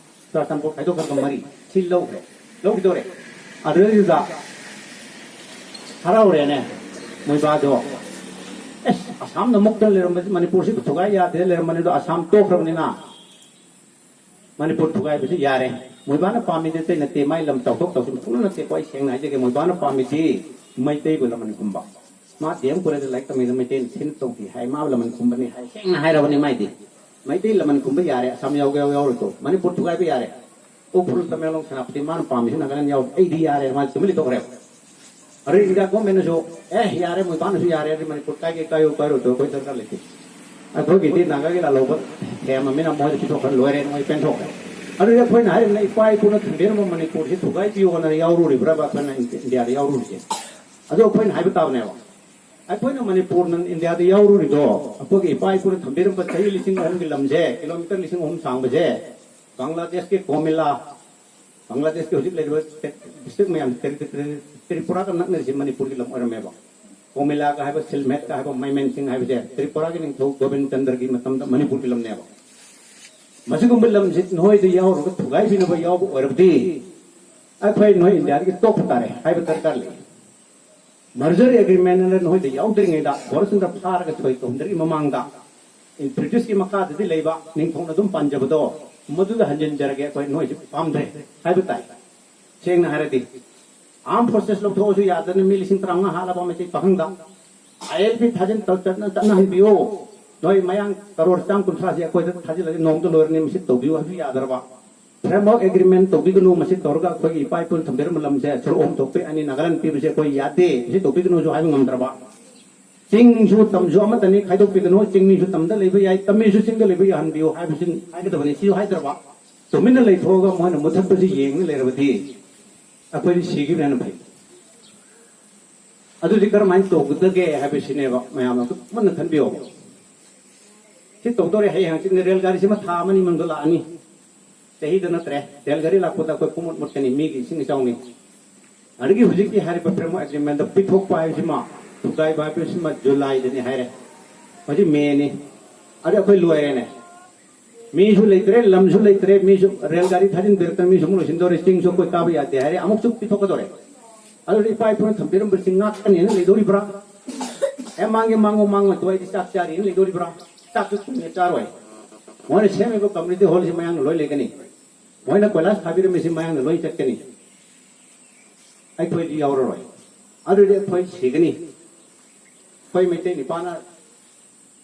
ꯆꯨꯔꯥꯆꯥꯟꯄꯨꯔ ꯈꯥꯏꯗꯣꯛꯈ꯭ꯔꯒ ꯃꯔꯤ ꯁꯤ ꯂꯧꯈ꯭ꯔꯦ, ꯂꯧꯈꯤꯗꯧꯔꯦ꯫ ꯑꯗꯨꯗꯩꯗꯨꯗ ꯍꯔꯥꯎꯔꯦꯅꯦ ꯃꯣꯏꯕꯥꯗꯣ꯫ ꯑꯦꯁ, ꯑꯁꯥꯝꯅ ꯃꯨꯛꯇ ꯂꯩꯔꯝꯕꯁꯤ, ꯃꯅꯤꯄꯨꯔꯁꯤ ꯊꯨꯒꯥꯏ ꯌꯥꯗꯦ ꯂꯩꯔꯝꯕꯅꯤ, ꯑꯗꯣ ꯑꯁꯥꯝ ꯇꯣꯛꯈ꯭ꯔꯕꯅꯤꯅ ꯃꯅꯤꯄꯨꯔ ꯊꯨꯒꯥꯏꯕꯁꯤ ꯌꯥꯔꯦ꯫ ꯃꯣꯏꯕꯥꯅ ꯄꯥꯝꯃꯤꯗꯤ ꯑꯇꯩ ꯅꯠꯇꯦ, ꯃꯥꯏ ꯂꯝ ꯆꯥꯎꯊꯣꯛ ꯆꯥꯎꯁꯤꯟ ꯁꯨꯡꯅ ꯅꯠꯇꯦꯀꯣ꯫ ꯑꯩ ꯁꯦꯡꯅ ꯍꯥꯏꯖꯒꯦ, ꯃꯣꯏꯕꯥꯅ ꯄꯥꯝꯃꯤꯗꯤ ꯃꯩꯇꯩꯕꯨ ꯂꯃꯟ ꯈꯨꯝꯕ꯫ ꯃꯥ ꯗꯤ ꯑꯦꯝ ꯀꯣꯂꯦꯖꯇ ꯂꯥꯏꯔꯤꯛ ꯇꯝꯃꯤꯗ ꯃꯩꯇꯩꯅ ꯊꯤꯅ ꯇꯧꯗꯦ ꯍꯥꯏ, ꯃꯥ ꯂꯃꯟ ꯈꯨꯝꯕꯅꯤ ꯍꯥꯏ, ꯁꯦꯡꯅ ꯍꯥꯏꯔꯕꯅꯤ ꯃꯥꯏꯗꯤ꯫ ꯃꯩꯇꯩ ꯂꯃꯟ ꯈꯨꯝꯕ ꯌꯥꯔꯦ, ꯑꯁꯥꯝ ꯌꯥꯎꯒꯦ ꯌꯥꯎ-, ꯌꯥꯎꯔꯣꯏꯀꯣ, ꯃꯅꯤꯄꯨꯔ ꯊꯨꯒꯥꯏꯕ ꯌꯥꯔꯦ꯫ ꯎꯈ꯭ꯔꯨꯜ, ꯇꯃꯦꯡꯂꯣꯡ, ꯁꯦꯅꯥꯄꯇꯤ ꯃꯥꯅ ꯄꯥꯝꯃꯤꯁꯤ ꯅꯥꯒꯥꯂꯦꯟ ꯌꯥꯎ-, ꯑꯩꯗꯤ ꯌꯥꯔꯦ, ꯃꯥ ꯇꯨꯃꯤꯟ ꯂꯩꯊꯣꯛꯈ꯭ꯔꯦ꯫ ꯑꯗꯨ ꯏꯟꯗꯤꯌꯥ ꯒꯣꯔꯃꯦꯟꯅꯁꯨ, "ꯑꯦ, ꯌꯥꯔꯦ, ꯃꯣꯏꯕꯥꯅꯁꯨ ꯌꯥꯔꯦ, ꯑꯗꯨꯗꯤ ꯃꯅꯤꯄꯨꯔ ꯀꯥꯏꯒꯦ ꯀꯥꯏꯌꯨ, ꯀꯥꯏꯔꯣꯏꯗꯣ ꯑꯩꯈꯣꯏ ꯗꯔꯀꯥꯔ ꯂꯩꯇꯦ꯫ ꯑꯩꯈꯣꯏꯒꯤꯗꯤ ꯅꯥꯒꯥꯒꯤ ꯂꯥꯜꯍꯧꯕ ꯊꯦꯝꯃꯃꯤꯅ ꯃꯣꯏꯗ ꯄꯤꯊꯣꯛꯈ꯭ꯔ ꯂꯣꯏꯔꯦ, ꯃꯣꯏ ꯄꯦꯟꯊꯣꯛꯈ꯭ꯔꯦ"꯫ ꯑꯗꯨꯗꯤ ꯑꯩꯈꯣꯏꯅ ꯍꯥꯏꯔꯤꯕꯅ ꯏꯄꯥ ꯏꯄꯨꯅ ꯊꯝꯕꯤꯔꯝꯕ ꯃꯅꯤꯄꯨꯔꯁꯤ ꯊꯨꯒꯥꯏꯕꯤꯌꯣꯅ ꯌꯥꯎꯔꯨꯔꯤꯕ꯭ꯔꯕ ꯑꯩꯈꯣꯏꯅ ꯏꯟꯗꯤ-, ꯏꯟꯗꯤꯌꯥꯗ ꯌꯥꯎꯔꯨꯔꯤꯁꯦ? ꯑꯗꯨ ꯑꯩꯈꯣꯏꯅ ꯍꯥꯏꯕ ꯇꯥꯕꯅꯦꯕ꯫ ꯑꯩꯈꯣꯏꯅ ꯃꯅꯤꯄꯨꯔꯅ ꯏꯟꯗꯤꯌꯥꯗ ꯌꯥꯎꯔꯨꯔꯤꯗꯣ, ꯑꯩꯈꯣꯏꯒꯤ ꯏꯄꯥ ꯏꯄꯨꯅ ꯊꯝꯕꯤꯔꯝꯕ ꯆꯍꯤ ꯂꯤꯁꯤꯡ ꯑꯍꯨꯝꯒꯤ ꯂꯝꯁꯦ, ꯀꯤꯂꯣꯃꯤꯇꯔ ꯂꯤꯁꯤꯡ ꯑꯍꯨꯝ ꯁꯥꯡꯕꯁꯦ, ꯕꯪꯒ꯭ꯂꯥꯗꯦꯁꯀꯤ ꯀꯣꯃꯤꯂꯥ, ꯕꯪꯒ꯭ꯂꯥꯗꯦꯁꯀꯤ ꯍꯧꯖꯤꯛ ꯂꯩꯔꯤꯕ ꯗꯤꯁꯇ꯭ꯔꯤꯛ ꯃꯌꯥꯝ, ꯇ꯭ꯔꯤ-, ꯇ꯭ꯔꯤ-, ꯇ꯭ꯔꯤꯄꯨꯔꯥꯒ ꯅꯛꯅꯔꯤꯁꯤ ꯃꯅꯤꯄꯨꯔꯒꯤ ꯂꯝ ꯑꯣꯏꯔꯝꯃꯦꯕ꯫ ꯀꯣꯃꯤꯂꯥꯒ ꯍꯥꯏꯕ, ꯁꯤꯜꯃꯦꯠꯀ ꯍꯥꯏꯕ, ꯃꯥꯏꯃꯦꯟꯁꯤꯡ ꯍꯥꯏꯕꯁꯦ ꯇ꯭ꯔꯤꯄꯨꯔꯥꯒꯤ ꯅꯤꯡꯊꯧ ꯒꯣꯕꯤꯟ ꯆꯟꯗ꯭ꯔꯒꯤ ꯃꯇꯝꯗ ꯃꯅꯤꯄꯨꯔꯒꯤ ꯂꯝꯅꯦꯕ꯫ ꯃꯁꯤꯒꯨꯝꯕ ꯂꯝꯁꯤ ꯅꯣꯏꯗ ꯌꯥꯎꯔꯒ ꯊꯨꯒꯥꯏꯕꯤꯅꯕ ꯌꯥꯎꯕ ꯑꯣꯏꯔꯕꯗꯤ ꯑꯩꯈꯣꯏ ꯅꯣꯏ ꯏꯟꯗꯤꯌꯥꯗꯒꯤ ꯇꯣꯛꯄ ꯇꯥꯔꯦ ꯍꯥꯏꯕ ꯗꯔꯀꯥꯔ ꯂꯩ꯫ ꯃꯔꯖꯔ ꯑꯦꯒ꯭ꯔꯤꯃꯦꯟ ꯑꯅ ꯅꯣꯏꯗ ꯌꯥꯎꯗ꯭ꯔꯤꯉꯩꯗ, ꯒꯣꯔꯁꯟꯗ ꯐꯥꯔꯒ ꯁꯣꯏ ꯇꯧꯗ꯭ꯔꯤꯉꯩ ꯃꯃꯥꯡꯗ, ꯕ꯭ꯔꯤꯇꯤꯁꯀꯤ ꯃꯈꯥꯗꯗꯤ ꯂꯩꯕ ꯅꯤꯡꯊꯧꯅ ꯑꯗꯨꯝ ꯄꯥꯟꯖꯕꯗꯣ, ꯃꯗꯨꯗ ꯍꯟꯖꯤꯟꯖꯔꯒꯦ, ꯑꯩꯈꯣꯏ ꯅꯣꯏꯁꯤ ꯄꯥꯝꯗ꯭ꯔꯦ ꯍꯥꯏꯕ ꯇꯥꯏ꯫ ꯁꯦꯡꯅ ꯍꯥꯏꯔꯗꯤ, ꯑꯥꯔꯝ ꯐꯣꯔꯁꯦꯁ ꯂꯧꯊꯣꯛꯑꯁꯨ ꯌꯥꯗꯅ ꯃꯤ ꯂꯤꯁꯤꯡ ꯇꯔꯥꯃꯉꯥ ꯍꯥꯠꯂꯕ ꯃꯩꯇꯩ ꯄꯥꯈꯪꯗ, ꯑꯥꯏ ꯑꯦꯜ ꯄꯤ ꯊꯥꯖꯤꯟ ꯇꯧ-, ꯆꯠꯅ-, ꯆꯠꯅꯍꯟꯕꯤꯌꯨ꯫ ꯅꯣꯏ ꯃꯌꯥꯡ ꯀꯔꯣꯔ ꯆꯥꯝ ꯀꯨꯟꯊ꯭ꯔꯥꯁꯦ ꯑꯩꯈꯣꯏꯗ ꯊꯥꯖꯤꯜꯂꯒ ꯅꯣꯡꯃꯗ ꯂꯣꯏꯔꯅꯤ, ꯃꯁꯤ ꯇꯧꯕꯤꯌꯨ ꯍꯥꯏꯕꯁꯨ ꯌꯥꯗ꯭ꯔꯕ꯫ ꯐ꯭ꯔꯦꯝꯋꯔꯛ ꯑꯦꯒ꯭ꯔꯤꯃꯦꯟ ꯇꯧꯕꯤꯒꯅꯨ, ꯃꯁꯤ ꯇꯧꯔꯒ ꯑꯩꯈꯣꯏꯒꯤ ꯏꯄꯥ ꯏꯄꯨꯅ ꯊꯝꯕꯤꯔꯝꯕ ꯂꯝꯁꯦ ꯁꯣꯔꯣꯛ ꯑꯍꯨꯝ ꯊꯣꯛꯄ ꯑꯅꯤ ꯅꯥꯒꯥꯂꯦꯟ ꯄꯤꯕꯁꯦ ꯑꯩꯈꯣꯏ ꯌꯥꯗꯦ, ꯃꯁꯤ ꯇꯧꯕꯤꯒꯅꯨꯁꯨ ꯍꯥꯏꯕ ꯉꯝꯗ꯭ꯔꯕ꯫ ꯆꯤꯡꯁꯨ ꯇꯝꯁꯨ ꯑꯃꯠꯇꯅꯤ, ꯈꯥꯏꯗꯣꯛꯄꯤꯒꯅꯨ, ꯆꯤꯡꯃꯤꯁꯨ ꯇꯝꯗ ꯂꯩꯕ ꯌꯥꯏ, ꯇꯝꯃꯤꯁꯨ ꯆꯤꯡꯗ ꯂꯩꯕ ꯌꯥꯍꯟꯕꯤꯌꯨ ꯍꯥꯏꯕꯁꯤ ꯍꯥꯏꯒꯗꯕꯅꯤ, ꯁꯤꯁꯨ ꯍꯥꯏꯗ꯭ꯔꯕ꯫ ꯇꯨꯃꯤꯟꯅ ꯂꯩꯊꯣꯛꯑꯒ ꯃꯣꯏꯅ ꯃꯨꯊꯠꯄꯁꯤ ꯌꯦꯡꯉ ꯂꯩꯔꯕꯗꯤ ꯑꯩꯈꯣꯏꯗꯤ ꯁꯤꯈꯤꯕꯅ ꯍꯦꯟꯅ ꯐꯩ꯫ ꯑꯗꯨꯗꯤ ꯀꯔꯝꯍꯥꯏꯅ ꯇꯧꯒꯗꯒꯦ ꯍꯥꯏꯕꯁꯤꯅꯦꯕ ꯃꯌꯥꯝꯅ ꯃꯨꯟꯅ ꯈꯟꯕꯤꯌꯣ꯫ ꯁꯤ ꯇꯧꯗꯧꯔꯦ, ꯍꯌꯦꯡ ꯍꯪꯆꯤꯠꯅ ꯔꯦꯜ ꯒꯥꯔꯤꯁꯤꯃ ꯊꯥ ꯑꯃꯅꯤ ꯃꯅꯨꯡꯗ ꯂꯥꯛꯑꯅꯤ꯫ ꯆꯍꯤꯗ ꯅꯠꯇ꯭ꯔꯦ, ꯔꯦꯜ ꯒꯥꯔꯤ ꯂꯥꯛꯄꯗ ꯑꯩꯈꯣꯏ ꯄꯨꯡꯃꯨꯠ ꯃꯨꯠꯀꯅꯤ, ꯃꯤꯒꯤ ꯏꯁꯤꯡ ꯏꯆꯥꯎꯅꯤ꯫ ꯑꯗꯒꯤ ꯍꯧꯖꯤꯛꯀꯤ ꯍꯥꯏꯔꯤꯕ ꯐ꯭ꯔꯦꯝꯋꯔꯛ ꯑꯦꯒ꯭ꯔꯤꯃꯦꯟꯗ ꯄꯤꯊꯣꯛꯄ ꯍꯥꯏꯕꯁꯤꯃ, ꯊꯨꯒꯥꯏꯕ ꯍꯥꯏꯕꯁꯤꯃ ꯖꯨꯂꯥꯏꯗꯅꯤ ꯍꯥꯏꯔꯦ, ꯍꯧꯖꯤꯛ ꯃꯦꯅꯤ꯫ ꯑꯗꯩ ꯑꯩꯈꯣꯏ ꯂꯣꯏꯔꯦꯅꯦ꯫ ꯃꯤꯁꯨ ꯂꯩꯇ꯭ꯔꯦ, ꯂꯝꯁꯨ ꯂꯩꯇ꯭ꯔꯦ, ꯃꯤꯁꯨ ꯔꯦꯜ ꯒꯥꯔꯤ ꯊꯥꯖꯤꯟꯕꯤꯔꯛꯇꯅ ꯃꯤꯁꯨ ꯑꯃꯨꯛ ꯂꯣꯏꯁꯤꯟꯗꯧꯔꯦ, ꯆꯤꯡꯁꯨ ꯑꯩꯈꯣꯏ ꯀꯥꯕ ꯌꯥꯗꯦ ꯍꯥꯏꯔꯦ, ꯑꯃꯨꯛꯁꯨ ꯄꯤꯊꯣꯛꯀꯗꯧꯔꯦ꯫ ꯑꯗꯨꯗꯤ ꯏꯄꯥ ꯏꯄꯨꯅ ꯊꯝꯕꯤꯔꯝꯕꯁꯤ ꯉꯥꯛꯀꯅꯦꯅ ꯂꯩꯗꯧꯔꯤꯕ꯭ꯔꯥ? ꯑꯦ, ꯃꯥꯡꯒꯦ ꯃꯥꯡꯉꯣ, ꯃꯥꯡꯉꯣ, ꯑꯗꯨ ꯑꯩꯗꯤ ꯆꯥꯛ ꯆꯥꯔꯤꯅ ꯂꯩꯗꯧꯔꯤꯕ꯭ꯔꯥ? ꯆꯥꯛꯁꯨ ꯊꯣꯡꯉꯦ ꯆꯥꯔꯣꯏ꯫ ꯃꯣꯏꯅ ꯁꯦꯝꯃꯤꯕ ꯀꯝꯃ꯭ꯌꯨꯅꯤꯇꯤ ꯍꯣꯜꯁꯤ ꯃꯌꯥꯡꯅ ꯂꯣꯏ ꯂꯩꯒꯅꯤ꯫ ꯃꯣꯏꯅ ꯀꯣꯏꯂꯥꯁ ꯊꯥꯕꯤꯔꯝꯃꯤꯁꯤ ꯃꯌꯥꯡꯅ ꯂꯣꯏ ꯆꯠꯀꯅꯤ꯫ ꯑꯩꯈꯣꯏꯗꯤ ꯌꯥꯎꯔꯔꯣꯏ꯫ ꯑꯗꯨꯗꯤ ꯑꯩꯈꯣꯏ ꯁꯤꯒꯅꯤ꯫ ꯑꯩꯈꯣꯏ ꯃꯩꯇꯩ ꯅꯤꯄꯥꯅ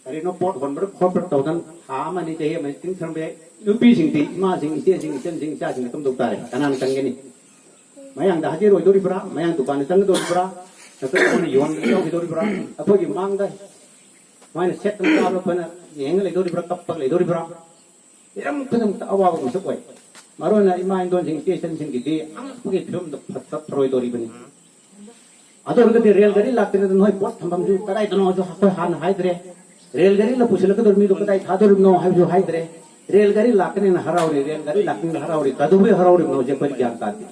ꯀꯔꯤꯅꯣ ꯄꯣꯠ ꯍꯣꯟꯕ꯭ꯔꯥ ꯈꯣꯠꯄ꯭ꯔꯥ ꯇꯧꯗꯅ ꯊꯥ ꯑꯃ ꯑꯅꯤ, ꯆꯍꯤ ꯑꯃ ꯑꯅꯤ ꯇꯤꯡꯊꯔꯝꯕ ꯌꯥꯏ꯫ ꯅꯨꯄꯤꯁꯤꯡꯗꯤ, ꯏꯃꯥꯁꯤꯡ, ꯏꯆꯦꯁꯤꯡ, ꯏꯆꯟꯁꯤꯡ, ꯏꯆꯥꯁꯤꯡ ꯀꯝꯗꯧ ꯇꯥꯔꯦ? ꯀꯅꯥꯅ ꯆꯪꯒꯅꯤ? ꯃꯌꯥꯡꯗ ꯍꯥꯖꯤꯔ ꯑꯣꯏꯗꯧꯔꯤꯕ꯭ꯔꯥ? ꯃꯌꯥꯡ ꯗꯨꯀꯥꯟꯗ ꯆꯪꯒꯗꯧꯔꯤꯕ꯭ꯔꯥ? ꯅꯠꯇ꯭ꯔꯒ ꯑꯩꯈꯣꯏꯅ ꯌꯣꯟꯕ ꯌꯥꯎꯈꯤꯗꯧꯔꯤꯕ꯭ꯔꯥ? ꯑꯩꯈꯣꯏꯒꯤ ꯃꯥꯡꯗ ꯃꯣꯏꯅ ꯁꯦꯠꯇꯅ ꯆꯥꯕꯗ ꯑꯩꯈꯣꯏꯅ ꯌꯦꯡꯉ ꯂꯩꯗꯧꯔꯤꯕ꯭ꯔꯥ? ꯀꯞꯄꯒ ꯂꯩꯗꯧꯔꯤꯕ꯭ꯔꯥ? ꯍꯤꯔꯝ ꯈꯨꯗꯤꯡꯃꯛꯇ ꯑꯋꯥꯕ ꯃꯁꯛ ꯑꯣꯏ꯫ ꯃꯔꯨ ꯑꯣꯏꯅ ꯏꯃꯥ ꯏꯟꯗꯣꯟꯁꯤꯡ, ꯏꯆꯦ ꯏꯆꯟꯁꯤꯡꯒꯤꯗꯤ ꯑꯉꯛꯄꯒꯤ ꯐꯤꯕꯝꯗ ꯐꯠꯇ ꯐꯔꯣꯏꯗꯧꯔꯤꯕꯅꯤ꯫ ꯑꯗꯨ ꯑꯣꯏꯔꯒꯗꯤ ꯔꯦꯜ ꯒꯥꯔꯤ ꯂꯥꯛꯇ꯭ꯔꯤꯉꯩꯗ ꯅꯣꯏ ꯄꯣꯠ ꯊꯝꯐꯝꯁꯨ ꯀꯗꯥꯏꯗꯅꯣꯁꯨ ꯑꯩꯈꯣꯏ ꯍꯥꯟꯅ ꯍꯥꯏꯗ꯭ꯔꯦ꯫ ꯔꯦꯜ ꯒꯥꯔꯤꯅ ꯄꯨꯁꯤꯜꯂꯛꯀꯗꯧꯔꯤꯕ ꯃꯤꯗꯣ ꯀꯗꯥꯏ ꯊꯥꯗꯧꯔꯤꯕꯅꯣ ꯍꯥꯏꯕꯁꯨ ꯍꯥꯏꯗ꯭ꯔꯦ꯫ ꯔꯦꯜ ꯒꯥꯔꯤ ꯂꯥꯛꯀꯅꯤꯅ ꯍꯔꯥꯎꯔꯤ, ꯔꯦꯜ ꯒꯥꯔꯤ ꯂꯥꯛꯀꯅꯤꯅ ꯍꯔꯥꯎꯔꯤ꯫ ꯀꯩꯗꯧꯕꯩ ꯍꯔꯥꯎꯔꯤꯕꯅꯣ ꯍꯧꯖꯤꯛ ꯑꯩꯈꯣꯏ ꯒ꯭ꯌꯥꯟ ꯇꯥꯗꯦ꯫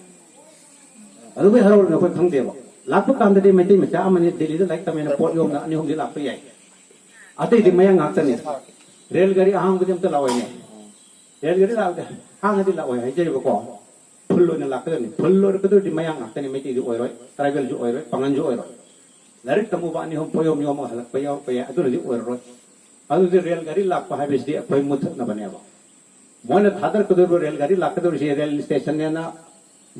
ꯀꯩꯗꯧꯕꯩ ꯍꯔꯥꯎꯔꯤꯕꯅꯣ ꯑꯩꯈꯣꯏ ꯈꯪꯗꯦꯕ꯫ ꯂꯥꯛꯄ ꯀꯥꯟꯗꯗꯤ ꯃꯩꯇꯩ ꯃꯆꯥ ꯑꯃꯅꯤ ꯗꯤꯜꯂꯤꯗ ꯂꯥꯏꯔꯤꯛ ꯇꯝꯃꯦꯅ ꯄꯣꯠ ꯌꯣꯝꯅ ꯑꯅꯤ ꯑꯍꯨꯝꯗꯤ ꯂꯥꯛꯄ ꯌꯥꯏ꯫ ꯑꯇꯩꯗꯤ ꯃꯌꯥꯡ ꯉꯥꯛꯇꯅꯤ꯫ ꯔꯦꯜ ꯒꯥꯔꯤ ꯑꯍꯥꯡꯕꯗꯤ ꯑꯝꯇ ꯂꯥꯛꯑꯣꯏꯅꯦ꯫ ꯔꯦꯜ ꯒꯥꯔꯤ ꯂꯥꯛꯑꯗꯤ ꯍꯥꯡꯉꯗꯤ ꯂꯥꯛꯑꯣꯏ ꯍꯥꯏꯖꯔꯤꯕꯀꯣ꯫ ꯐꯨꯜ ꯑꯣꯏꯅ ꯂꯥꯛꯀꯗꯕꯅꯤ꯫ ꯐꯨꯜ ꯑꯣꯏꯔꯛꯀꯗꯧꯗꯤ ꯃꯌꯥꯡ ꯉꯥꯛꯇꯅꯤ, ꯃꯩꯇꯩꯗꯤ ꯑꯣꯏꯔꯣꯏ, ꯇ꯭ꯔꯥꯏꯕꯦꯜꯁꯨ ꯑꯣꯏꯔꯣꯏ, ꯄꯥꯉꯜꯁꯨ ꯑꯣꯏꯔꯣꯏ꯫ ꯂꯥꯏꯔꯤꯛ ꯇꯝꯃꯨꯕ ꯑꯅꯤ ꯑꯍꯨꯝ ꯄꯣꯌꯣꯝ ꯌꯣꯝꯃꯒ ꯍꯜꯂꯛꯄ ꯌꯥꯎꯔꯛꯄ ꯌꯥꯏ, ꯑꯗꯨꯅꯗꯤ ꯑꯣꯏꯔꯔꯣꯏ꯫ ꯑꯗꯨꯗꯤ ꯔꯦꯜ ꯒꯥꯔꯤ ꯂꯥꯛꯄ ꯍꯥꯏꯕꯁꯤꯗꯤ ꯑꯩꯈꯣꯏ ꯃꯨꯠꯊꯠꯅꯕꯅꯦꯕ꯫ ꯃꯣꯏꯅ ꯊꯥꯗꯔꯛꯀꯗꯧꯔꯤꯕ ꯔꯦꯜ ꯒꯥꯔꯤ ꯂꯥꯛꯀꯗꯧꯔꯤꯁꯦ ꯔꯦꯜ ꯁ꯭ꯇꯦꯁꯟꯅꯦꯅ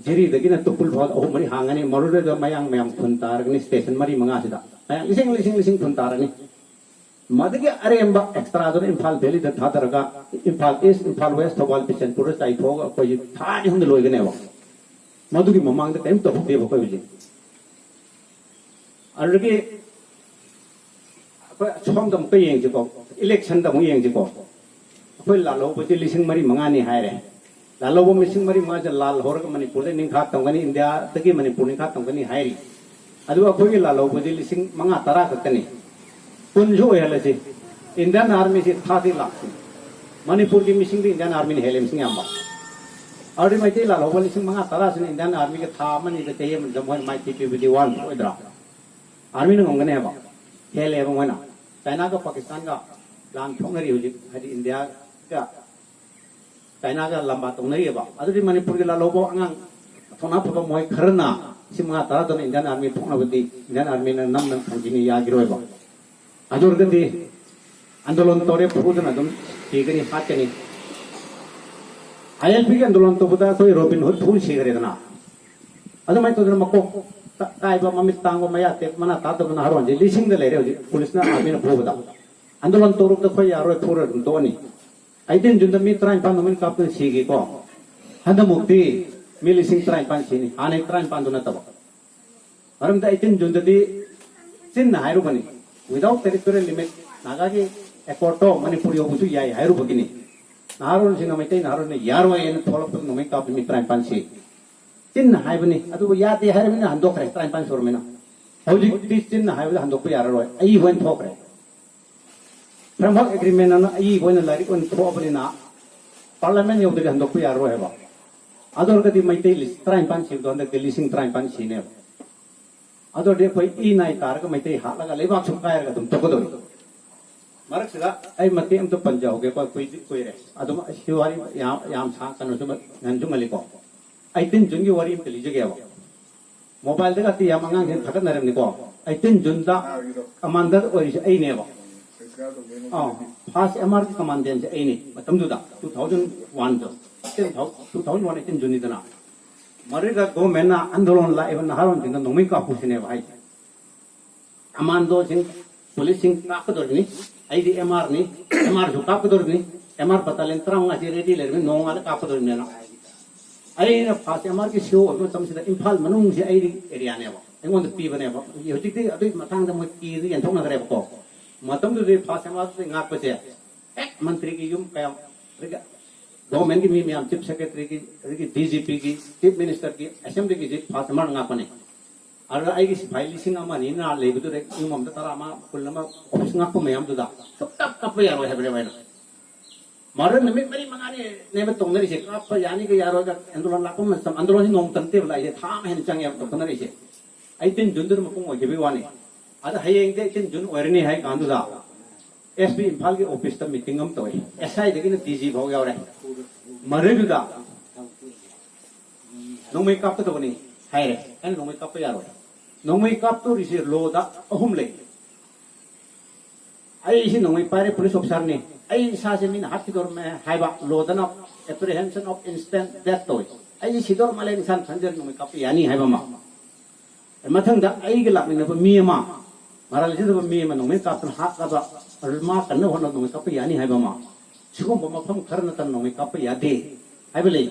ꯖꯤꯔꯤꯗꯒꯤꯅ ꯇꯨꯄꯨꯜ ꯐꯥꯎ ꯑꯍꯨꯝ ꯃꯔꯤ ꯍꯥꯡꯉꯅꯤ, ꯃꯗꯨꯗ ꯃꯌꯥꯡ ꯃꯌꯥꯝ ꯈꯨꯟ ꯇꯥꯔꯒꯅꯤ ꯁ꯭ꯇꯦꯁꯟ ꯃꯔꯤ ꯃꯉꯥꯁꯤꯗ꯫ ꯃꯌꯥꯡ ꯂꯤꯁꯤꯡ, ꯂꯤꯁꯤꯡ, ꯂꯤꯁꯤꯡ ꯈꯨꯟ ꯇꯥꯔꯅꯤ꯫ ꯃꯗꯨꯒꯤ ꯑꯔꯦꯝꯕ ꯑꯦꯛꯁꯇ꯭ꯔꯥꯗꯨꯅ ꯏꯝꯐꯥꯜ ꯚꯦꯂꯤꯗ ꯊꯥꯗꯔꯒ ꯏꯝꯐꯥꯜ ꯏꯁ, ꯏꯝꯐꯥꯜ ꯋꯦꯁ, ꯊꯧꯕꯥꯜ, ꯕꯤꯁꯦꯟꯄꯨꯔꯗ ꯆꯥꯏꯊꯣꯛꯑꯒ ꯑꯩꯈꯣꯏꯁꯤ ꯊꯥ ꯑꯅꯤ ꯑꯍꯨꯝꯗ ꯂꯣꯏꯒꯅꯦꯕ꯫ ꯃꯗꯨꯒꯤ ꯃꯃꯥꯡꯗ ꯀꯔꯤꯝ ꯇꯧꯍꯧꯗꯦꯕ ꯑꯩꯈꯣꯏ ꯍꯧꯖꯤꯛ꯫ ꯑꯗꯨꯗꯒꯤ ꯑꯩꯈꯣꯏ ꯁꯣꯝꯗ ꯑꯃꯨꯛꯀ ꯌꯦꯡꯁꯤꯀꯣ, ꯏꯂꯦꯛꯁꯟꯗ ꯑꯃꯨꯛ ꯌꯦꯡꯁꯤꯀꯣ꯫ ꯑꯩꯈꯣꯏ ꯂꯥꯜꯍꯧꯕꯁꯦ ꯂꯤꯁꯤꯡ ꯃꯔꯤ ꯃꯉꯥꯅꯤ ꯍꯥꯏꯔꯦ꯫ ꯂꯥꯜꯍꯧꯕ ꯂꯤꯁꯤꯡ ꯃꯔꯤ ꯃꯉꯥꯁꯦ ꯂꯥꯜ ꯍꯧꯔꯒ ꯃꯅꯤꯄꯨꯔꯗ ꯅꯤꯡꯈꯥ ꯇꯝꯒꯅꯤ, ꯏꯟꯗꯤꯌꯥꯗꯒꯤ ꯃꯅꯤꯄꯨꯔ ꯅꯤꯡꯈꯥ ꯇꯝꯒꯅꯤ ꯍꯥꯏꯔꯤ꯫ ꯑꯗꯨꯒ ꯑꯩꯈꯣꯏꯒꯤ ꯂꯥꯜꯍꯧꯕꯗꯤ ꯂꯤꯁꯤꯡ ꯃꯉꯥ ꯇꯔꯥ ꯈꯛꯇꯅꯤ꯫ ꯀꯨꯟꯁꯨ ꯑꯣꯏꯍꯜꯂꯁꯤ꯫ ꯏꯟꯗꯤꯌꯥꯟ ꯑꯥꯔꯃꯤꯁꯤ ꯊꯥꯔꯇꯤ ꯂꯥꯛꯁꯅꯤ꯫ ꯃꯅꯤꯄꯨꯔꯒꯤ ꯃꯤꯁꯤꯡꯗꯤ ꯏꯟꯗꯤꯌꯥꯟ ꯑꯥꯔꯃꯤꯅ ꯍꯦꯜꯂꯦ ꯃꯁꯤꯡ ꯌꯥꯝꯕ꯫ ꯑꯗꯨꯗꯤ ꯃꯩꯇꯩ ꯂꯥꯜꯍꯧꯕ ꯂꯤꯁꯤꯡ ꯃꯉꯥ ꯇꯔꯥꯁꯤꯅ ꯏꯟꯗꯤꯌꯥꯟ ꯑꯥꯔꯃꯤꯒ ꯊꯥ ꯑꯃꯅꯤꯗ ꯆꯍꯤ ꯑꯃꯗ ꯃꯣꯏ ꯃꯥꯏꯊꯤ ꯄꯤꯕꯗꯤ ꯋꯥꯟ ꯑꯣꯏꯗ꯭ꯔꯥ? ꯑꯥꯔꯃꯤꯅ ꯉꯝꯒꯅꯤ ꯍꯥꯏꯕ? ꯍꯦꯜꯂꯦꯕ ꯃꯣꯏꯅ꯫ ꯆꯥꯏꯅꯥꯒ ꯄꯥꯀꯤꯁꯇꯥꯟꯒ ꯂꯥꯟ ꯊꯣꯛꯅꯔꯤ ꯍꯧꯖꯤꯛ, ꯍꯥꯏꯗꯤ ꯏꯟꯗꯤꯌꯥꯒ ꯆꯥꯏꯅꯥꯒ ꯂꯝꯕꯥ ꯇꯧꯅꯔꯤꯑꯕ꯫ ꯑꯗꯨꯗꯤ ꯃꯅꯤꯄꯨꯔꯒꯤ ꯂꯥꯜꯍꯧꯕ ꯑꯉꯥꯡ ꯊꯧꯅꯥ ꯐꯕ ꯃꯣꯏ ꯈꯔꯅ ꯂꯤꯁꯤꯡ ꯃꯉꯥ ꯇꯔꯥꯗꯨꯅ ꯏꯟꯗꯤꯌꯥꯟ ꯑꯥꯔꯃꯤ ꯊꯣꯛꯅꯕꯗꯤ ꯏꯟꯗꯤꯌꯥꯟ ꯑꯥꯔꯃꯤꯅ ꯅꯝꯗꯅ ꯊꯝꯈꯤꯅꯤ, ꯌꯥꯈꯤꯔꯣꯏꯕ꯫ ꯑꯗꯨ ꯑꯣꯏꯔꯒꯗꯤ ꯑꯟꯗꯣꯂꯟ ꯇꯧꯔꯦ ꯐꯨꯗꯅ ꯑꯗꯨꯝ ꯁꯤꯒꯅꯤ, ꯍꯥꯠꯀꯅꯤ꯫ ꯑꯥꯏ ꯑꯦꯜ ꯄꯤꯒꯤ ꯑꯟꯗꯣꯂꯟ ꯇꯧꯕꯗ ꯑꯩꯈꯣꯏ ꯔꯣꯕꯤꯟ ꯍꯨꯗ ꯐꯨ ꯁꯤꯈ꯭ꯔꯦꯗꯅ꯫ ꯑꯗꯨꯃꯥꯏꯅ ꯇꯧꯗꯅ ꯃꯀꯣꯛ ꯀꯥꯏꯕ, ꯃꯃꯤꯠ ꯇꯥꯡꯕ, ꯃꯌꯥ ꯇꯦꯛ, ꯃꯅꯥ ꯇꯥꯗꯕ ꯅꯍꯥꯔꯣꯟꯁꯦ ꯂꯤꯁꯤꯡꯗ ꯂꯩꯔꯦ ꯍꯧꯖꯤꯛ ꯄꯨꯂꯤꯁꯅ ꯑꯥꯔꯃꯤꯅ ꯐꯨꯕꯗ꯫ ꯑꯟꯗꯣꯂꯟ ꯇꯧꯔꯨꯕꯗ ꯑꯩꯈꯣꯏ ꯌꯥꯔꯣꯏ, ꯐꯨꯔꯣꯏ ꯑꯗꯨꯝ ꯇꯣꯛꯑꯅꯤ꯫ ꯑꯩꯇꯤꯟ ꯖꯨꯟꯗ ꯃꯤ ꯇꯔꯥꯅꯤꯄꯥꯟ ꯅꯣꯡꯃꯩ ꯀꯥꯞꯇꯨꯅ ꯁꯤꯈꯤꯀꯣ꯫ ꯍꯟꯗꯛꯃꯨꯛꯇꯤ ꯃꯤ ꯂꯤꯁꯤꯡ ꯇꯔꯥꯅꯤꯄꯥꯟ ꯁꯤꯅꯤ, ꯍꯥꯟꯅꯩ ꯇꯔꯥꯅꯤꯄꯥꯟꯗꯨ ꯅꯠꯇꯕ꯫ ꯃꯔꯝꯗꯤ ꯑꯩꯇꯤꯟ ꯖꯨꯟꯗꯗꯤ ꯆꯤꯟꯅ ꯍꯥꯏꯔꯨꯕꯅꯤ, without territorial limit ꯅꯥꯒꯥꯒꯤ ꯑꯦꯀꯣꯔꯗꯇꯣ ꯃꯅꯤꯄꯨꯔ ꯌꯧꯕꯁꯨ ꯌꯥꯏ ꯍꯥꯏꯔꯨꯕꯒꯤꯅꯤ꯫ ꯅꯍꯥꯔꯣꯟꯁꯤꯡꯅ, ꯃꯩꯇꯩ ꯅꯍꯥꯔꯣꯟꯅ ꯌꯥꯔꯣꯏ ꯍꯥꯏꯅ ꯊꯣꯛꯂꯛꯄꯗ ꯅꯣꯡꯃꯩ ꯀꯥꯞꯇ ꯃꯤ ꯇꯔꯥꯅꯤꯄꯥꯟ ꯁꯤ꯫ ꯆꯤꯟꯅ ꯍꯥꯏꯕꯅꯤ, ꯑꯗꯨꯕꯨ ꯌꯥꯗꯦ ꯍꯥꯏꯔꯕꯅꯤꯅ ꯍꯟꯗꯣꯛꯈ꯭ꯔꯦ, ꯇꯔꯥꯅꯤꯄꯥꯟ ꯁꯨꯔꯃꯤꯅ꯫ ꯍꯧꯖꯤꯛꯇꯤ ꯆꯤꯟꯅ ꯍꯥꯏꯕꯗ ꯍꯟꯗꯣꯛꯄ ꯌꯥꯔꯔꯣꯏ, ꯑꯏꯕ ꯑꯣꯏꯅ ꯊꯣꯛꯈ꯭ꯔꯦ꯫ ꯐ꯭ꯔꯦꯝꯋꯥꯔꯛ ꯑꯦꯒ꯭ꯔꯤꯃꯦꯟ ꯑꯅ ꯑꯏꯕ ꯑꯣꯏꯅ ꯂꯥꯏꯔꯤꯛ ꯑꯣꯏꯅ ꯊꯣꯛꯑꯕꯅꯤꯅ ꯄꯥꯔꯂꯤꯌꯥꯃꯦꯟ ꯌꯧꯗ꯭ꯔꯗꯤ ꯍꯟꯗꯣꯛꯄ ꯌꯥꯔꯔꯣꯏ ꯍꯥꯏꯕ꯫ ꯑꯗꯨ ꯑꯣꯏꯔꯒꯗꯤ ꯃꯩꯇꯩ ꯂꯤꯁꯤꯡ ꯇꯔꯥꯅꯤꯄꯥꯟ ꯁꯤꯕꯗꯣ ꯍꯟꯗꯛꯇꯤ ꯂꯤꯁꯤꯡ ꯇꯔꯥꯅꯤꯄꯥꯟ ꯁꯤꯅꯦꯕ꯫ ꯑꯗꯨ ꯑꯣꯏꯔꯗꯤ ꯑꯩꯈꯣꯏ ꯏ ꯅꯥꯏ ꯇꯥꯔꯒ ꯃꯩꯇꯩ ꯍꯥꯠꯂꯒ ꯂꯩꯕꯥꯛꯁꯨ ꯀꯥꯏꯔꯒ ꯑꯗꯨꯝ ꯇꯣꯛꯀꯗꯧꯔꯤ꯫ ꯃꯔꯛꯁꯤꯗ ꯑꯩ ꯃꯇꯦꯛ ꯑꯃꯇ ꯄꯟꯖꯍꯧꯒꯦꯀꯣ, ꯀꯨꯏꯗꯤ ꯀꯨꯏꯔꯦ꯫ ꯑꯗꯨꯝ ꯁꯤ ꯋꯥꯔꯤ ꯌꯥꯝ, ꯌꯥꯝ ꯁꯥꯡ ꯀꯩꯅꯣꯁꯨ ꯉꯟꯁꯨ ꯉꯜꯂꯤꯀꯣ꯫ ꯑꯩꯇꯤꯟ ꯖꯨꯟꯒꯤ ꯋꯥꯔꯤ ꯑꯃꯇ ꯂꯤꯖꯒꯦꯕ꯫ ꯃꯣꯕꯥꯏꯜꯗꯒꯗꯤ ꯌꯥꯝ ꯑꯉꯥꯡꯁꯤꯡ ꯊꯥꯒꯠꯅꯔꯝꯅꯤꯀꯣ꯫ ꯑꯩꯇꯤꯟ ꯖꯨꯟꯗ ꯀꯃꯥꯟꯗꯔ ꯑꯣꯏꯔꯤꯁꯦ ꯑꯩꯅꯦꯕ꯫ ꯑꯥ, ꯐꯥꯔꯁ ꯑꯦꯝ ꯑꯥꯔꯒꯤ ꯀꯃꯥꯟꯗꯦꯟꯁꯦ ꯑꯩꯅꯦ ꯃꯇꯝꯗꯨꯗ, ꯇꯨ ꯊꯥꯎꯖꯟ ꯋꯥꯟꯗꯣ꯫ ꯇꯨ ꯊꯥꯎꯖꯟ ꯋꯥꯟ ꯑꯩꯇꯤꯟ ꯖꯨꯟꯅꯤꯗꯅ꯫ ꯃꯗꯨꯗ ꯒꯣꯔꯃꯦꯟꯅ ꯑꯟꯗꯣꯂꯟ ꯂꯥꯛꯏꯕ ꯅꯍꯥꯔꯣꯟꯁꯤꯡꯗ ꯅꯣꯡꯃꯩ ꯀꯥꯞꯄꯨꯁꯤꯅꯦꯕ ꯍꯥꯏꯁꯦ꯫ ꯀꯃꯥꯟꯗꯣꯁꯤꯡ, ꯄꯨꯂꯤꯁꯁꯤꯡ ꯀꯥꯞꯀꯗꯧꯔꯤꯕꯅꯤ꯫ ꯑꯩꯗꯤ ꯑꯦꯝ ꯑꯥꯔꯅꯤ, ꯑꯦꯝ ꯑꯥꯔꯁꯨ ꯀꯥꯞꯀꯗꯧꯔꯤꯕꯅꯤ꯫ ꯑꯦꯝ ꯑꯥꯔ ꯕꯇꯥꯂꯤꯌꯟ ꯇꯔꯥꯃꯉꯥꯁꯤ ꯔꯦꯗꯤ ꯂꯩꯔꯕꯅꯤ, ꯅꯣꯡꯉꯥꯜꯂ ꯀꯥꯞꯀꯗꯧꯔꯤꯕꯅꯤꯅ꯫ ꯑꯩꯅ ꯐꯥꯔꯁ ꯑꯦꯝ ꯑꯥꯔꯒꯤ ꯁꯤ ꯑꯣ ꯑꯣꯏꯕ ꯃꯇꯝꯁꯤꯗ ꯏꯝꯐꯥꯜ ꯃꯅꯨꯡꯁꯤ ꯑꯩꯒꯤ ꯑꯦꯔꯤꯌꯥꯅꯦꯕ, ꯑꯩꯉꯣꯟꯗ ꯄꯤꯕꯅꯦꯕ꯫ ꯍꯧꯖꯤꯛꯇꯤ ꯑꯗꯨꯒꯤ ꯃꯇꯥꯡꯗ ꯃꯣꯏ ꯀꯤꯗ ꯌꯦꯟꯊꯣꯛꯅꯈ꯭ꯔꯦꯕꯀꯣ꯫ ꯃꯇꯝꯗꯨꯗꯤ ꯐꯥꯔꯁ ꯑꯦꯝ ꯑꯥꯔꯁꯤ ꯉꯥꯛꯄꯁꯦ ꯍꯦꯛ ꯃꯟꯇ꯭ꯔꯤꯒꯤ ꯌꯨꯝ ꯀꯌꯥꯝ, ꯑꯗꯒꯤ ꯒꯣꯔꯃꯦꯟꯒꯤ ꯃꯤ ꯃꯌꯥꯝ, ꯆꯤꯐ ꯁꯦꯀ꯭ꯔꯦꯇꯔꯤꯒꯤ, ꯑꯗꯒꯤ ꯗꯤ ꯖꯤ ꯄꯤꯒꯤ, ꯆꯤꯐ ꯃꯤꯅꯤꯁꯇꯔꯒꯤ, ꯑꯦꯁꯦꯝꯕ꯭ꯂꯤꯒꯤꯁꯤ ꯐꯥꯔꯁ ꯑꯦꯝ ꯑꯥꯔ ꯉꯥꯛꯄꯅꯦ꯫ ꯑꯗꯨꯗ ꯑꯩꯒꯤ ꯁꯤꯐꯥꯏ ꯂꯤꯁꯤꯡ ꯑꯃ ꯑꯅꯤꯅ ꯂꯩꯕꯗꯨꯗ ꯌꯨꯝ ꯑꯃꯗ ꯇꯔꯥ ꯑꯃ, ꯀꯨꯟ ꯑꯃ ꯑꯣꯐꯤꯁ ꯉꯥꯛꯄ ꯃꯌꯥꯝꯗꯨꯗ ꯁꯨꯛꯇꯞ ꯀꯞꯄ ꯌꯥꯔꯣꯏ ꯍꯥꯏꯕꯅꯦꯕ ꯑꯩꯅ꯫ ꯃꯔꯨꯞ ꯅꯨꯃꯤꯠ ꯃꯔꯤ ꯃꯉꯥꯅꯤꯅꯦꯕ ꯇꯧꯅꯔꯤꯁꯦ, ꯀꯥꯞꯄ ꯌꯥꯅꯤꯒ ꯌꯥꯔꯣꯏꯒ ꯑꯟꯗꯣꯂꯟ ꯂꯥꯛꯄ ꯃꯇꯝ, ꯑꯟꯗꯣꯂꯟꯁꯤ ꯅꯣꯡꯃꯇ ꯅꯠꯇꯦꯕ ꯂꯥꯛꯏꯁꯦ, ꯊꯥ ꯑꯃ ꯍꯦꯟꯅ ꯆꯪꯉꯦꯕ ꯇꯧꯈꯠꯅꯔꯤꯁꯦ꯫ ꯑꯩꯇꯤꯟ ꯖꯨꯟꯗꯨꯅ ꯃꯄꯨꯡ ꯑꯣꯏꯈꯤꯕꯒꯤ ꯋꯥꯅꯤ꯫ ꯑꯗ ꯍꯌꯦꯡꯗꯤ ꯑꯩꯇꯤꯟ ꯖꯨꯟ ꯑꯣꯏꯔꯅꯤ ꯍꯥꯏ ꯀꯥꯟꯗꯨꯗ ꯑꯦꯁ ꯄꯤ ꯏꯝꯐꯥꯜꯒꯤ ꯑꯣꯐꯤꯁꯇ ꯃꯤꯇꯤꯡ ꯑꯃ ꯇꯧꯋꯤ, ꯑꯦꯁ ꯑꯥꯏꯗꯒꯤꯅ ꯗꯤ ꯖꯤ ꯐꯥꯎ ꯌꯥꯎꯔꯦ꯫ ꯃꯗꯨꯗ ꯅꯣꯡꯃꯩ ꯀꯥꯞꯀꯗꯕꯅꯤ ꯍꯥꯏꯔꯦ꯫ ꯑꯩꯅ ꯅꯣꯡꯃꯩ ꯀꯥꯞꯄ ꯌꯥꯔꯣꯏ꯫ ꯅꯣꯡꯃꯩ ꯀꯥꯞꯇꯣꯔꯤꯁꯦ ꯂꯣꯗ ꯑꯍꯨꯝ ꯂꯩ꯫ ꯑꯩꯁꯤ ꯅꯣꯡꯃꯩ ꯄꯥꯏꯔꯦ, ꯄꯨꯂꯤꯁ ꯑꯣꯐꯤꯁꯥꯔꯅꯤ, ꯑꯩ ꯏꯁꯥꯁꯦ ꯃꯤꯅ ꯍꯥꯠꯈꯤꯗꯧꯔꯝꯃꯦ ꯍꯥꯏꯕ ꯂꯣꯗꯅ apprehension of instant death ꯇꯧꯏ꯫ ꯑꯩꯁꯤ ꯁꯤꯗꯧꯔ ꯃꯥꯜꯂꯦ ꯏꯁꯥꯅ ꯈꯟꯖꯔ ꯅꯣꯡꯃꯩ ꯀꯥꯞꯄ ꯌꯥꯅꯤ ꯍꯥꯏꯕ ꯑꯃ꯫ ꯃꯊꯪꯗ ꯑꯩꯒ ꯂꯥꯛꯃꯤꯟꯅꯕ ꯃꯤ ꯑꯃ ꯃꯔꯥꯜ ꯂꯩꯖꯗꯕ ꯃꯤ ꯑꯃ ꯅꯣꯡꯃꯩ ꯀꯥꯞꯇꯅ ꯍꯥꯠꯂꯕ, ꯃꯥ ꯀꯟꯅꯕ ꯍꯣꯠꯅꯕ ꯅꯣꯡꯃꯩ ꯀꯥꯞꯄ ꯌꯥꯅꯤ ꯍꯥꯏꯕ ꯑꯃ꯫ ꯁꯤꯒꯨꯝꯕ ꯃꯐꯝ ꯈꯔ ꯅꯠꯇꯅ ꯅꯣꯡꯃꯩ ꯀꯥꯞꯄ ꯌꯥꯗꯦ ꯍꯥꯏꯕ ꯂꯩ꯫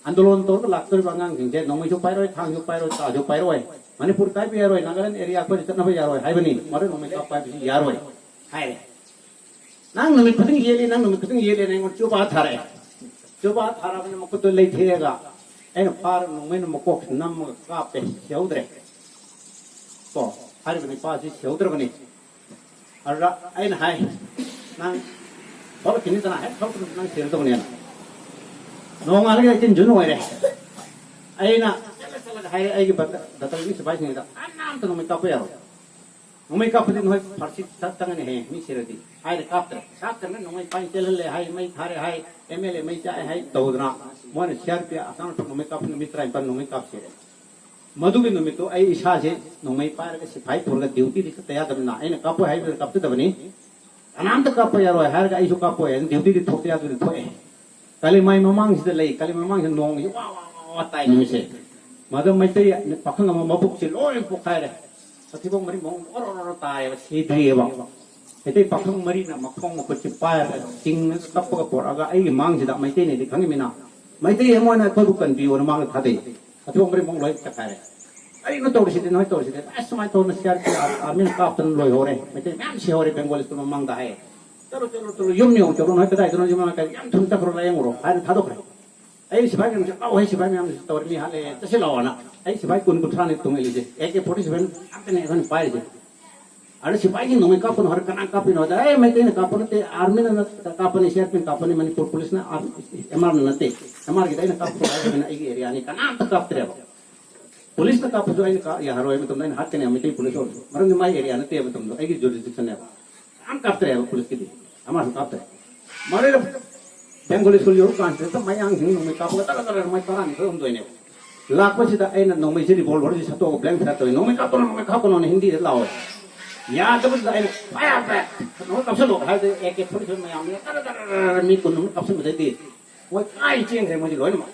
ꯑꯟꯗꯣꯂꯟ ꯇꯧꯔꯒ ꯂꯥꯛꯇꯧꯔꯤꯕ ꯑꯉꯥꯡꯁꯤꯡꯁꯦ ꯅꯣꯡꯃꯩꯁꯨ ꯄꯥꯏꯔꯣꯏ, ꯊꯥꯡꯁꯨ ꯄꯥꯏꯔꯣꯏ, ꯆꯥꯁꯨ ꯄꯥꯏꯔꯣꯏ, ꯃꯅꯤꯄꯨꯔ ꯀꯥꯏꯕ ꯌꯥꯔꯣꯏ, ꯅꯥꯒꯥꯂꯦꯟ ꯑꯦꯔꯤꯌꯥ ꯑꯩꯈꯣꯏꯗ ꯆꯠꯅꯕ ꯌꯥꯔꯣꯏ ꯍꯥꯏꯕꯅꯤ꯫ ꯃꯔꯨ ꯅꯣꯡꯃꯩ ꯀꯥꯞꯄ ꯍꯥꯏꯕꯁꯤ ꯌꯥꯔꯣꯏ ꯍꯥꯏꯔꯦ꯫ ꯅꯪ ꯅꯨꯃꯤꯠ ꯈꯨꯗꯤꯡ ꯌꯦꯠꯂꯤ, ꯅꯪ ꯅꯨꯃꯤꯠ ꯈꯨꯗꯤꯡ ꯌꯦꯠꯂꯤ, ꯑꯩꯉꯣꯟꯗ ꯆꯨꯕꯥ ꯊꯥꯔꯛꯑꯦ꯫ ꯆꯨꯕꯥ ꯊꯥꯔꯛꯑꯕꯅꯤꯅ ꯃꯈꯨꯠꯇꯨ ꯂꯩꯊꯦꯛꯑꯒ ꯑꯩꯅ ꯐꯥꯔꯒ ꯅꯣꯡꯃꯩꯅ ꯃꯀꯣꯛꯁꯤ ꯅꯝꯃꯒ ꯀꯥꯞꯄꯦ, ꯁꯤꯍꯧꯗ꯭ꯔꯦ꯫ ꯀꯣ, ꯍꯥꯏꯔꯤꯕ ꯅꯨꯄꯥꯁꯤ ꯁꯤꯍꯧꯗ꯭ꯔꯕꯅꯤ꯫ ꯑꯗꯨꯗ ꯑꯩꯅ ꯍꯥꯏ, ꯅꯪ ꯊꯣꯛꯂꯛꯈꯤꯅꯤꯗꯅ, ꯍꯦꯛ ꯊꯣꯛꯂꯛꯄꯗ ꯅꯪ ꯁꯤꯔꯗꯧꯅꯦꯅ꯫ ꯅꯣꯡꯉꯥꯜꯂꯒ ꯑꯩ ꯇꯤꯟꯖꯨ ꯅꯨꯡꯉꯥꯏꯔꯦ꯫ ꯑꯩꯅ ꯆꯠꯂ ꯆꯠꯂꯒ ꯍꯥꯏꯔꯦ ꯑꯩꯒꯤ ꯕꯇ-, ꯗꯇꯜꯒꯤ ꯁꯤꯐꯥꯏꯁꯤꯡꯗ, "ꯀꯅꯥꯝꯇ ꯅꯣꯡꯃꯩ ꯀꯥꯞꯄ ꯌꯥꯔꯣꯏ꯫ ꯅꯣꯡꯃꯩ ꯀꯥꯞꯄꯗꯤ ꯅꯣꯏ ꯐꯥꯔꯁꯤ ꯆꯠ ꯆꯪꯒꯅꯤ ꯍꯌꯦꯡ ꯃꯤ ꯁꯤꯔꯗꯤ"꯫ ꯍꯥꯏꯔꯦ, ꯀꯥꯞꯇ꯭ꯔꯦ꯫ ꯀꯥꯞꯇ꯭ꯔꯅ ꯅꯣꯡꯃꯩ ꯄꯥꯏ ꯆꯦꯜꯍꯜꯂꯦ ꯍꯥꯏ, ꯃꯩ ꯊꯥꯔꯦ ꯍꯥꯏ, ꯑꯦꯝ ꯑꯦꯜ ꯑꯦ ꯃꯩ ꯆꯥꯛꯑꯦ ꯍꯥꯏ ꯇꯧꯗꯅ ꯃꯣꯏꯅ ꯁꯤ ꯑꯥꯔ ꯄꯤ ꯑꯁꯥꯝ ꯅꯣꯡꯃꯩ ꯀꯥꯞꯄ ꯅꯨꯃꯤꯠ ꯇꯔꯥꯅꯤꯄꯥꯟ ꯅꯣꯡꯃꯩ ꯀꯥꯞꯁꯤꯔꯦ꯫ ꯃꯗꯨꯒꯤ ꯅꯨꯃꯤꯠꯇꯨ ꯑꯩ ꯏꯁꯥꯁꯦ ꯅꯣꯡꯃꯩ ꯄꯥꯏꯔꯒ ꯁꯤꯐꯥꯏ ꯄꯨꯔꯒ ꯗ꯭ꯌꯨꯇꯤꯗꯤ ꯆꯠꯇ ꯌꯥꯗꯕꯅꯤꯅ ꯑꯩꯅ ꯀꯥꯞꯄꯣꯏ ꯍꯥꯏꯕꯗꯨꯗ ꯀꯥꯞꯆꯗꯕꯅꯤ꯫ ꯀꯅꯥꯝꯇ ꯀꯥꯞꯄ ꯌꯥꯔꯣꯏ ꯍꯥꯏꯔꯒ ꯑꯩꯁꯨ ꯀꯥꯞꯄꯣꯏ ꯍꯥꯏꯅ ꯗ꯭ꯌꯨꯇꯤꯗꯤ ꯊꯣꯛꯇ ꯌꯥꯗꯕꯅꯤ ꯊꯣꯛꯑꯦ꯫ ꯀꯥꯂꯤꯃꯥꯏ ꯃꯃꯥꯡꯁꯤꯗ ꯂꯩ, ꯀꯥꯂꯤꯃꯥꯏ ꯃꯃꯥꯡꯁꯤꯗ ꯅꯣꯡꯁꯤ ꯋꯥ ꯋꯥ ꯋꯥ ꯋꯥ ꯇꯥꯏ ꯅꯨꯃꯤꯠꯁꯦ꯫ ꯃꯗꯨ ꯃꯩꯇꯩ ꯄꯥꯈꯪ ꯑꯃ ꯃꯕꯨꯛꯁꯦ ꯂꯣꯏ ꯄꯣꯛꯈꯥꯏꯔꯦ꯫ ꯃꯊꯤꯕꯣꯡ ꯃꯔꯤ ꯃꯑꯣꯡ ꯑꯣꯔꯣ ꯑꯣꯔꯣ ꯇꯥꯏꯌꯦꯕ, ꯁꯤꯗ꯭ꯔꯤꯑꯕ꯫ ꯃꯩꯇꯩ ꯄꯥꯈꯪ ꯃꯔꯤꯅ ꯃꯈꯣꯡ ꯃꯈꯨꯠꯁꯤ ꯄꯥꯏꯔꯒ ꯆꯤꯡꯅ ꯀꯞꯄꯒ ꯄꯣꯔꯛꯑꯒ ꯑꯩꯒꯤ ꯃꯥꯡꯁꯤꯗ, ꯃꯩꯇꯩꯅꯗꯤ ꯈꯪꯉꯤꯃꯤꯅ, ꯃꯩꯇꯩ ꯑꯃꯅ ꯑꯩꯈꯣꯏꯕꯨ ꯀꯟꯕꯤꯌꯣꯅ ꯃꯥꯡꯗ ꯊꯥꯗꯩ꯫ ꯃꯊꯤꯕꯣꯡ ꯃꯔꯤ ꯃꯑꯣꯡ ꯂꯣꯏ ꯆꯠꯈꯥꯏꯔꯦ꯫ ꯀꯔꯤꯅꯣ ꯇꯧꯔꯤꯁꯤꯗꯤ, ꯅꯣꯏ ꯇꯧꯔꯤꯁꯤꯗꯤ? ꯑꯁ, ꯁꯨꯃꯥꯏꯅ ꯇꯧꯗꯅ ꯁꯤ ꯑꯥꯔ ꯄꯤ ꯑꯥꯔꯃꯤꯅ ꯀꯥꯞꯇꯅ ꯂꯣꯏꯍꯧꯔꯦ, ꯃꯩꯇꯩ ꯃꯌꯥꯝ ꯁꯤꯍꯧꯔꯦ ꯕꯦꯡꯒꯣꯂꯤꯁꯀꯤ ꯃꯃꯥꯡꯗ ꯍꯥꯏꯌꯦ꯫ "ꯆꯠꯂꯣ, ꯆꯠꯂꯣ, ꯆꯠꯂꯣ, ꯌꯨꯝ ꯌꯦꯡꯉꯨ, ꯆꯠꯂꯣ, ꯅꯣꯏ ꯀꯗꯥꯏꯗꯅꯣ ꯌꯨꯝ ꯂꯥꯛꯀꯦ? ꯌꯥꯝ ꯊꯨꯅ ꯆꯠꯈ꯭ꯔꯣ, ꯂꯥꯏꯌꯦꯡꯉꯨꯔꯣ" ꯍꯥꯏꯅ ꯊꯥꯗꯣꯛꯈ꯭ꯔꯦ꯫ ꯑꯩ ꯁꯤꯐꯥꯏ ꯃꯌꯥꯝꯁꯦ, "ꯂꯥꯛꯑꯣ, ꯍꯦ, ꯁꯤꯐꯥꯏ ꯃꯌꯥꯝꯁꯦ ꯇꯧꯔꯦ, ꯃꯤ ꯍꯥꯠꯂꯦ, ꯆꯠꯁꯤ ꯂꯥꯛꯑꯣꯅ"꯫ ꯑꯩ ꯁꯤꯐꯥꯏ ꯀꯨꯟ ꯀꯨꯟꯊ꯭ꯔꯥꯅꯤ ꯇꯣꯡꯉꯛꯏꯁꯦ, ꯑꯦ ꯀꯦ ꯐꯣꯔꯇꯤ ꯁꯚꯦꯟ ꯉꯥꯛꯇꯅꯦ ꯑꯩꯈꯣꯏꯅ ꯄꯥꯏꯔꯤꯁꯦ꯫ ꯑꯗ ꯁꯤꯐꯥꯏꯒꯤ ꯅꯣꯡꯃꯩ ꯀꯥꯞꯄꯅꯣ ꯍꯥꯏꯔ, "ꯀꯅꯥ ꯀꯥꯞꯄꯤꯅꯣ?" ꯍꯥꯏꯗ, "ꯑꯦ, ꯃꯩꯇꯩꯅ ꯀꯥꯞꯄ ꯅꯠꯇꯦ, ꯑꯥꯔꯃꯤꯅ ꯅꯠ-, ꯀꯥꯞꯄꯅꯤ, ꯁꯤ ꯑꯥꯔ ꯄꯤꯅ ꯀꯥꯞꯄꯅꯤ, ꯃꯅꯤꯄꯨꯔ ꯄꯨꯂꯤꯁꯅ, ꯑꯥꯔ-, ꯑꯦꯝ ꯑꯥꯔꯅ ꯅꯠꯇꯦ, ꯑꯦꯝ ꯑꯥꯔꯒꯤꯗ ꯑꯩꯅ ꯀꯥꯞꯄ ꯍꯥꯏꯕꯅꯤꯅ ꯑꯩꯒꯤ ꯑꯦꯔꯤꯌꯥꯅꯤ", ꯀꯅꯥꯝꯇ ꯀꯥꯞꯇ꯭ꯔꯦꯕ꯫ ꯄꯨꯂꯤꯁꯅ ꯀꯥꯞꯄꯁꯨ ꯑꯩꯅ ꯀꯥ-, ꯌꯥꯔꯣꯏ ꯃꯇꯝꯗ ꯑꯩꯅ ꯍꯥꯠꯀꯅꯤ, ꯃꯩꯇꯩ ꯄꯨꯂꯤꯁ ꯑꯣꯏꯔꯁꯨ, ꯃꯔꯝꯗꯤ ꯃꯥꯏ ꯑꯦꯔꯤꯌꯥ ꯅꯠꯇꯦ ꯃꯇꯝꯗꯣ, ꯑꯩꯒꯤ ꯖꯨꯔꯤꯁꯗꯤꯛꯁꯟꯅꯦꯕ꯫ ꯀꯅꯥꯝ ꯀꯥꯞꯇ꯭ꯔꯦꯕ ꯄꯨꯂꯤꯁꯀꯤꯗꯤ, ꯑꯃꯁꯨ ꯀꯥꯞꯇ꯭ꯔꯦ꯫ ꯃꯗꯨꯗ ꯕꯦꯡꯒꯣꯂꯤ ꯁ꯭ꯀꯨꯜ ꯌꯧꯔꯀꯥꯟꯁꯤꯗ ꯃꯌꯥꯡꯁꯤꯡ ꯅꯣꯡꯃꯩ ꯀꯥꯞꯄꯒ ꯇꯔꯥ ꯇꯔꯥ ꯃꯣꯏ ꯇꯔꯥꯅꯤꯊꯣꯏ ꯍꯨꯝꯗꯣꯏꯅꯦꯕ꯫ ꯂꯥꯛꯄꯁꯤꯗ ꯑꯩꯅ ꯅꯣꯡꯃꯩꯁꯦ ꯔꯤꯚꯣꯜꯚꯔꯁꯤ ꯁꯠꯇꯣꯛꯑꯒ ꯕ꯭ꯂꯦꯡ ꯐꯥꯏꯌꯔ ꯇꯧꯋꯤ꯫ "ꯅꯣꯡꯃꯩ ꯀꯥꯞꯄꯅꯣ, ꯅꯣꯡꯃꯩ ꯀꯥꯞꯄꯅꯣꯅ" ꯍꯤꯟꯗꯤꯗ ꯂꯥꯎꯋꯦ꯫ ꯌꯥꯗꯕꯗꯨꯗ ꯑꯩꯅ "ꯐꯥꯏꯌꯔ ꯕꯦꯛ! ꯅꯣꯡꯃꯩ ꯀꯥꯞꯁꯤꯜꯂꯣ" ꯍꯥꯏꯕꯗꯤ ꯑꯦ ꯀꯦ ꯐꯣꯔꯇꯤ ꯁꯚꯦꯟ ꯃꯌꯥꯝꯗꯨꯅ ꯇꯔꯥ ꯇꯔꯥ ꯇꯔꯥ ꯃꯤ ꯀꯨꯟꯃꯨꯛ ꯀꯥꯞꯁꯤꯟꯕꯗꯩꯗꯤ ꯃꯣꯏ ꯀꯥꯏ ꯆꯦꯟꯈ꯭ꯔꯦ ꯃꯣꯏꯗꯤ ꯂꯣꯏꯅꯃꯛ꯫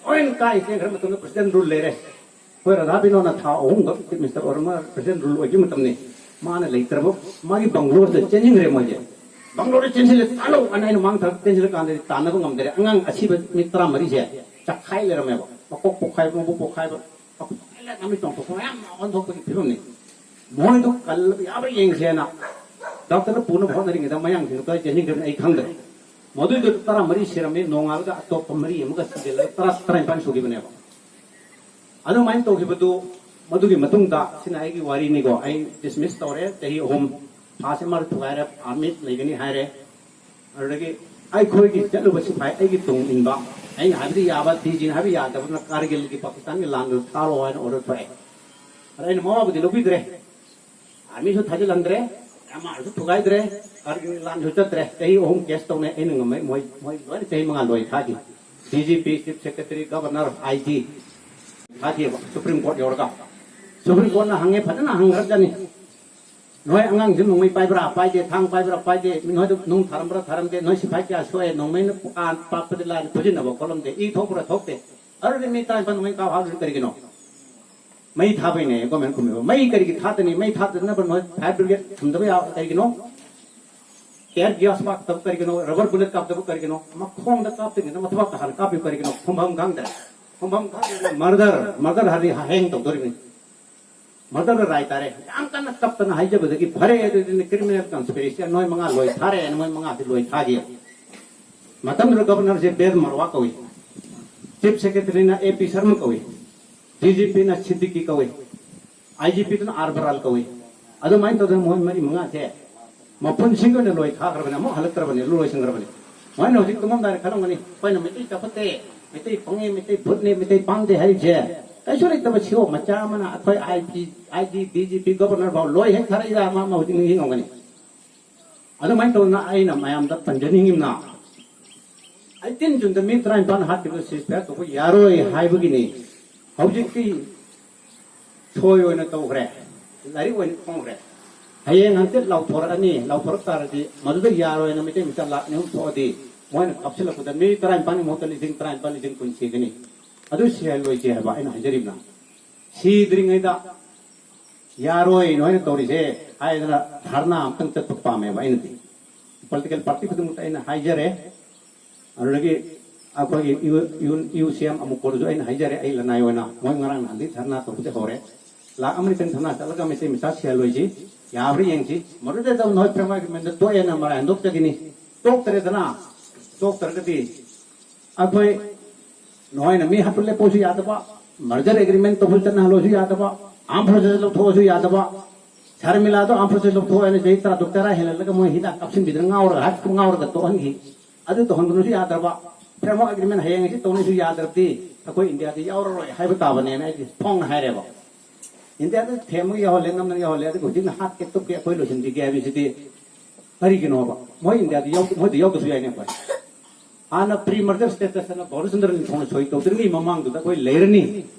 ꯂꯣꯏꯅ ꯀꯥꯏ ꯆꯦꯟꯈ꯭ꯔ ꯃꯇꯝꯗ ꯄ꯭ꯔꯁꯤꯗꯦꯟ ꯔꯨꯜ ꯂꯩꯔꯦ꯫ ꯑꯩꯈꯣꯏ ꯔꯥꯙꯥ ꯕꯤꯅꯣꯅ ꯊꯥ ꯑꯍꯨꯝꯈꯛ ꯆꯤꯐ ꯃꯤꯅꯤꯁꯇꯔ ꯑꯣꯏꯔꯝꯃ ꯄ꯭ꯔꯁꯤꯗꯦꯟ ꯔꯨꯜ ꯑꯣꯏꯈꯤꯕ ꯃꯇꯝꯅꯤ꯫ ꯃꯥꯅ ꯂꯩꯇ꯭ꯔꯕ ꯃꯥꯒꯤ ꯕꯪꯒ꯭ꯂꯣꯁꯤꯗ ꯆꯦꯟꯁꯤꯟꯈ꯭ꯔꯦ ꯃꯣꯏꯁꯦ꯫ ꯕꯪꯒ꯭ꯂꯣꯗ ꯆꯦꯟꯁꯤꯜꯂꯦ, "ꯇꯥꯜꯂꯣ" ꯑꯅ ꯑꯩꯅ ꯃꯥꯡ ꯊꯥꯔ ꯆꯦꯟꯁꯤꯜꯂꯀꯥꯟꯗꯗꯤ ꯇꯥꯟꯅꯕ ꯉꯝꯗ꯭ꯔꯦ꯫ ꯑꯉꯥꯡ ꯑꯁꯤꯕ ꯃꯤ ꯇꯔꯥꯃꯔꯤꯁꯦ ꯆꯈꯥꯏ ꯂꯩꯔꯝꯃꯦꯕ꯫ ꯃꯀꯣꯛ ꯄꯣꯛꯈꯥꯏꯕ, ꯃꯕꯨꯛ ꯄꯣꯛꯈꯥꯏꯕ, ꯃꯈꯨꯠ ꯂꯣꯏꯅ ꯂꯝꯕꯤ ꯆꯣꯡꯊꯣꯛꯄ ꯃꯌꯥꯝ ꯑꯣꯟꯊꯣꯛꯄꯒꯤ ꯐꯤꯕꯝꯅꯤ꯫ ꯃꯣꯏꯗꯣ ꯀꯜꯂꯕ ꯌꯥꯕ꯭ꯔꯥ ꯌꯦꯡꯁꯦꯅ ꯗꯥꯛꯇꯔꯗ ꯄꯨꯅꯕ ꯍꯣꯠꯅꯔꯤꯉꯩꯗ ꯃꯌꯥꯡꯁꯤꯡꯗꯣ ꯀꯗꯥꯏ ꯆꯦꯟꯁꯤꯟꯈ꯭ꯔꯕꯅꯣ ꯑꯩ ꯈꯪꯗ꯭ꯔꯦ꯫ ꯃꯗꯨꯏꯗꯨ ꯇꯔꯥꯃꯔꯤ ꯁꯤꯔꯝꯃꯤ, ꯅꯣꯡꯉꯥꯜꯂꯒ ꯑꯇꯣꯞꯄ ꯃꯔꯤ ꯑꯃꯒ ꯁꯤꯖꯤꯜꯂꯒ ꯇꯔꯥ, ꯇꯔꯥꯅꯤꯄꯥꯟ ꯁꯨꯈꯤꯕꯅꯦꯕ꯫ ꯑꯗꯨꯃꯥꯏꯅ ꯇꯧꯈꯤꯕꯗꯨ, ꯃꯗꯨꯒꯤ ꯃꯇꯨꯡꯗ, ꯁꯤꯅ ꯑꯩꯒꯤ ꯋꯥꯔꯤꯅꯤꯀꯣ, ꯑꯩ ꯗꯤꯁꯃꯤꯁ ꯇꯧꯔꯦ ꯆꯍꯤ ꯑꯍꯨꯝ꯫ ꯐꯥꯁ ꯑꯦꯝ ꯑꯥꯔ ꯊꯨꯒꯥꯏꯔꯦ, ꯑꯥꯔꯃꯤ ꯂꯩꯒꯅꯤ ꯍꯥꯏꯔꯦ꯫ ꯑꯗꯨꯗꯒꯤ ꯑꯩꯈꯣꯏꯒꯤ ꯆꯠꯂꯨꯕ ꯁꯤꯐꯥꯏ ꯑꯩꯒꯤ ꯇꯨꯡ ꯏꯟꯕ, ꯑꯩꯅ ꯍꯥꯏꯕꯗꯤ ꯌꯥꯕ, ꯗꯤ ꯖꯤꯅ ꯍꯥꯏꯕ ꯌꯥꯗꯕꯅ ꯀꯥꯔꯒꯤꯜꯒꯤ ꯄꯥꯀꯤꯁꯇꯥꯟꯒꯤ ꯂꯥꯟꯗꯨ ꯊꯥꯔꯣ ꯍꯥꯏꯅ ꯑꯣꯔꯗꯔ ꯊꯣꯛꯑꯦ꯫ ꯑꯗ ꯑꯩꯅ ꯃꯋꯥꯕꯨꯗꯤ ꯂꯧꯕꯤꯗ꯭ꯔꯦ, ꯑꯥꯔꯃꯤꯁꯨ ꯊꯥꯖꯤꯜꯍꯟꯗ꯭ꯔꯦ, ꯑꯦꯝ ꯑꯥꯔꯁꯨ ꯊꯨꯒꯥꯏꯗ꯭ꯔꯦ, ꯀꯥꯔꯒꯤꯜ ꯂꯥꯟꯁꯨ ꯆꯠꯇ꯭ꯔꯦ꯫ ꯆꯍꯤ ꯑꯍꯨꯝ ꯀꯦꯁ ꯇꯧꯅꯩ, ꯑꯩꯅ ꯉꯝꯃꯦ, ꯃꯣꯏ ꯃꯣꯏ ꯂꯣꯏꯅ ꯆꯍꯤ ꯃꯉꯥ ꯂꯣꯏ ꯊꯥꯈꯤ꯫ D G P, chief secretary, governor, I G ꯊꯥꯈꯤꯑꯕ ꯁꯨꯄ꯭ꯔꯤꯝ ꯀꯣꯔꯠ ꯌꯧꯔꯒ꯫ ꯁꯨꯄ꯭ꯔꯤꯝ ꯀꯣꯔꯠꯅ ꯍꯪꯉꯦ, ꯐꯖꯅ ꯍꯪꯈ꯭ꯔꯖꯥꯠꯅꯤ꯫ ꯅꯣꯏ ꯑꯉꯥꯡꯁꯤ ꯅꯣꯡꯃꯩ ꯄꯥꯏꯕ꯭ꯔꯥ ꯄꯥꯏꯗꯦ, ꯊꯥꯡ ꯄꯥꯏꯕ꯭ꯔꯥ ꯄꯥꯏꯗꯦ, ꯅꯣꯏꯗ ꯅꯨꯡ ꯊꯥꯔꯝꯕ꯭ꯔꯥ ꯊꯥꯔꯝꯗꯦ, ꯅꯣꯏ ꯁꯤꯐꯥꯏ ꯀꯌꯥ ꯁꯣꯛꯑꯦ, ꯅꯣꯡꯃꯩꯅ ꯄꯥꯛ-, ꯄꯥꯛꯄꯗꯤ ꯂꯥꯏꯅ ꯐꯨꯖꯤꯟꯅꯕ ꯈꯣꯠꯂꯝꯗꯦ, ꯏ ꯊꯣꯛꯄ꯭ꯔꯥ ꯊꯣꯛꯇꯦ꯫ ꯑꯗꯨꯗꯤ ꯃꯤ ꯇꯔꯥꯅꯤꯄꯥꯟ ꯅꯣꯡꯃꯩ ꯀꯥꯞ ꯍꯥꯞꯂꯤꯗꯨ ꯀꯔꯤꯒꯤꯅꯣ? ꯃꯩ ꯊꯥꯕꯩꯅꯦ ꯒꯣꯔꯃꯦꯟ ꯈꯨꯝꯃꯤꯕ꯫ ꯃꯩ ꯀꯔꯤꯒꯤ ꯊꯥꯗꯅꯤ? ꯃꯩ ꯊꯥꯗꯅꯕ ꯅꯣꯏ ꯐꯥꯌꯔ ꯕ꯭ꯔꯤꯒꯦꯗ ꯊꯝꯗꯕ ꯌꯥ-, ꯀꯔꯤꯒꯤꯅꯣ? ꯇꯤꯌꯔ ꯒ꯭ꯌꯥꯁ ꯀꯥꯞꯇꯕ ꯀꯔꯤꯒꯤꯅꯣ? ꯔꯕꯔ ꯕꯨꯂꯦꯠ ꯀꯥꯞꯇꯕ ꯀꯔꯤꯒꯤꯅꯣ? ꯃꯈꯣꯡꯗ ꯀꯥꯞꯇ꯭ꯔꯤꯉꯩꯗ ꯃꯊꯕꯥꯛꯇ ꯍꯥꯟꯅ ꯀꯥꯞꯄꯤꯕ ꯀꯔꯤꯒꯤꯅꯣ? ꯈꯨꯝꯐꯝ ꯈꯪꯗ꯭ꯔꯦ꯫ ꯈꯨꯝꯐꯝ ꯈꯪꯗ꯭ꯔꯦ꯫ ꯃꯔꯗꯔ, ꯃꯔꯗꯔ ꯍꯥꯏꯗꯤ ꯍꯌꯦꯡ ꯇꯧꯗꯣꯔꯤꯕꯅꯤ꯫ ꯃꯔꯗꯔ ꯔꯥꯏ ꯇꯥꯔꯦ꯫ ꯌꯥꯝ ꯀꯟꯅ ꯀꯞꯇꯅ ꯍꯥꯏꯖꯕꯗꯒꯤ ꯐꯔꯦ, ꯑꯗꯨꯗꯤ ꯀ꯭ꯔꯤꯃꯤꯅꯦꯜ ꯀꯟꯁꯄꯤꯔꯦꯁꯤ ꯅꯣꯏ ꯃꯉꯥ ꯂꯣꯏ ꯊꯥꯔꯦ, ꯅꯣꯏ ꯃꯉꯥꯁꯤ ꯂꯣꯏ ꯊꯥꯒꯦ꯫ ꯃꯇꯝꯗꯨꯗ ꯒꯕꯔꯅꯔꯁꯦ ꯕꯦꯗ ꯃꯔꯋꯥ ꯀꯧꯏ, ꯆꯤꯐ ꯁꯦꯀ꯭ꯔꯦꯇꯔꯤꯅ ꯑꯦ ꯄꯤ ꯁꯔꯃ ꯀꯧꯏ, ꯗꯤ ꯖꯤ ꯄꯤꯅ ꯁꯤꯗꯤꯀꯤ ꯀꯧꯏ, ꯑꯥꯏ ꯖꯤ ꯄꯤꯗꯨꯅ ꯑꯥꯔ ꯕꯔꯥꯜ ꯀꯧꯏ꯫ ꯑꯗꯨꯃꯥꯏꯅ ꯇꯧꯗꯅ ꯃꯣꯏ ꯃꯔꯤ ꯃꯉꯥꯁꯦ ꯃꯄꯨꯟꯁꯤꯒꯤ ꯑꯣꯏꯅ ꯂꯣꯏ ꯊꯥꯈ꯭ꯔꯕꯅꯤ, ꯑꯃꯨꯛ ꯍꯜꯂꯛꯇ꯭ꯔꯕꯅꯤ, ꯂꯣꯏꯁꯤꯟꯈ꯭ꯔꯕꯅꯤ꯫ ꯃꯣꯏꯅ ꯍꯧꯖꯤꯛ ꯇꯨꯝꯃꯝꯗꯥꯏꯗ ꯈꯜꯂꯝꯒꯅꯤ, ꯑꯩꯈꯣꯏꯅ ꯃꯩꯇꯩ ꯆꯥꯎꯈꯠꯇꯦ, ꯃꯩꯇꯩ ꯄꯪꯉꯦ, ꯃꯩꯇꯩ ꯚꯨꯠꯅꯦ, ꯃꯩꯇꯩ ꯄꯥꯡꯗꯦ ꯍꯥꯏꯔꯤꯁꯦ ꯀꯩꯁꯨ ꯂꯩꯇꯕ ꯁꯤꯑꯣ ꯃꯆꯥ ꯑꯃꯅ ꯑꯩꯈꯣꯏ I P, I G, D G P, governor ꯐꯥꯎ ꯂꯣꯏ ꯍꯦꯛ ꯊꯥꯔꯛꯏꯔꯥ ꯑꯃ ꯑꯃ ꯍꯧꯖꯤꯛ ꯅꯤꯡꯁꯤꯡꯉꯝꯒꯅꯤ꯫ ꯑꯗꯨꯃꯥꯏꯅ ꯇꯧꯗꯅ ꯑꯩꯅ ꯃꯌꯥꯝꯗ ꯄꯟꯖꯅꯤꯡꯉꯤꯕꯅ, ꯑꯩꯇꯤꯟ ꯖꯨꯟꯗ ꯃꯤ ꯇꯔꯥꯅꯤꯄꯥꯟ ꯍꯥꯠꯈꯤꯕꯗꯣ ꯁꯤꯁ ꯐꯤꯌꯥꯔ ꯇꯧꯕ ꯌꯥꯔꯣꯏ ꯍꯥꯏꯕꯒꯤꯅꯤ꯫ ꯍꯧꯖꯤꯛꯇꯤ ꯁꯣꯏ ꯑꯣꯏꯅ ꯇꯧꯈ꯭ꯔꯦ, ꯂꯥꯏꯔꯤꯛ ꯑꯣꯏꯅ ꯐꯣꯡꯈ꯭ꯔꯦ꯫ ꯍꯌꯦꯡ ꯍꯪꯆꯤꯠ ꯂꯥꯎꯊꯣꯔꯛꯑꯅꯤ, ꯂꯥꯎꯊꯣꯔꯛ ꯇꯥꯔꯗꯤ ꯃꯗꯨꯗ ꯌꯥꯔꯣꯏꯅ ꯃꯩꯇꯩ ꯃꯆꯥ ꯂꯥꯛ ꯑꯅꯤ ꯑꯍꯨꯝ ꯊꯣꯛꯑꯗꯤ ꯃꯣꯏꯅ ꯀꯥꯞꯁꯤꯜꯂꯛꯄꯗ ꯃꯤ ꯇꯔꯥꯅꯤꯄꯥꯟꯒꯤ ꯃꯍꯨꯠꯇ ꯂꯤꯁꯤꯡ ꯇꯔꯥꯅꯤꯄꯥꯟ, ꯂꯤꯁꯤꯡ ꯀꯨꯟ ꯁꯤꯒꯅꯤ꯫ ꯑꯗꯨ ꯁꯤꯍꯜꯂꯣꯏꯁꯦ ꯍꯥꯏꯕ ꯑꯩꯅ ꯍꯥꯏꯖꯔꯤꯕꯅ꯫ ꯁꯤꯗ꯭ꯔꯤꯉꯩꯗ ꯌꯥꯔꯣꯏ ꯅꯣꯏꯅ ꯇꯧꯔꯤꯁꯦ ꯍꯥꯏꯗꯅ ꯙꯔꯅꯥ ꯑꯝꯇꯪ ꯆꯠꯄ ꯄꯥꯝꯃꯦꯕ ꯑꯩꯅꯗꯤ꯫ ꯄꯣꯂꯤꯇꯤꯀꯦꯜ ꯄꯥꯔꯇꯤ ꯈꯨꯗꯤꯡꯃꯛꯇ ꯑꯩꯅ ꯍꯥꯏꯖꯔꯦ꯫ ꯑꯗꯨꯗꯒꯤ ꯑꯩꯈꯣꯏꯒꯤ ꯌꯨ, ꯌꯨ, ꯌꯨ ꯁꯤ ꯑꯦꯝ ꯑꯃꯨꯛ ꯀꯣꯜꯂꯁꯨ ꯑꯩꯅ ꯍꯥꯏꯖꯔꯦ, ꯑꯩ ꯂꯅꯥꯏ ꯑꯣꯏꯅ ꯃꯣꯏ ꯉꯔꯥꯡ ꯅꯍꯥꯟꯗꯒꯤ ꯙꯔꯅꯥ ꯇꯧꯕꯗꯤ ꯍꯧꯔꯦ꯫ ꯂꯥꯛ ꯑꯃ ꯅꯤꯇꯪ ꯙꯔꯅꯥ ꯆꯠꯂꯒ ꯃꯩꯇꯩ ꯃꯆꯥ ꯁꯤꯍꯜꯂꯣꯏꯁꯤ, ꯌꯥꯕ꯭ꯔꯥ ꯌꯦꯡꯁꯤ꯫ ꯃꯗꯨꯗ ꯅꯣꯏ ꯐ꯭ꯔꯦꯝ ꯑꯦꯒ꯭ꯔꯤꯃꯦꯟꯗ ꯇꯣꯛꯑꯦꯅ ꯃꯔꯥꯏ ꯍꯟꯗꯣꯛꯆꯈꯤꯅꯤ꯫ ꯇꯣꯛꯇ꯭ꯔꯦꯗꯅ, ꯇꯣꯛꯇ꯭ꯔꯒꯗꯤ ꯑꯩꯈꯣꯏ ꯅꯣꯏꯅ ꯃꯤ ꯍꯥꯠꯄ ꯂꯦꯞꯄꯁꯨ ꯌꯥꯗꯕ, ꯃꯔꯖꯔ ꯑꯦꯒ꯭ꯔꯤꯃꯦꯟ ꯇꯧꯕ ꯆꯠꯅꯍꯜꯂꯁꯨ ꯌꯥꯗꯕ, ꯑꯥꯔꯝ ꯐꯣꯔꯁꯦꯁ ꯂꯧꯊꯣꯛꯑꯁꯨ ꯌꯥꯗꯕ, ꯁꯔꯃꯤꯂꯥꯗꯣ ꯑꯥꯔꯝ ꯐꯣꯔꯁꯦꯁ ꯂꯧꯊꯣꯛꯑꯦꯅ ꯆꯍꯤ ꯇꯔꯥ, ꯇꯔꯨꯛ, ꯇꯔꯥ ꯍꯦꯜꯍꯜꯂꯒ ꯃꯣꯏ ꯍꯤꯗꯥꯛ ꯀꯥꯞꯁꯤꯟꯕꯤꯗꯅ ꯉꯥꯎꯔꯒ, ꯍꯥꯠ ꯉꯥꯎꯔꯒ ꯇꯣꯛꯍꯟꯈꯤ꯫ ꯑꯗꯨ ꯇꯧꯍꯟꯒꯅꯨꯁꯨ ꯌꯥꯗ꯭ꯔꯕ, ꯐ꯭ꯔꯦꯝꯋꯥꯔꯛ ꯑꯦꯒ꯭ꯔꯤꯃꯦꯟ ꯍꯌꯦꯡ ꯍꯪꯆꯤꯠ ꯇꯧꯅꯤꯁꯨ ꯌꯥꯗ꯭ꯔꯕꯗꯤ ꯑꯩꯈꯣꯏ ꯏꯟꯗꯤꯌꯥꯗ ꯌꯥꯎꯔꯔꯣꯏ ꯍꯥꯏꯕ ꯇꯥꯕꯅꯦꯅ ꯑꯩꯗꯤ ꯐꯣꯡꯅ ꯍꯥꯏꯔꯦꯕ꯫ ꯏꯟꯗꯤꯌꯥꯗ ꯊꯦꯝꯃꯒ ꯌꯥꯎꯍꯜꯂꯦ, ꯅꯝꯗꯅ ꯌꯥꯎꯍꯜꯂꯦ, ꯑꯗꯨꯒ ꯍꯧꯖꯤꯛꯅ ꯍꯥꯠꯀꯦ ꯇꯨꯞꯀꯦ ꯑꯩꯈꯣꯏ ꯂꯣꯏꯁꯤꯟꯕꯤꯒꯦ ꯍꯥꯏꯕꯁꯤꯗꯤ ꯀꯔꯤꯒꯤꯅꯣꯕ? ꯃꯣꯏ ꯏꯟꯗꯤꯌꯥꯗ ꯌꯥꯎ-, ꯃꯣꯏꯗ ꯌꯥꯎꯗꯁꯨ ꯌꯥꯏꯅꯦ ꯑꯩꯈꯣꯏ꯫ ꯍꯥꯟꯅ ꯄ꯭ꯔꯤ ꯃꯔꯖꯔ ꯁ꯭ꯇꯦꯇꯁ ꯑꯅ ꯒꯧꯔꯆꯟꯗ꯭ꯔ ꯅꯤꯡꯊꯧꯅ ꯁꯣꯏ ꯇꯧꯗ꯭ꯔꯤꯉꯩ ꯃꯃꯥꯡꯗꯨꯗ ꯑꯩꯈꯣꯏ ꯂꯩꯔꯅꯤ,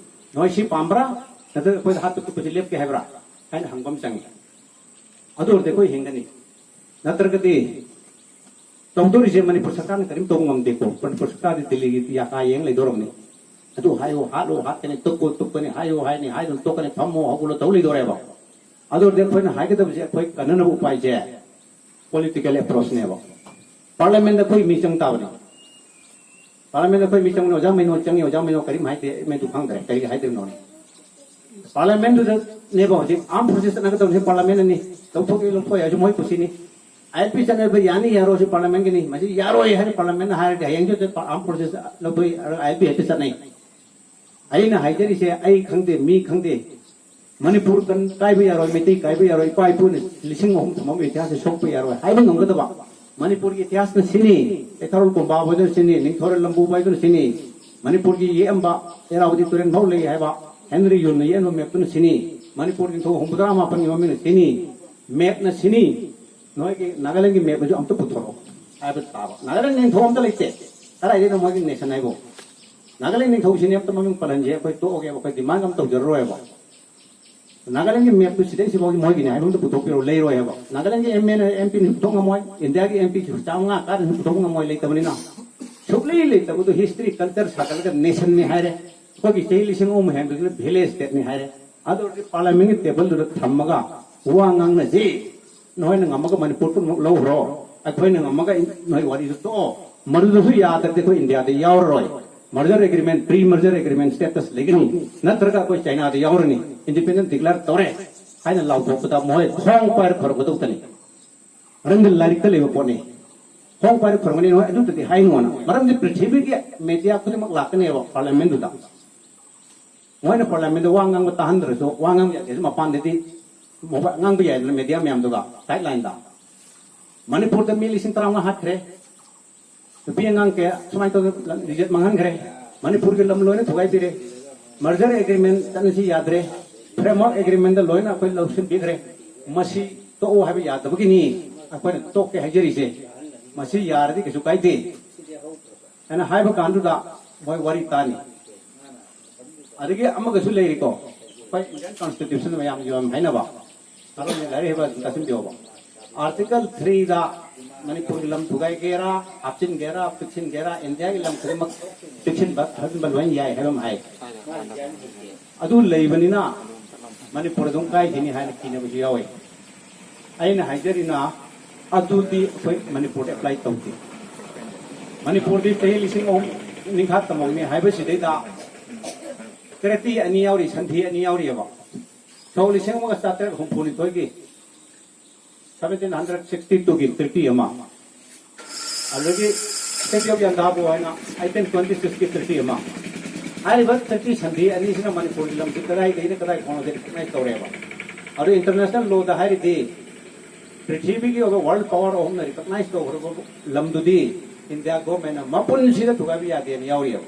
ꯅꯣꯏ ꯁꯤ ꯄꯥꯝꯕ꯭ꯔꯥ, ꯅꯠꯇ꯭ꯔꯒ ꯑꯩꯈꯣꯏꯗ ꯍꯥꯠꯄ ꯇꯨꯞꯄꯁꯤ ꯂꯦꯞꯀꯦ ꯍꯥꯏꯕ꯭ꯔꯥ ꯍꯥꯏꯅ ꯍꯪꯕ ꯑꯃ ꯆꯪꯉꯤ꯫ ꯑꯗꯨ ꯑꯣꯏꯔꯗꯤ ꯑꯩꯈꯣꯏ ꯍꯤꯡꯒꯅꯤ꯫ ꯅꯠꯇ꯭ꯔꯒꯗꯤ ꯇꯧꯗꯣꯔꯤꯁꯦ ꯃꯅꯤꯄꯨꯔ ꯁꯔꯀꯥꯔꯅ ꯀꯔꯤꯝ ꯇꯧꯕ ꯉꯝꯗꯦꯀꯣ꯫ ꯃꯅꯤꯄꯨꯔ ꯁꯔꯀꯥꯔꯗꯤ ꯗꯤꯜꯂꯤꯒꯤ ꯌꯥꯀꯥ ꯌꯦꯡ ꯂꯩꯗꯧꯔꯕꯅꯤ꯫ ꯑꯗꯨ ꯍꯥꯏꯌꯨ ꯍꯥꯠꯂꯨ ꯍꯥꯠꯀꯅꯤ, ꯇꯨꯞꯄꯨ ꯇꯨꯞꯀꯅꯤ, ꯍꯥꯏꯌꯨ ꯍꯥꯏꯅꯤ, ꯍꯥꯏꯗꯨꯅ ꯇꯣꯛꯀꯅꯤ, ꯐꯝꯃꯣ ꯍꯧꯒꯠꯂꯣ ꯇꯧ ꯂꯩꯗꯧꯔꯦꯕ꯫ ꯑꯗꯨ ꯑꯣꯏꯔꯗꯤ ꯑꯩꯈꯣꯏꯅ ꯍꯥꯏꯒꯗꯕꯁꯦ, ꯑꯩꯈꯣꯏ ꯀꯟꯅꯅꯕ ꯎꯄꯥꯏꯁꯦ ꯄꯣꯂꯤꯇꯤꯀꯦꯜ ꯑꯦꯄ꯭ꯔꯣꯆꯅꯦꯕ꯫ ꯄꯥꯔꯂꯤꯌꯥꯃꯦꯟꯗ ꯑꯩꯈꯣꯏ ꯃꯤ ꯆꯪ ꯇꯥꯕꯅꯤ꯫ ꯄꯥꯔꯂꯤꯌꯥꯃꯦꯟꯗ ꯑꯩꯈꯣꯏ ꯃꯤ ꯆꯪꯕꯅꯤ꯫ ꯑꯣꯖꯥ ꯃꯩꯅꯣ ꯆꯪꯉꯤ, ꯑꯣꯖꯥ ꯃꯩꯅꯣ ꯀꯔꯤꯝ ꯍꯥꯏꯗꯦ, ꯑꯩ ꯃꯩꯗꯨ ꯈꯪꯗ꯭ꯔꯦ ꯀꯔꯤ ꯍꯥꯏꯗꯣꯏꯅꯣ꯫ ꯄꯥꯔꯂꯤꯌꯥꯃꯦꯟꯗꯨꯗꯅꯦꯕ ꯍꯧꯖꯤꯛ ꯑꯥꯔꯝ ꯐꯣꯔꯁꯦꯁ ꯆꯠꯅꯒꯗꯕꯅꯤ, ꯄꯥꯔꯂꯤꯌꯥꯃꯦꯟꯅꯅꯤ꯫ ꯂꯧꯊꯣꯛꯀꯦ ꯂꯧꯊꯣꯛꯑꯦ ꯍꯥꯏꯁꯨ ꯃꯣꯏ ꯀꯨꯁꯤꯅꯤ꯫ ꯑꯥꯏ ꯑꯦꯜ ꯄꯤ ꯆꯠꯅꯕ ꯌꯥꯅꯤ ꯌꯥꯔꯣꯏꯁꯨ ꯄꯥꯔꯂꯤꯌꯥꯃꯦꯟꯒꯤꯅꯤ꯫ ꯃꯁꯤ ꯌꯥꯔꯣꯏ ꯍꯥꯏꯅ ꯄꯥꯔꯂꯤꯌꯥꯃꯦꯟꯅ ꯍꯥꯏꯔꯗꯤ ꯍꯌꯦꯡꯁꯨ ꯑꯥꯔꯝ ꯐꯣꯔꯁꯦꯁ ꯂꯧꯊꯣꯛꯏ, ꯑꯥꯏ ꯑꯦꯜ ꯄꯤ ꯍꯦꯛꯇ ꯆꯠꯅꯩ꯫ ꯑꯩꯅ ꯍꯥꯏꯖꯔꯤꯁꯦ, ꯑꯩ ꯈꯪꯗꯦ, ꯃꯤ ꯈꯪꯗꯦ, ꯃꯅꯤꯄꯨꯔ ꯀꯟ-, ꯀꯥꯏꯕ ꯌꯥꯔꯣꯏ, ꯃꯩꯇꯩ ꯀꯥꯏꯕ ꯌꯥꯔꯣꯏ, ꯏꯄꯥ ꯏꯄꯨꯅ ꯂꯤꯁꯤꯡ ꯑꯍꯨꯝ ꯊꯝꯃꯝꯕ ꯏꯇꯤꯍꯥꯁꯁꯦ ꯁꯣꯛꯄ ꯌꯥꯔꯣꯏ ꯍꯥꯏꯕ ꯉꯝꯒꯗꯕ꯫ ꯃꯅꯤꯄꯨꯔꯒꯤ ꯏꯇꯤꯍꯥꯁꯅ ꯁꯤꯅꯤ, ꯀꯩꯊꯥꯔꯣꯜ ꯀꯣꯝꯕꯥꯕ ꯍꯥꯏꯗꯨꯅ ꯁꯤꯅꯤ, ꯅꯤꯡꯊꯧꯔꯦꯜ ꯂꯝꯕꯨꯕ ꯍꯥꯏꯗꯨꯅ ꯁꯤꯅꯤ, ꯃꯅꯤꯄꯨꯔꯒꯤ ꯌꯦꯛꯑꯝꯕ ꯏꯔꯥꯕꯗꯤ ꯇꯨꯔꯦꯜ ꯐꯥꯎ ꯂꯩ ꯍꯥꯏꯕ ꯍꯦꯅꯔꯤ ꯌꯨꯟꯅ ꯌꯦꯛꯑꯝꯕ ꯃꯦꯞꯇꯨꯅ ꯁꯤꯅꯤ, ꯃꯅꯤꯄꯨꯔ ꯅꯤꯡꯊꯧ ꯍꯨꯝꯐꯨꯇꯔꯥ ꯃꯥꯄꯟꯒꯤ ꯃꯃꯤꯡꯅ ꯁꯤꯅꯤ, ꯃꯦꯞꯅ ꯁꯤꯅꯤ꯫ ꯅꯣꯏꯒꯤ ꯅꯥꯒꯥꯂꯦꯟꯒꯤ ꯃꯦꯞ ꯑꯗꯨ ꯑꯝꯇ ꯄꯨꯊꯣꯔꯛꯑꯣ ꯍꯥꯏꯕ ꯇꯥꯕ꯫ ꯅꯥꯒꯥꯂꯦꯟ ꯅꯤꯡꯊꯧ ꯑꯝꯇ ꯂꯩꯇꯦ꯫ ꯀꯗꯥꯏꯗꯩꯅꯣ ꯃꯣꯏꯒꯤ ꯅꯦꯁꯟ ꯍꯥꯏꯕꯨ? ꯅꯥꯒꯥꯂꯦꯟ ꯅꯤꯡꯊꯧꯁꯤꯅꯦ ꯑꯝꯇ ꯃꯃꯤꯡ ꯄꯜꯍꯟꯁꯦ, ꯑꯩꯈꯣꯏ ꯇꯣꯛꯑꯒꯦꯕ, ꯑꯩꯈꯣꯏ ꯗꯤꯃꯥꯟ ꯑꯃ ꯇꯧꯖꯔꯔꯣꯏꯕ꯫ ꯅꯥꯒꯥꯂꯦꯟꯒꯤ ꯃꯦꯞꯇꯨ ꯁꯤꯗꯩ ꯁꯤꯐꯥꯎꯗꯤ ꯃꯣꯏꯒꯤꯅꯤ ꯍꯥꯏꯕ ꯑꯝꯇ ꯄꯨꯊꯣꯛꯄꯤꯔꯣ, ꯂꯩꯔꯣꯏ ꯍꯥꯏꯕ꯫ ꯅꯥꯒꯥꯂꯦꯟꯒꯤ M L A, M P ꯄꯨꯊꯣꯛ ꯉꯝꯃꯣꯏ, ꯏꯟꯗꯤꯌꯥꯒꯤ ꯑꯦꯝ ꯄꯤ ꯆꯥꯝꯃꯉꯥ ꯀꯥꯗꯅ ꯄꯨꯊꯣꯛ ꯉꯝꯃꯣꯏ, ꯂꯩꯇꯕꯅꯤꯅ꯫ ꯁꯨꯛꯂꯩ ꯂꯩꯇꯕꯗꯨ ꯍꯤꯁꯇ꯭ꯔꯤ ꯀꯜꯆꯔ ꯁꯥꯒꯠꯂꯒ ꯅꯦꯁꯟꯅꯤ ꯍꯥꯏꯔꯦ꯫ ꯑꯩꯈꯣꯏꯒꯤ ꯆꯍꯤ ꯂꯤꯁꯤꯡ ꯑꯍꯨꯝ ꯍꯦꯟꯕꯗꯨꯅ ꯚꯤꯂꯦꯖ ꯁ꯭ꯇꯦꯠꯅꯤ ꯍꯥꯏꯔꯦ꯫ ꯑꯗꯨ ꯑꯣꯏꯔꯗꯤ ꯄꯥꯔꯂꯤꯌꯥꯃꯦꯟꯒꯤ ꯇꯦꯕꯜꯗꯨꯗ ꯊꯝꯃꯒ ꯋꯥ ꯉꯥꯡꯅꯁꯤ꯫ ꯅꯣꯏꯅ ꯉꯝꯃꯒ ꯃꯅꯤꯄꯨꯔ ꯄꯨꯝꯅꯃꯛ ꯂꯧꯈ꯭ꯔꯣ, ꯑꯩꯈꯣꯏꯅ ꯉꯝꯃꯒ ꯏꯟ-, ꯅꯣꯏ ꯋꯥꯔꯤꯗꯨ ꯇꯣꯛꯑꯣ꯫ ꯃꯗꯨꯗꯁꯨ ꯌꯥꯗ꯭ꯔꯗꯤ ꯑꯩꯈꯣꯏ ꯏꯟꯗꯤꯌꯥꯗ ꯌꯥꯎꯔꯔꯣꯏ꯫ ꯃꯔꯖꯔ ꯑꯦꯒ꯭ꯔꯤꯃꯦꯟ, ꯄ꯭ꯔꯤ ꯃꯔꯖꯔ ꯑꯦꯒ꯭ꯔꯤꯃꯦꯟ ꯁ꯭ꯇꯦꯇꯁ ꯂꯩꯒꯅꯤ, ꯅꯠꯇ꯭ꯔꯒ ꯑꯩꯈꯣꯏ ꯆꯥꯏꯅꯥꯗ ꯌꯥꯎꯔꯅꯤ, ꯏꯟꯗꯤꯄꯦꯟꯗꯦꯟ ꯗꯤꯀ꯭ꯂꯦꯌꯔ ꯇꯧꯔꯦ ꯍꯥꯏꯅ ꯂꯥꯎꯊꯣꯛꯄꯗ ꯃꯈꯣꯏ ꯈꯣꯡ ꯄꯥꯏꯔ ꯈꯨꯔꯨꯝꯒꯗꯧꯕꯇꯅꯤ꯫ ꯃꯔꯝꯗꯤ ꯂꯥꯏꯔꯤꯛꯇ ꯂꯩꯕ ꯄꯣꯠꯅꯤ꯫ ꯈꯣꯡ ꯄꯥꯏꯔ ꯈꯨꯔꯨꯝꯒꯅꯤ, ꯅꯣꯏ ꯑꯗꯨꯗꯗꯤ ꯍꯥꯏꯅꯨꯅ꯫ ꯃꯔꯝꯗꯤ ꯄ꯭ꯔꯤꯊꯤꯕꯤꯒꯤ ꯃꯦꯗꯤꯌꯥ ꯈꯨꯗꯤꯡꯃꯛ ꯂꯥꯛꯀꯅꯦꯕ ꯄꯥꯔꯂꯤꯌꯥꯃꯦꯟꯗꯨꯗ꯫ ꯃꯣꯏꯅ ꯄꯥꯔꯂꯤꯌꯥꯃꯦꯟꯗ ꯋꯥ ꯉꯥꯡꯕ ꯇꯥꯍꯟꯗ꯭ꯔꯁꯨ, ꯋꯥ ꯉꯥꯡꯕ ꯌꯥꯗꯦ ꯃꯄꯥꯟꯗꯗꯤ꯫ ꯃꯣꯕꯥꯏꯜ ꯉꯥꯡꯕ ꯌꯥꯏꯗꯅ ꯃꯦꯗꯤꯌꯥ ꯃꯌꯥꯝꯗꯨꯒ ꯁꯥꯏꯠ ꯂꯥꯏꯟꯗ꯫ ꯃꯅꯤꯄꯨꯔꯗ ꯃꯤ ꯂꯤꯁꯤꯡ ꯇꯔꯥꯃꯉꯥ ꯍꯥꯠꯈ꯭ꯔꯦ, ꯅꯨꯄꯤ ꯑꯉꯥꯡ ꯀꯌꯥ ꯁꯨꯃꯥꯏꯅ ꯇꯧꯗꯅ ꯂꯤꯖꯦꯠ ꯃꯥꯡꯍꯟꯈ꯭ꯔꯦ, ꯃꯅꯤꯄꯨꯔꯒꯤ ꯂꯝ ꯂꯣꯏꯅ ꯊꯨꯒꯥꯏꯕꯤꯔꯦ, ꯃꯔꯖꯔ ꯑꯦꯒ꯭ꯔꯤꯃꯦꯟ ꯆꯠꯅꯁꯤ ꯌꯥꯗ꯭ꯔꯦ, ꯐ꯭ꯔꯦꯝꯋꯥꯔꯛ ꯑꯦꯒ꯭ꯔꯤꯃꯦꯟꯗ ꯂꯣꯏꯅ ꯑꯩꯈꯣꯏ ꯂꯧꯁꯤꯟꯕꯤꯈ꯭ꯔꯦ꯫ ꯃꯁꯤ ꯇꯣꯛꯑꯣ ꯍꯥꯏꯕ ꯌꯥꯗꯕꯒꯤꯅꯤ ꯑꯩꯈꯣꯏꯅ ꯇꯣꯛꯀꯦ ꯍꯥꯏꯖꯔꯤꯁꯦ꯫ ꯃꯁꯤ ꯌꯥꯔꯗꯤ ꯀꯩꯁꯨ ꯀꯥꯏꯗꯦ ꯍꯥꯏꯅ ꯍꯥꯏꯕ ꯀꯥꯟꯗꯨꯗ ꯃꯣꯏ ꯋꯥꯔꯤ ꯇꯥꯅꯤ꯫ ꯑꯗꯒꯤ ꯑꯃꯒꯁꯨ ꯂꯩꯔꯤꯀꯣ, ꯑꯩꯈꯣꯏ ꯏꯟꯗꯤꯌꯥꯟ ꯀꯟꯁꯇꯤꯇ꯭ꯌꯨꯁꯟ ꯃꯌꯥꯝ ꯌꯥꯝ ꯍꯥꯏꯅꯕ, ꯃꯔꯝꯗꯤ ꯂꯥꯏꯔꯤꯛ ꯍꯩꯕ ꯑꯗꯨꯝ ꯇꯥꯁꯤꯟꯕꯤꯌꯣꯕ꯫ ꯑꯥꯔꯇꯤꯀꯜ ꯊ꯭ꯔꯤꯗ ꯃꯅꯤꯄꯨꯔꯒꯤ ꯂꯝ ꯊꯨꯒꯥꯏꯒꯦꯔꯥ, ꯍꯥꯞꯆꯤꯟꯒꯦꯔꯥ, ꯄꯤꯛꯁꯤꯟꯒꯦꯔꯥ, ꯏꯟꯗꯤꯌꯥꯒꯤ ꯂꯝ ꯈꯨꯗꯤꯡꯃꯛ ꯄꯤꯛꯁꯤꯟꯕ, ꯍꯥꯞꯆꯤꯟꯕ ꯂꯣꯏꯅ ꯌꯥꯏ ꯍꯥꯏꯕ ꯑꯃ ꯍꯥꯏ꯫ ꯑꯗꯨ ꯂꯩꯕꯅꯤꯅ ꯃꯅꯤꯄꯨꯔ ꯑꯗꯨꯝ ꯀꯥꯏꯈꯤꯅꯤ ꯍꯥꯏꯅ ꯀꯤꯅꯕꯁꯨ ꯌꯥꯎꯋꯤ꯫ ꯑꯩꯅ ꯍꯥꯏꯖꯔꯤꯅ ꯑꯗꯨꯗꯤ ꯑꯩꯈꯣꯏ ꯃꯅꯤꯄꯨꯔꯗ ꯑꯦꯄ꯭ꯂꯥꯏ ꯇꯧꯗꯦ꯫ ꯃꯅꯤꯄꯨꯔꯗꯤ ꯆꯍꯤ ꯂꯤꯁꯤꯡ ꯑꯍꯨꯝ ꯅꯤꯡꯈꯥ ꯇꯝꯃꯝꯃꯤ ꯍꯥꯏꯕꯁꯤꯗꯩꯗ ꯇ꯭ꯔꯤꯇꯤ ꯑꯅꯤ ꯌꯥꯎꯔꯤ, ꯁꯟꯙꯤ ꯑꯅꯤ ꯌꯥꯎꯔꯤꯑꯕ꯫ ꯁꯣꯛ ꯂꯤꯁꯤꯡ ꯑꯃꯒ ꯆꯥꯇ꯭ꯔꯦꯠ ꯍꯨꯝꯐꯨꯅꯤꯊꯣꯏꯒꯤ, ꯁꯚꯦꯟꯇꯤꯟ ꯍꯟꯗ꯭ꯔꯦꯠ ꯁꯤꯛꯁꯇꯤ ꯇꯨꯒꯤ ꯇ꯭ꯔꯤꯇꯤ ꯑꯃ, ꯑꯗꯒꯤ ꯁꯦꯛ ꯑꯣꯐ ꯌꯥꯟꯗꯥꯕꯨ ꯍꯥꯏꯅ ꯑꯩꯇꯤꯟ ꯇ꯭ꯋꯦꯟꯇꯤ ꯁꯤꯛꯁꯀꯤ ꯇ꯭ꯔꯤꯇꯤ ꯑꯃ꯫ ꯍꯥꯏꯔꯤꯕ ꯇ꯭ꯔꯤꯇꯤ ꯁꯟꯙꯤ ꯑꯅꯤꯁꯤꯅ ꯃꯅꯤꯄꯨꯔꯒꯤ ꯂꯝꯁꯤ ꯀꯗꯥꯏꯗꯒꯤꯅ ꯀꯗꯥꯏ ꯐꯥꯎꯅ ꯔꯤꯀꯛꯅꯥꯏꯖ ꯇꯧꯔꯦꯕ꯫ ꯑꯗꯨ ꯏꯟꯇꯔꯅꯦꯁꯅꯦꯜ ꯂꯣꯗ ꯍꯥꯏꯔꯗꯤ ꯄ꯭ꯔꯤꯊꯤꯕꯤꯒꯤ ꯑꯣꯏꯕ ꯋꯥꯔꯜ ꯄꯋꯥꯔ ꯑꯍꯨꯝꯅ ꯔꯤꯀꯛꯅꯥꯏꯖ ꯇꯧꯈ꯭ꯔꯕ ꯂꯝꯗꯨꯗꯤ ꯏꯟꯗꯤꯌꯥ ꯒꯣꯔꯃꯦꯟꯅ ꯃꯄꯨꯟꯁꯤꯗ ꯊꯨꯒꯥꯏꯕ ꯌꯥꯗꯦꯅ ꯌꯥꯎꯔꯤꯑꯕ꯫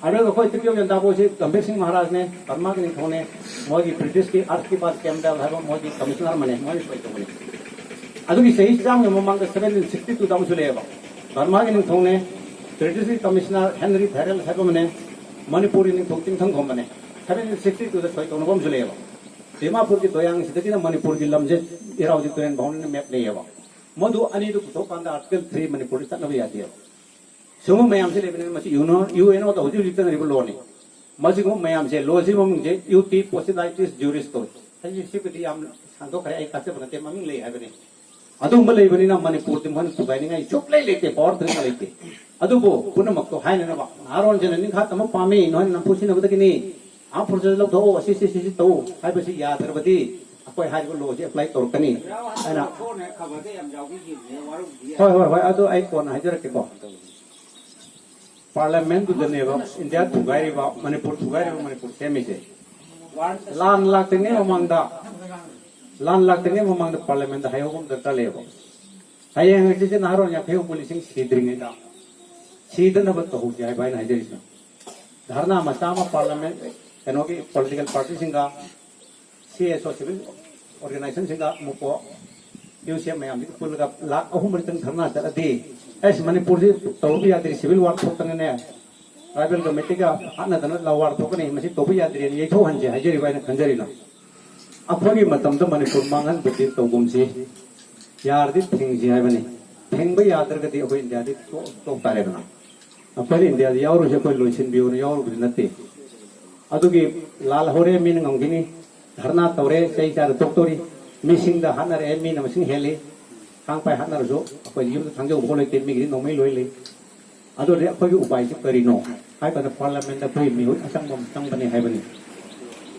ꯑꯗꯨꯒ ꯑꯩꯈꯣꯏ ꯇ꯭ꯔꯤꯇꯤ ꯑꯣꯐ ꯌꯥꯟꯗꯥꯕꯨ ꯑꯁꯤ ꯒꯝꯚꯤꯔ ꯁꯤꯡ ꯃꯍꯥꯔꯥꯖꯅꯦ, ꯕꯔꯃꯥꯒꯤ ꯅꯤꯡꯊꯧꯅꯦ, ꯃꯣꯏꯒꯤ ꯕ꯭ꯔꯤꯇꯤꯁꯀꯤ ꯑꯔꯊꯀꯤ ꯕꯥꯠ ꯀꯦꯝꯕꯦꯜ ꯍꯥꯏꯕ ꯃꯣꯏꯒꯤ ꯀꯃꯤꯁꯅꯔ ꯑꯃꯅꯦ, ꯃꯣꯏꯅ ꯁꯣꯏ ꯇꯧꯕꯅꯦ꯫ ꯑꯗꯨꯒꯤ ꯆꯍꯤ ꯆꯥꯝꯃꯒꯤ ꯃꯃꯥꯡꯗ ꯁꯚꯦꯟꯇꯤꯟ ꯁꯤꯛꯁꯇꯤ ꯇꯨꯗ ꯑꯃꯁꯨ ꯂꯩꯌꯦꯕ, ꯕꯔꯃꯥꯒꯤ ꯅꯤꯡꯊꯧꯅꯦ, ꯕ꯭ꯔꯤꯇꯤꯁꯀꯤ ꯀꯃꯤꯁꯅꯔ ꯍꯦꯅꯔꯤ ꯊꯥꯏꯔꯦꯜ ꯍꯥꯏꯕ ꯑꯃꯅꯦ, ꯃꯅꯤꯄꯨꯔꯒꯤ ꯅꯤꯡꯊꯧ ꯆꯤꯡꯊꯪꯈꯣꯝꯕꯅꯦ, ꯁꯚꯦꯟꯇꯤꯟ ꯁꯤꯛꯁꯇꯤ ꯇꯨꯗ ꯁꯣꯏ ꯇꯧꯅꯕ ꯑꯃꯁꯨ ꯂꯩꯌꯦꯕ꯫ ꯗꯤꯃꯥꯄꯨꯔꯒꯤ ꯗꯣꯌꯥꯡꯁꯤꯗꯒꯤꯅ ꯃꯅꯤꯄꯨꯔꯒꯤ ꯂꯝꯁꯦ ꯏꯔꯥꯎꯖꯤ ꯇꯨꯔꯦꯜ ꯐꯥꯎꯅ ꯃꯦꯞ ꯂꯩꯌꯦꯕ꯫ ꯃꯗꯨ ꯑꯅꯤꯗꯨ ꯄꯨꯊꯣꯛꯀꯥꯟꯗ ꯑꯥꯔꯇꯤꯀꯜ ꯊ꯭ꯔꯤ ꯃꯅꯤꯄꯨꯔꯗ ꯆꯠꯅꯕ ꯌꯥꯗꯦꯕ꯫ ꯁꯤꯒꯨꯝꯕ ꯃꯌꯥꯝꯁꯦ ꯂꯩꯕꯅꯤꯅ ꯃꯁꯤ ꯌꯨ ꯑꯦꯟ ꯑꯣꯗ ꯍꯧꯖꯤꯛ ꯍꯧꯖꯤꯛ ꯆꯠꯅꯔꯤꯕ ꯂꯣꯅꯤ꯫ ꯃꯁꯤꯒꯨꯝꯕ ꯃꯌꯥꯝꯁꯦ, ꯂꯣꯁꯤꯒꯤ ꯃꯃꯤꯡꯁꯦ ꯌꯨ ꯇꯤ ꯄꯣꯁꯤꯗꯥꯏꯇꯤꯁ ꯖꯨꯔꯤꯁ ꯀꯧꯏ꯫ ꯑꯩꯁꯦ ꯁꯤꯕꯨꯗꯤ ꯌꯥꯝ ꯁꯥꯡꯗꯣꯛꯈ꯭ꯔꯦ, ꯑꯩ ꯇꯥꯛꯆꯕ ꯅꯠꯇꯦ, ꯃꯃꯤꯡ ꯂꯩ ꯍꯥꯏꯕꯅꯤ꯫ ꯑꯗꯨꯒꯨꯝꯕ ꯂꯩꯕꯅꯤꯅ ꯃꯅꯤꯄꯨꯔꯗꯤ ꯃꯣꯏꯅ ꯊꯨꯒꯥꯏꯅꯤꯡꯉꯥꯏ ꯁꯨꯛꯂꯩ ꯂꯩꯇꯦ, ꯄꯋꯥꯔ ꯊꯨꯒꯥꯏꯅꯤꯡꯉꯥꯏ ꯂꯩꯇꯦ꯫ ꯑꯗꯨꯕꯨ ꯄꯨꯝꯅꯃꯛꯇꯣ ꯍꯥꯏꯅꯅꯕ ꯅꯍꯥꯔꯣꯟꯁꯤꯅ ꯅꯤꯡꯈꯥ ꯇꯝꯕ ꯄꯥꯝꯃꯤ, ꯅꯣꯏꯅ ꯅꯝꯐꯨ ꯁꯤꯟꯅꯕꯗꯒꯤꯅꯤ꯫ ꯑꯥꯔꯝ ꯐꯣꯔꯁꯦꯁ ꯂꯧꯊꯣꯛꯑꯣ, ꯑꯁꯤ ꯁꯤ ꯁꯤ ꯁꯤ ꯇꯧ ꯍꯥꯏꯕꯁꯤ ꯌꯥꯗ꯭ꯔꯕꯗꯤ ꯑꯩꯈꯣꯏ ꯍꯥꯏꯔꯤꯕ ꯂꯣꯁꯤ ꯑꯦꯄ꯭ꯂꯥꯏ ꯇꯧꯔꯛꯀꯅꯤ ꯍꯥꯏꯅ꯫ ꯍꯣꯏ, ꯍꯣꯏ, ꯍꯣꯏ, ꯑꯗꯨ ꯑꯩ ꯀꯣꯟꯅ ꯍꯥꯏꯖꯔꯛꯀꯦꯀꯣ꯫ ꯄꯥꯔꯂꯤꯌꯥꯃꯦꯟꯗꯨꯗꯅꯦꯕ ꯏꯟꯗꯤꯌꯥ ꯊꯨꯒꯥꯏꯔꯤꯕ, ꯃꯅꯤꯄꯨꯔ ꯊꯨꯒꯥꯏꯔꯤꯕ, ꯃꯅꯤꯄꯨꯔ ꯁꯦꯝꯃꯤꯁꯦ꯫ ꯂꯥꯟ ꯂꯥꯛꯇ꯭ꯔꯤꯉꯩ ꯃꯃꯥꯡꯗ ꯂꯥꯟ ꯂꯥꯛꯇ꯭ꯔꯤꯉꯩ ꯃꯃꯥꯡꯗ ꯄꯥꯔꯂꯤꯌꯥꯃꯦꯟꯗ ꯍꯥꯏꯍꯧꯕ ꯑꯃ ꯗꯔꯀꯥꯔ ꯂꯩꯌꯦꯕ꯫ ꯍꯌꯦꯡ ꯍꯪꯆꯤꯠꯁꯦ ꯅꯍꯥꯔꯣꯟ ꯌꯥꯡꯈꯩ ꯍꯨꯝꯐꯨ ꯂꯤꯁꯤꯡ ꯁꯤꯗ꯭ꯔꯤꯉꯩꯗ ꯁꯤꯗꯅꯕ ꯇꯧꯍꯧꯁꯦ ꯍꯥꯏꯕ ꯑꯩꯅ ꯍꯥꯏꯖꯔꯤꯁꯤꯅ꯫ ꯙꯔꯅꯥ ꯃꯆꯥ ꯑꯃ ꯄꯥꯔꯂꯤꯌꯥꯃꯦꯟ, ꯀꯩꯅꯣꯒꯤ ꯄꯣꯂꯤꯇꯤꯀꯦꯜ ꯄꯥꯔꯇꯤꯁꯤꯡꯒ, ꯁꯤ ꯑꯦꯁ ꯑꯣ, ꯁꯤꯚꯤꯜ ꯑꯣꯔꯒꯅꯥꯏꯖꯦꯁꯟꯁꯤꯡꯒ, ꯑꯃꯨꯛꯀꯣ ꯌꯨ ꯁꯤ ꯑꯦꯐ ꯃꯌꯥꯝꯁꯤꯒ ꯄꯨꯜꯂꯒ ꯂꯥꯛ ꯑꯍꯨꯝ ꯃꯔꯤꯇꯪ ꯙꯔꯅꯥ ꯆꯠꯂꯗꯤ, ꯑꯩꯁ, ꯃꯅꯤꯄꯨꯔꯁꯤ ꯇꯧꯕ ꯌꯥꯗ꯭ꯔꯤ, ꯁꯤꯚꯤꯜ ꯋꯥꯔ ꯊꯣꯛꯇꯅꯅꯦ, ꯇ꯭ꯔꯥꯏꯕꯦꯜꯒ ꯃꯩꯇꯩꯒ ꯍꯥꯠꯅꯗꯅ ꯂꯋꯥꯔ ꯊꯣꯛꯀꯅꯤ, ꯃꯁꯤ ꯇꯧꯕ ꯌꯥꯗ꯭ꯔꯦꯅ ꯌꯩꯊꯣꯛꯍꯟꯁꯦ ꯍꯥꯏꯖꯔꯤꯕ ꯑꯩꯅ ꯈꯟꯖꯔꯤꯅ꯫ ꯑꯩꯈꯣꯏꯒꯤ ꯃꯇꯝꯗ ꯃꯅꯤꯄꯨꯔ ꯃꯥꯡꯍꯟꯕꯗꯤ ꯇꯧꯒꯨꯝꯁꯤ, ꯌꯥꯔꯗꯤ ꯊꯤꯡꯁꯤ ꯍꯥꯏꯕꯅꯤ꯫ ꯊꯤꯡꯕ ꯌꯥꯗ꯭ꯔꯒꯗꯤ ꯑꯩꯈꯣꯏ ꯏꯟꯗꯤꯌꯥꯗꯤ ꯇꯣꯛ ꯇꯣꯛ ꯇꯥꯔꯦꯗꯅ꯫ ꯑꯩꯈꯣꯏꯅ ꯏꯟꯗꯤꯌꯥꯗ ꯌꯥꯎꯔꯨꯁꯦ, ꯑꯩꯈꯣꯏ ꯂꯣꯏꯁꯤꯟꯕꯤꯌꯣꯅ ꯌꯥꯎꯔꯨꯕꯗꯤ ꯅꯠꯇꯦ꯫ ꯑꯗꯨꯒꯤ ꯂꯥꯜ ꯍꯧꯔꯦ, ꯃꯤꯅ ꯉꯝꯈꯤꯅꯤ, ꯙꯔꯅꯥ ꯇꯧꯔꯦ, ꯆꯩ ꯆꯥꯔ ꯇꯣꯛꯇꯣꯔꯤ, ꯃꯤꯁꯤꯡꯗ ꯍꯥꯠꯅꯔꯛꯑꯦ, ꯃꯤꯅ ꯃꯁꯤꯡ ꯍꯦꯜꯂꯤ, ꯊꯥꯡ ꯄꯥꯏ ꯍꯥꯠꯅꯔꯁꯨ ꯑꯩꯈꯣꯏ ꯌꯨꯝꯗ ꯊꯥꯡꯖꯧ ꯐꯥꯎ ꯂꯩꯇꯦ, ꯃꯤꯒꯤꯗꯤ ꯅꯣꯡꯃꯩ ꯂꯣꯏ ꯂꯩ꯫ ꯑꯗꯨꯗꯤ ꯑꯩꯈꯣꯏꯒꯤ ꯎꯄꯥꯏꯁꯤ ꯀꯔꯤꯅꯣ ꯍꯥꯏꯕꯗ ꯄꯥꯔꯂꯤꯌꯥꯃꯦꯟꯗ ꯑꯩꯈꯣꯏ ꯃꯤꯍꯨꯠ ꯑꯁꯪꯕ ꯑꯃ ꯆꯪꯕꯅꯤ ꯍꯥꯏꯕꯅꯤ꯫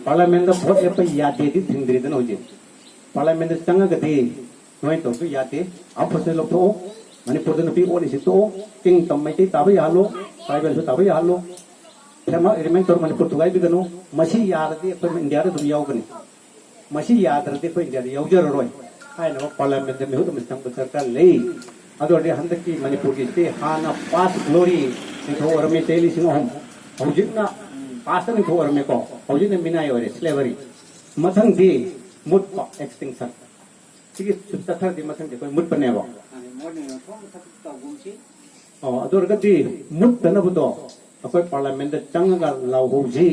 ꯄꯥꯔꯂꯤꯌꯥꯃꯦꯟꯗ ꯚꯣꯠ ꯂꯦꯞꯄ ꯌꯥꯗꯦꯗꯤ ꯊꯤꯡꯗ꯭ꯔꯤꯗꯅ ꯍꯧꯖꯤꯛ꯫ ꯄꯥꯔꯂꯤꯌꯥꯃꯦꯟꯗ ꯆꯪꯉꯒꯗꯤ ꯅꯣꯏ ꯇꯧꯕ ꯌꯥꯗꯦ, ꯑꯥꯔꯝ ꯐꯣꯔꯁꯦꯁ ꯂꯧꯊꯣꯛꯑꯣ, ꯃꯅꯤꯄꯨꯔꯗ ꯅꯨꯄꯤ ꯑꯣꯠꯂꯤꯁꯤ ꯇꯣꯛꯑꯣ, ꯆꯤꯡ ꯇꯝ ꯃꯩꯇꯩ ꯇꯥꯕ ꯌꯥꯍꯜꯂꯣ, ꯇ꯭ꯔꯥꯏꯕꯦꯜꯁꯨ ꯇꯥꯕ ꯌꯥꯍꯜꯂꯣ, ꯐ꯭ꯔꯦꯝꯋꯥꯔꯛ ꯑꯦꯒ꯭ꯔꯤꯃꯦꯟ ꯇꯧꯔ ꯃꯅꯤꯄꯨꯔ ꯊꯨꯒꯥꯏꯕꯤꯒꯅꯨ, ꯃꯁꯤ ꯌꯥꯔꯗꯤ ꯑꯩꯈꯣꯏ ꯏꯟꯗꯤꯌꯥꯗ ꯑꯗꯨꯝ ꯌꯥꯎꯒꯅꯤ꯫ ꯃꯁꯤ ꯌꯥꯗ꯭ꯔꯗꯤ ꯑꯩꯈꯣꯏ ꯏꯟꯗꯤꯌꯥꯗ ꯌꯥꯎꯖꯔꯔꯣꯏ ꯍꯥꯏꯅꯕ ꯄꯥꯔꯂꯤꯌꯥꯃꯦꯟꯗ ꯃꯤꯍꯨꯠ ꯑꯃ ꯆꯪꯕ ꯗꯔꯀꯥꯔ ꯂꯩ꯫ ꯑꯗꯨ ꯑꯣꯏꯔꯗꯤ ꯍꯟꯗꯛꯀꯤ ꯃꯅꯤꯄꯨꯔꯒꯤꯁꯤꯗꯤ ꯍꯥꯟꯅ ꯄꯥꯁ ꯒ꯭ꯂꯣꯔꯤ ꯅꯤꯡꯊꯧ ꯑꯣꯏꯔꯝꯃꯤ ꯆꯍꯤ ꯂꯤꯁꯤꯡ ꯑꯍꯨꯝ, ꯍꯧꯖꯤꯛꯅ ꯄꯥꯁꯇ ꯅꯤꯡꯊꯧ ꯑꯣꯏꯔꯝꯃꯦꯀꯣ, ꯍꯧꯖꯤꯛꯅ ꯃꯤꯅꯥꯏ ꯑꯣꯏꯔꯦ, ꯁ꯭ꯂꯦꯕꯔꯤ꯫ ꯃꯊꯪꯗꯤ ꯃꯨꯠꯄ, ꯑꯦꯛꯁꯇꯤꯡꯁꯟ꯫ ꯁꯤꯒꯤ ꯁꯨꯝ ꯆꯠꯊꯔꯗꯤ ꯃꯊꯪꯗꯤ ꯑꯩꯈꯣꯏ ꯃꯨꯠꯄꯅꯦꯕ꯫ ꯃꯣꯏꯅ ꯌꯣꯟꯊꯣꯛ ꯑꯃꯈꯛ ꯇꯧꯒꯨꯝꯁꯤ꯫ ꯑꯣ, ꯑꯗꯨ ꯑꯣꯏꯔꯒꯗꯤ ꯃꯨꯠꯇꯅꯕꯗꯣ ꯑꯩꯈꯣꯏ ꯄꯥꯔꯂꯤꯌꯥꯃꯦꯟꯗ ꯆꯪꯉꯒ ꯂꯥꯎꯍꯧꯁꯤ꯫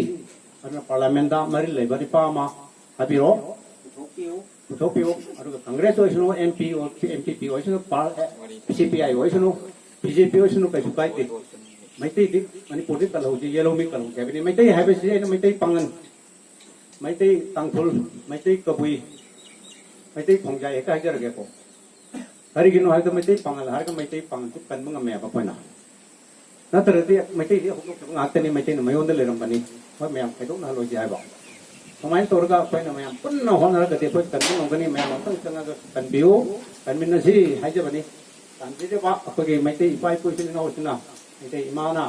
ꯑꯗꯨꯅ ꯄꯥꯔꯂꯤꯌꯥꯃꯦꯟꯗ ꯃꯔꯤ ꯂꯩꯕ ꯅꯤꯄꯥ ꯑꯃ ꯍꯥꯏꯕꯤꯔꯣ, ꯄꯨꯊꯣꯛꯄꯤꯌꯨ꯫ ꯄꯨꯊꯣꯛꯄꯤꯌꯨ꯫ ꯑꯗꯨꯒ ꯀꯪꯒ꯭ꯔꯦꯁ ꯑꯣꯏꯁꯅꯨ, ꯑꯦꯝ ꯄꯤ ꯑꯣ-, ꯑꯦꯝ ꯄꯤ ꯄꯤ ꯑꯣꯏꯁꯅꯨ, ꯄꯥꯔ-, ꯑꯦ, ꯁꯤ ꯄꯤ ꯑꯥꯏ ꯑꯣꯏꯁꯅꯨ, ꯕꯤ ꯖꯦ ꯄꯤ ꯑꯣꯏꯁꯅꯨ, ꯀꯩꯁꯨ ꯀꯥꯏꯗꯦ꯫ ꯃꯩꯇꯩꯗꯤ ꯃꯅꯤꯄꯨꯔꯗꯤ ꯀꯜꯍꯧꯁꯤ, ꯌꯦꯜꯍꯧꯃꯤ ꯀꯜꯍꯧꯁꯤ ꯍꯥꯏꯕꯅꯤ꯫ ꯃꯩꯇꯩ ꯍꯥꯏꯕꯁꯤ ꯑꯩꯅ ꯃꯩꯇꯩ ꯄꯥꯉꯜ, ꯃꯩꯇꯩ ꯇꯥꯡꯈꯨꯜ, ꯃꯩꯇꯩ ꯀꯕꯨꯏ, ꯃꯩꯇꯩ ꯈꯣꯡꯖꯥꯏ ꯍꯦꯛꯇ ꯍꯥꯏꯖꯔꯒꯦꯀꯣ꯫ ꯀꯔꯤꯒꯤꯅꯣ ꯍꯥꯏꯕꯗ ꯃꯩꯇꯩ ꯄꯥꯉꯜ ꯍꯥꯏꯔꯒ ꯃꯩꯇꯩ ꯄꯥꯉꯜꯁꯨ ꯀꯟꯕ ꯉꯝꯃꯦꯕ ꯑꯩꯈꯣꯏꯅ꯫ ꯅꯠꯇ꯭ꯔꯗꯤ ꯃꯩꯇꯩꯗꯤ ꯍꯧꯗꯣꯛꯈꯤꯕ ꯉꯥꯛꯇꯅꯤ, ꯃꯩꯇꯩꯅ ꯃꯌꯣꯟꯗ ꯂꯩꯔꯝꯕꯅꯤ, ꯃꯣꯏ ꯃꯌꯥꯝ ꯈꯥꯏꯗꯣꯛꯅꯍꯜꯂꯣꯏꯁꯦ ꯍꯥꯏꯕ꯫ ꯀꯃꯥꯏꯅ ꯇꯧꯔꯒ ꯑꯩꯈꯣꯏꯅ ꯃꯌꯥꯝ ꯄꯨꯟꯅ ꯍꯣꯠꯅꯔꯒꯗꯤ ꯑꯩꯈꯣꯏ ꯀꯟꯕ ꯉꯝꯒꯅꯤ? ꯃꯌꯥꯝ ꯑꯃꯨꯛꯇꯪ ꯆꯪꯉꯒ ꯀꯟꯕꯤꯌꯨ, ꯀꯟꯃꯤꯟꯅꯁꯤ ꯍꯥꯏꯖꯕꯅꯤ꯫ ꯇꯥꯟꯕꯤꯔꯤꯕ ꯑꯩꯈꯣꯏꯒꯤ ꯃꯩꯇꯩ ꯏꯄꯥ ꯏꯄꯨ ꯏꯆꯤꯜ ꯏꯅꯥꯎꯁꯤꯡꯅ, ꯃꯩꯇꯩ ꯏꯃꯥꯅ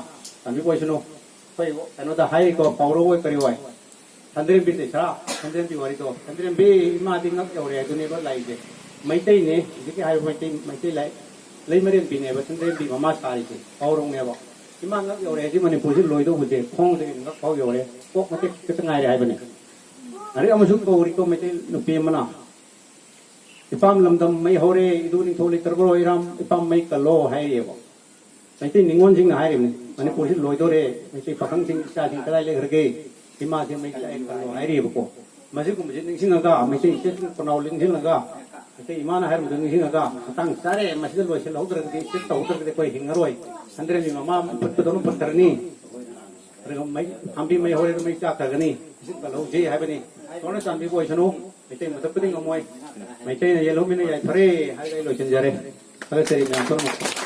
ꯇꯥꯟꯕꯤꯕ ꯑꯣꯏꯁꯅꯨ꯫ ꯑꯩꯈꯣꯏ ꯀꯩꯅꯣꯗ ꯍꯥꯏꯔꯤꯀꯣ, ꯄꯥꯎꯔꯧ ꯑꯣꯏ ꯀꯔꯤ ꯑꯣꯏ, ꯁꯟꯗ꯭ꯔꯦꯝꯕꯤ ꯂꯩꯁꯥ, ꯁꯟꯗ꯭ꯔꯦꯝꯕꯤ ꯋꯥꯔꯤꯗꯣ, ꯁꯟꯗ꯭ꯔꯦꯝꯕꯤ ꯏꯃꯥꯗꯤ ꯉꯛ ꯌꯧꯔꯦ ꯑꯗꯨꯅꯦꯕ ꯂꯥꯛꯏꯁꯦ꯫ ꯃꯩꯇꯩꯅꯦ, ꯍꯧꯖꯤꯛꯀꯤ ꯍꯥꯏꯔꯤꯕ ꯃꯩꯇꯩ, ꯃꯩꯇꯩ ꯂꯥꯏ, ꯂꯩꯃꯔꯦꯟꯕꯤꯅꯦꯕ ꯁꯟꯗ꯭ꯔꯦꯝꯕꯤ ꯃꯃꯥ ꯁꯥꯔꯤꯁꯦ, ꯄꯥꯎꯔꯧꯅꯦꯕ꯫ ꯏꯃꯥ ꯉꯛ ꯌꯧꯔꯦ ꯍꯥꯏꯗꯤ ꯃꯅꯤꯄꯨꯔꯁꯤ ꯂꯣꯏꯗꯧꯕꯁꯦ ꯈꯣꯡꯗꯒꯤ ꯉꯛ ꯐꯥꯎ ꯌꯧꯔꯦ, ꯀꯣꯛ ꯃꯇꯦꯛ ꯈꯛꯇ ꯉꯥꯏꯔꯦ ꯍꯥꯏꯕꯅꯦ꯫ ꯑꯗꯩ ꯑꯃꯁꯨ ꯀꯧꯔꯤꯀꯣ ꯃꯩꯇꯩ ꯅꯨꯄꯤ ꯑꯃꯅ, "ꯏꯄꯥꯝ ꯂꯝꯗꯝ ꯃꯩ ꯍꯧꯔꯦ, ꯏꯗꯨ ꯅꯤꯡꯊꯧ ꯂꯩꯇ꯭ꯔꯕ꯭ꯔꯣ, ꯏꯔꯥꯝ ꯏꯄꯥꯝ ꯃꯩ ꯀꯜꯂꯣ" ꯍꯥꯏꯔꯤꯑꯕ꯫ ꯃꯩꯇꯩ ꯅꯤꯉꯣꯜꯁꯤꯡꯅ ꯍꯥꯏꯔꯤꯕꯅꯤ, "ꯃꯅꯤꯄꯨꯔꯁꯤ ꯂꯣꯏꯗꯣꯔꯦ, ꯃꯩꯇꯩ ꯄꯥꯈꯪꯁꯤꯡ ꯏꯆꯥꯁꯤꯡ ꯀꯗꯥꯏ ꯂꯩꯈ꯭ꯔꯒꯦ? ꯏꯃꯥꯁꯦ ꯃꯩ ꯆꯥꯛꯑꯦ ꯀꯜꯂꯣ" ꯍꯥꯏꯔꯤꯑꯕꯀꯣ꯫ ꯃꯁꯤꯒꯨꯝꯕꯁꯤ ꯅꯤꯡꯁꯤꯡꯉꯒ, ꯃꯩꯇꯩ ꯏꯆꯦꯁꯤꯡ ꯈꯨꯅꯥꯎ ꯅꯤꯡꯁꯤꯡꯉꯒ, ꯃꯩꯇꯩ ꯏꯃꯥꯅ ꯍꯥꯏꯔꯝꯕꯗꯨ ꯅꯤꯡꯁꯤꯡꯉꯒ, "ꯃꯇꯥꯡ ꯆꯥꯔꯦ, ꯃꯁꯤꯗ ꯂꯣꯏꯁꯤꯜꯍꯧꯗ꯭ꯔꯒꯗꯤ, ꯁꯤ ꯇꯧꯍꯧꯗ꯭ꯔꯒꯗꯤ ꯑꯩꯈꯣꯏ ꯍꯤꯡꯉꯔꯣꯏ, ꯁꯟꯗ꯭ꯔꯦꯝꯕꯤ ꯃꯃꯥ ꯐꯨꯠꯄꯗꯧꯅ ꯐꯨꯠꯈ꯭ꯔꯅꯤ, ꯑꯗꯨꯒ ꯃꯩ, ꯄꯥꯝꯕꯤ ꯃꯩ ꯍꯧꯔꯦ, ꯃꯩ ꯆꯥꯛꯈ꯭ꯔꯒꯅꯤ, ꯏꯁꯤꯡ ꯀꯜꯍꯧꯁꯤ" ꯍꯥꯏꯕꯅꯤ꯫ ꯏꯁꯣꯔꯅ ꯆꯥꯟꯕꯤꯕ ꯑꯣꯏꯁꯅꯨ꯫ ꯃꯩꯇꯩ ꯃꯊꯛꯄꯨꯗꯤ ꯉꯝꯃꯣꯏ꯫ ꯃꯩꯇꯩꯅ ꯌꯦꯜꯍꯧꯃꯤꯅ ꯌꯥꯏꯐꯔꯦ ꯍꯥꯏꯔꯒ ꯑꯩ ꯂꯣꯏꯁꯤꯟꯖꯔꯦ꯫ ꯊꯥꯒꯠꯆꯔꯤ ꯃꯌꯥꯝ ꯄꯨꯝꯅꯃꯛ꯫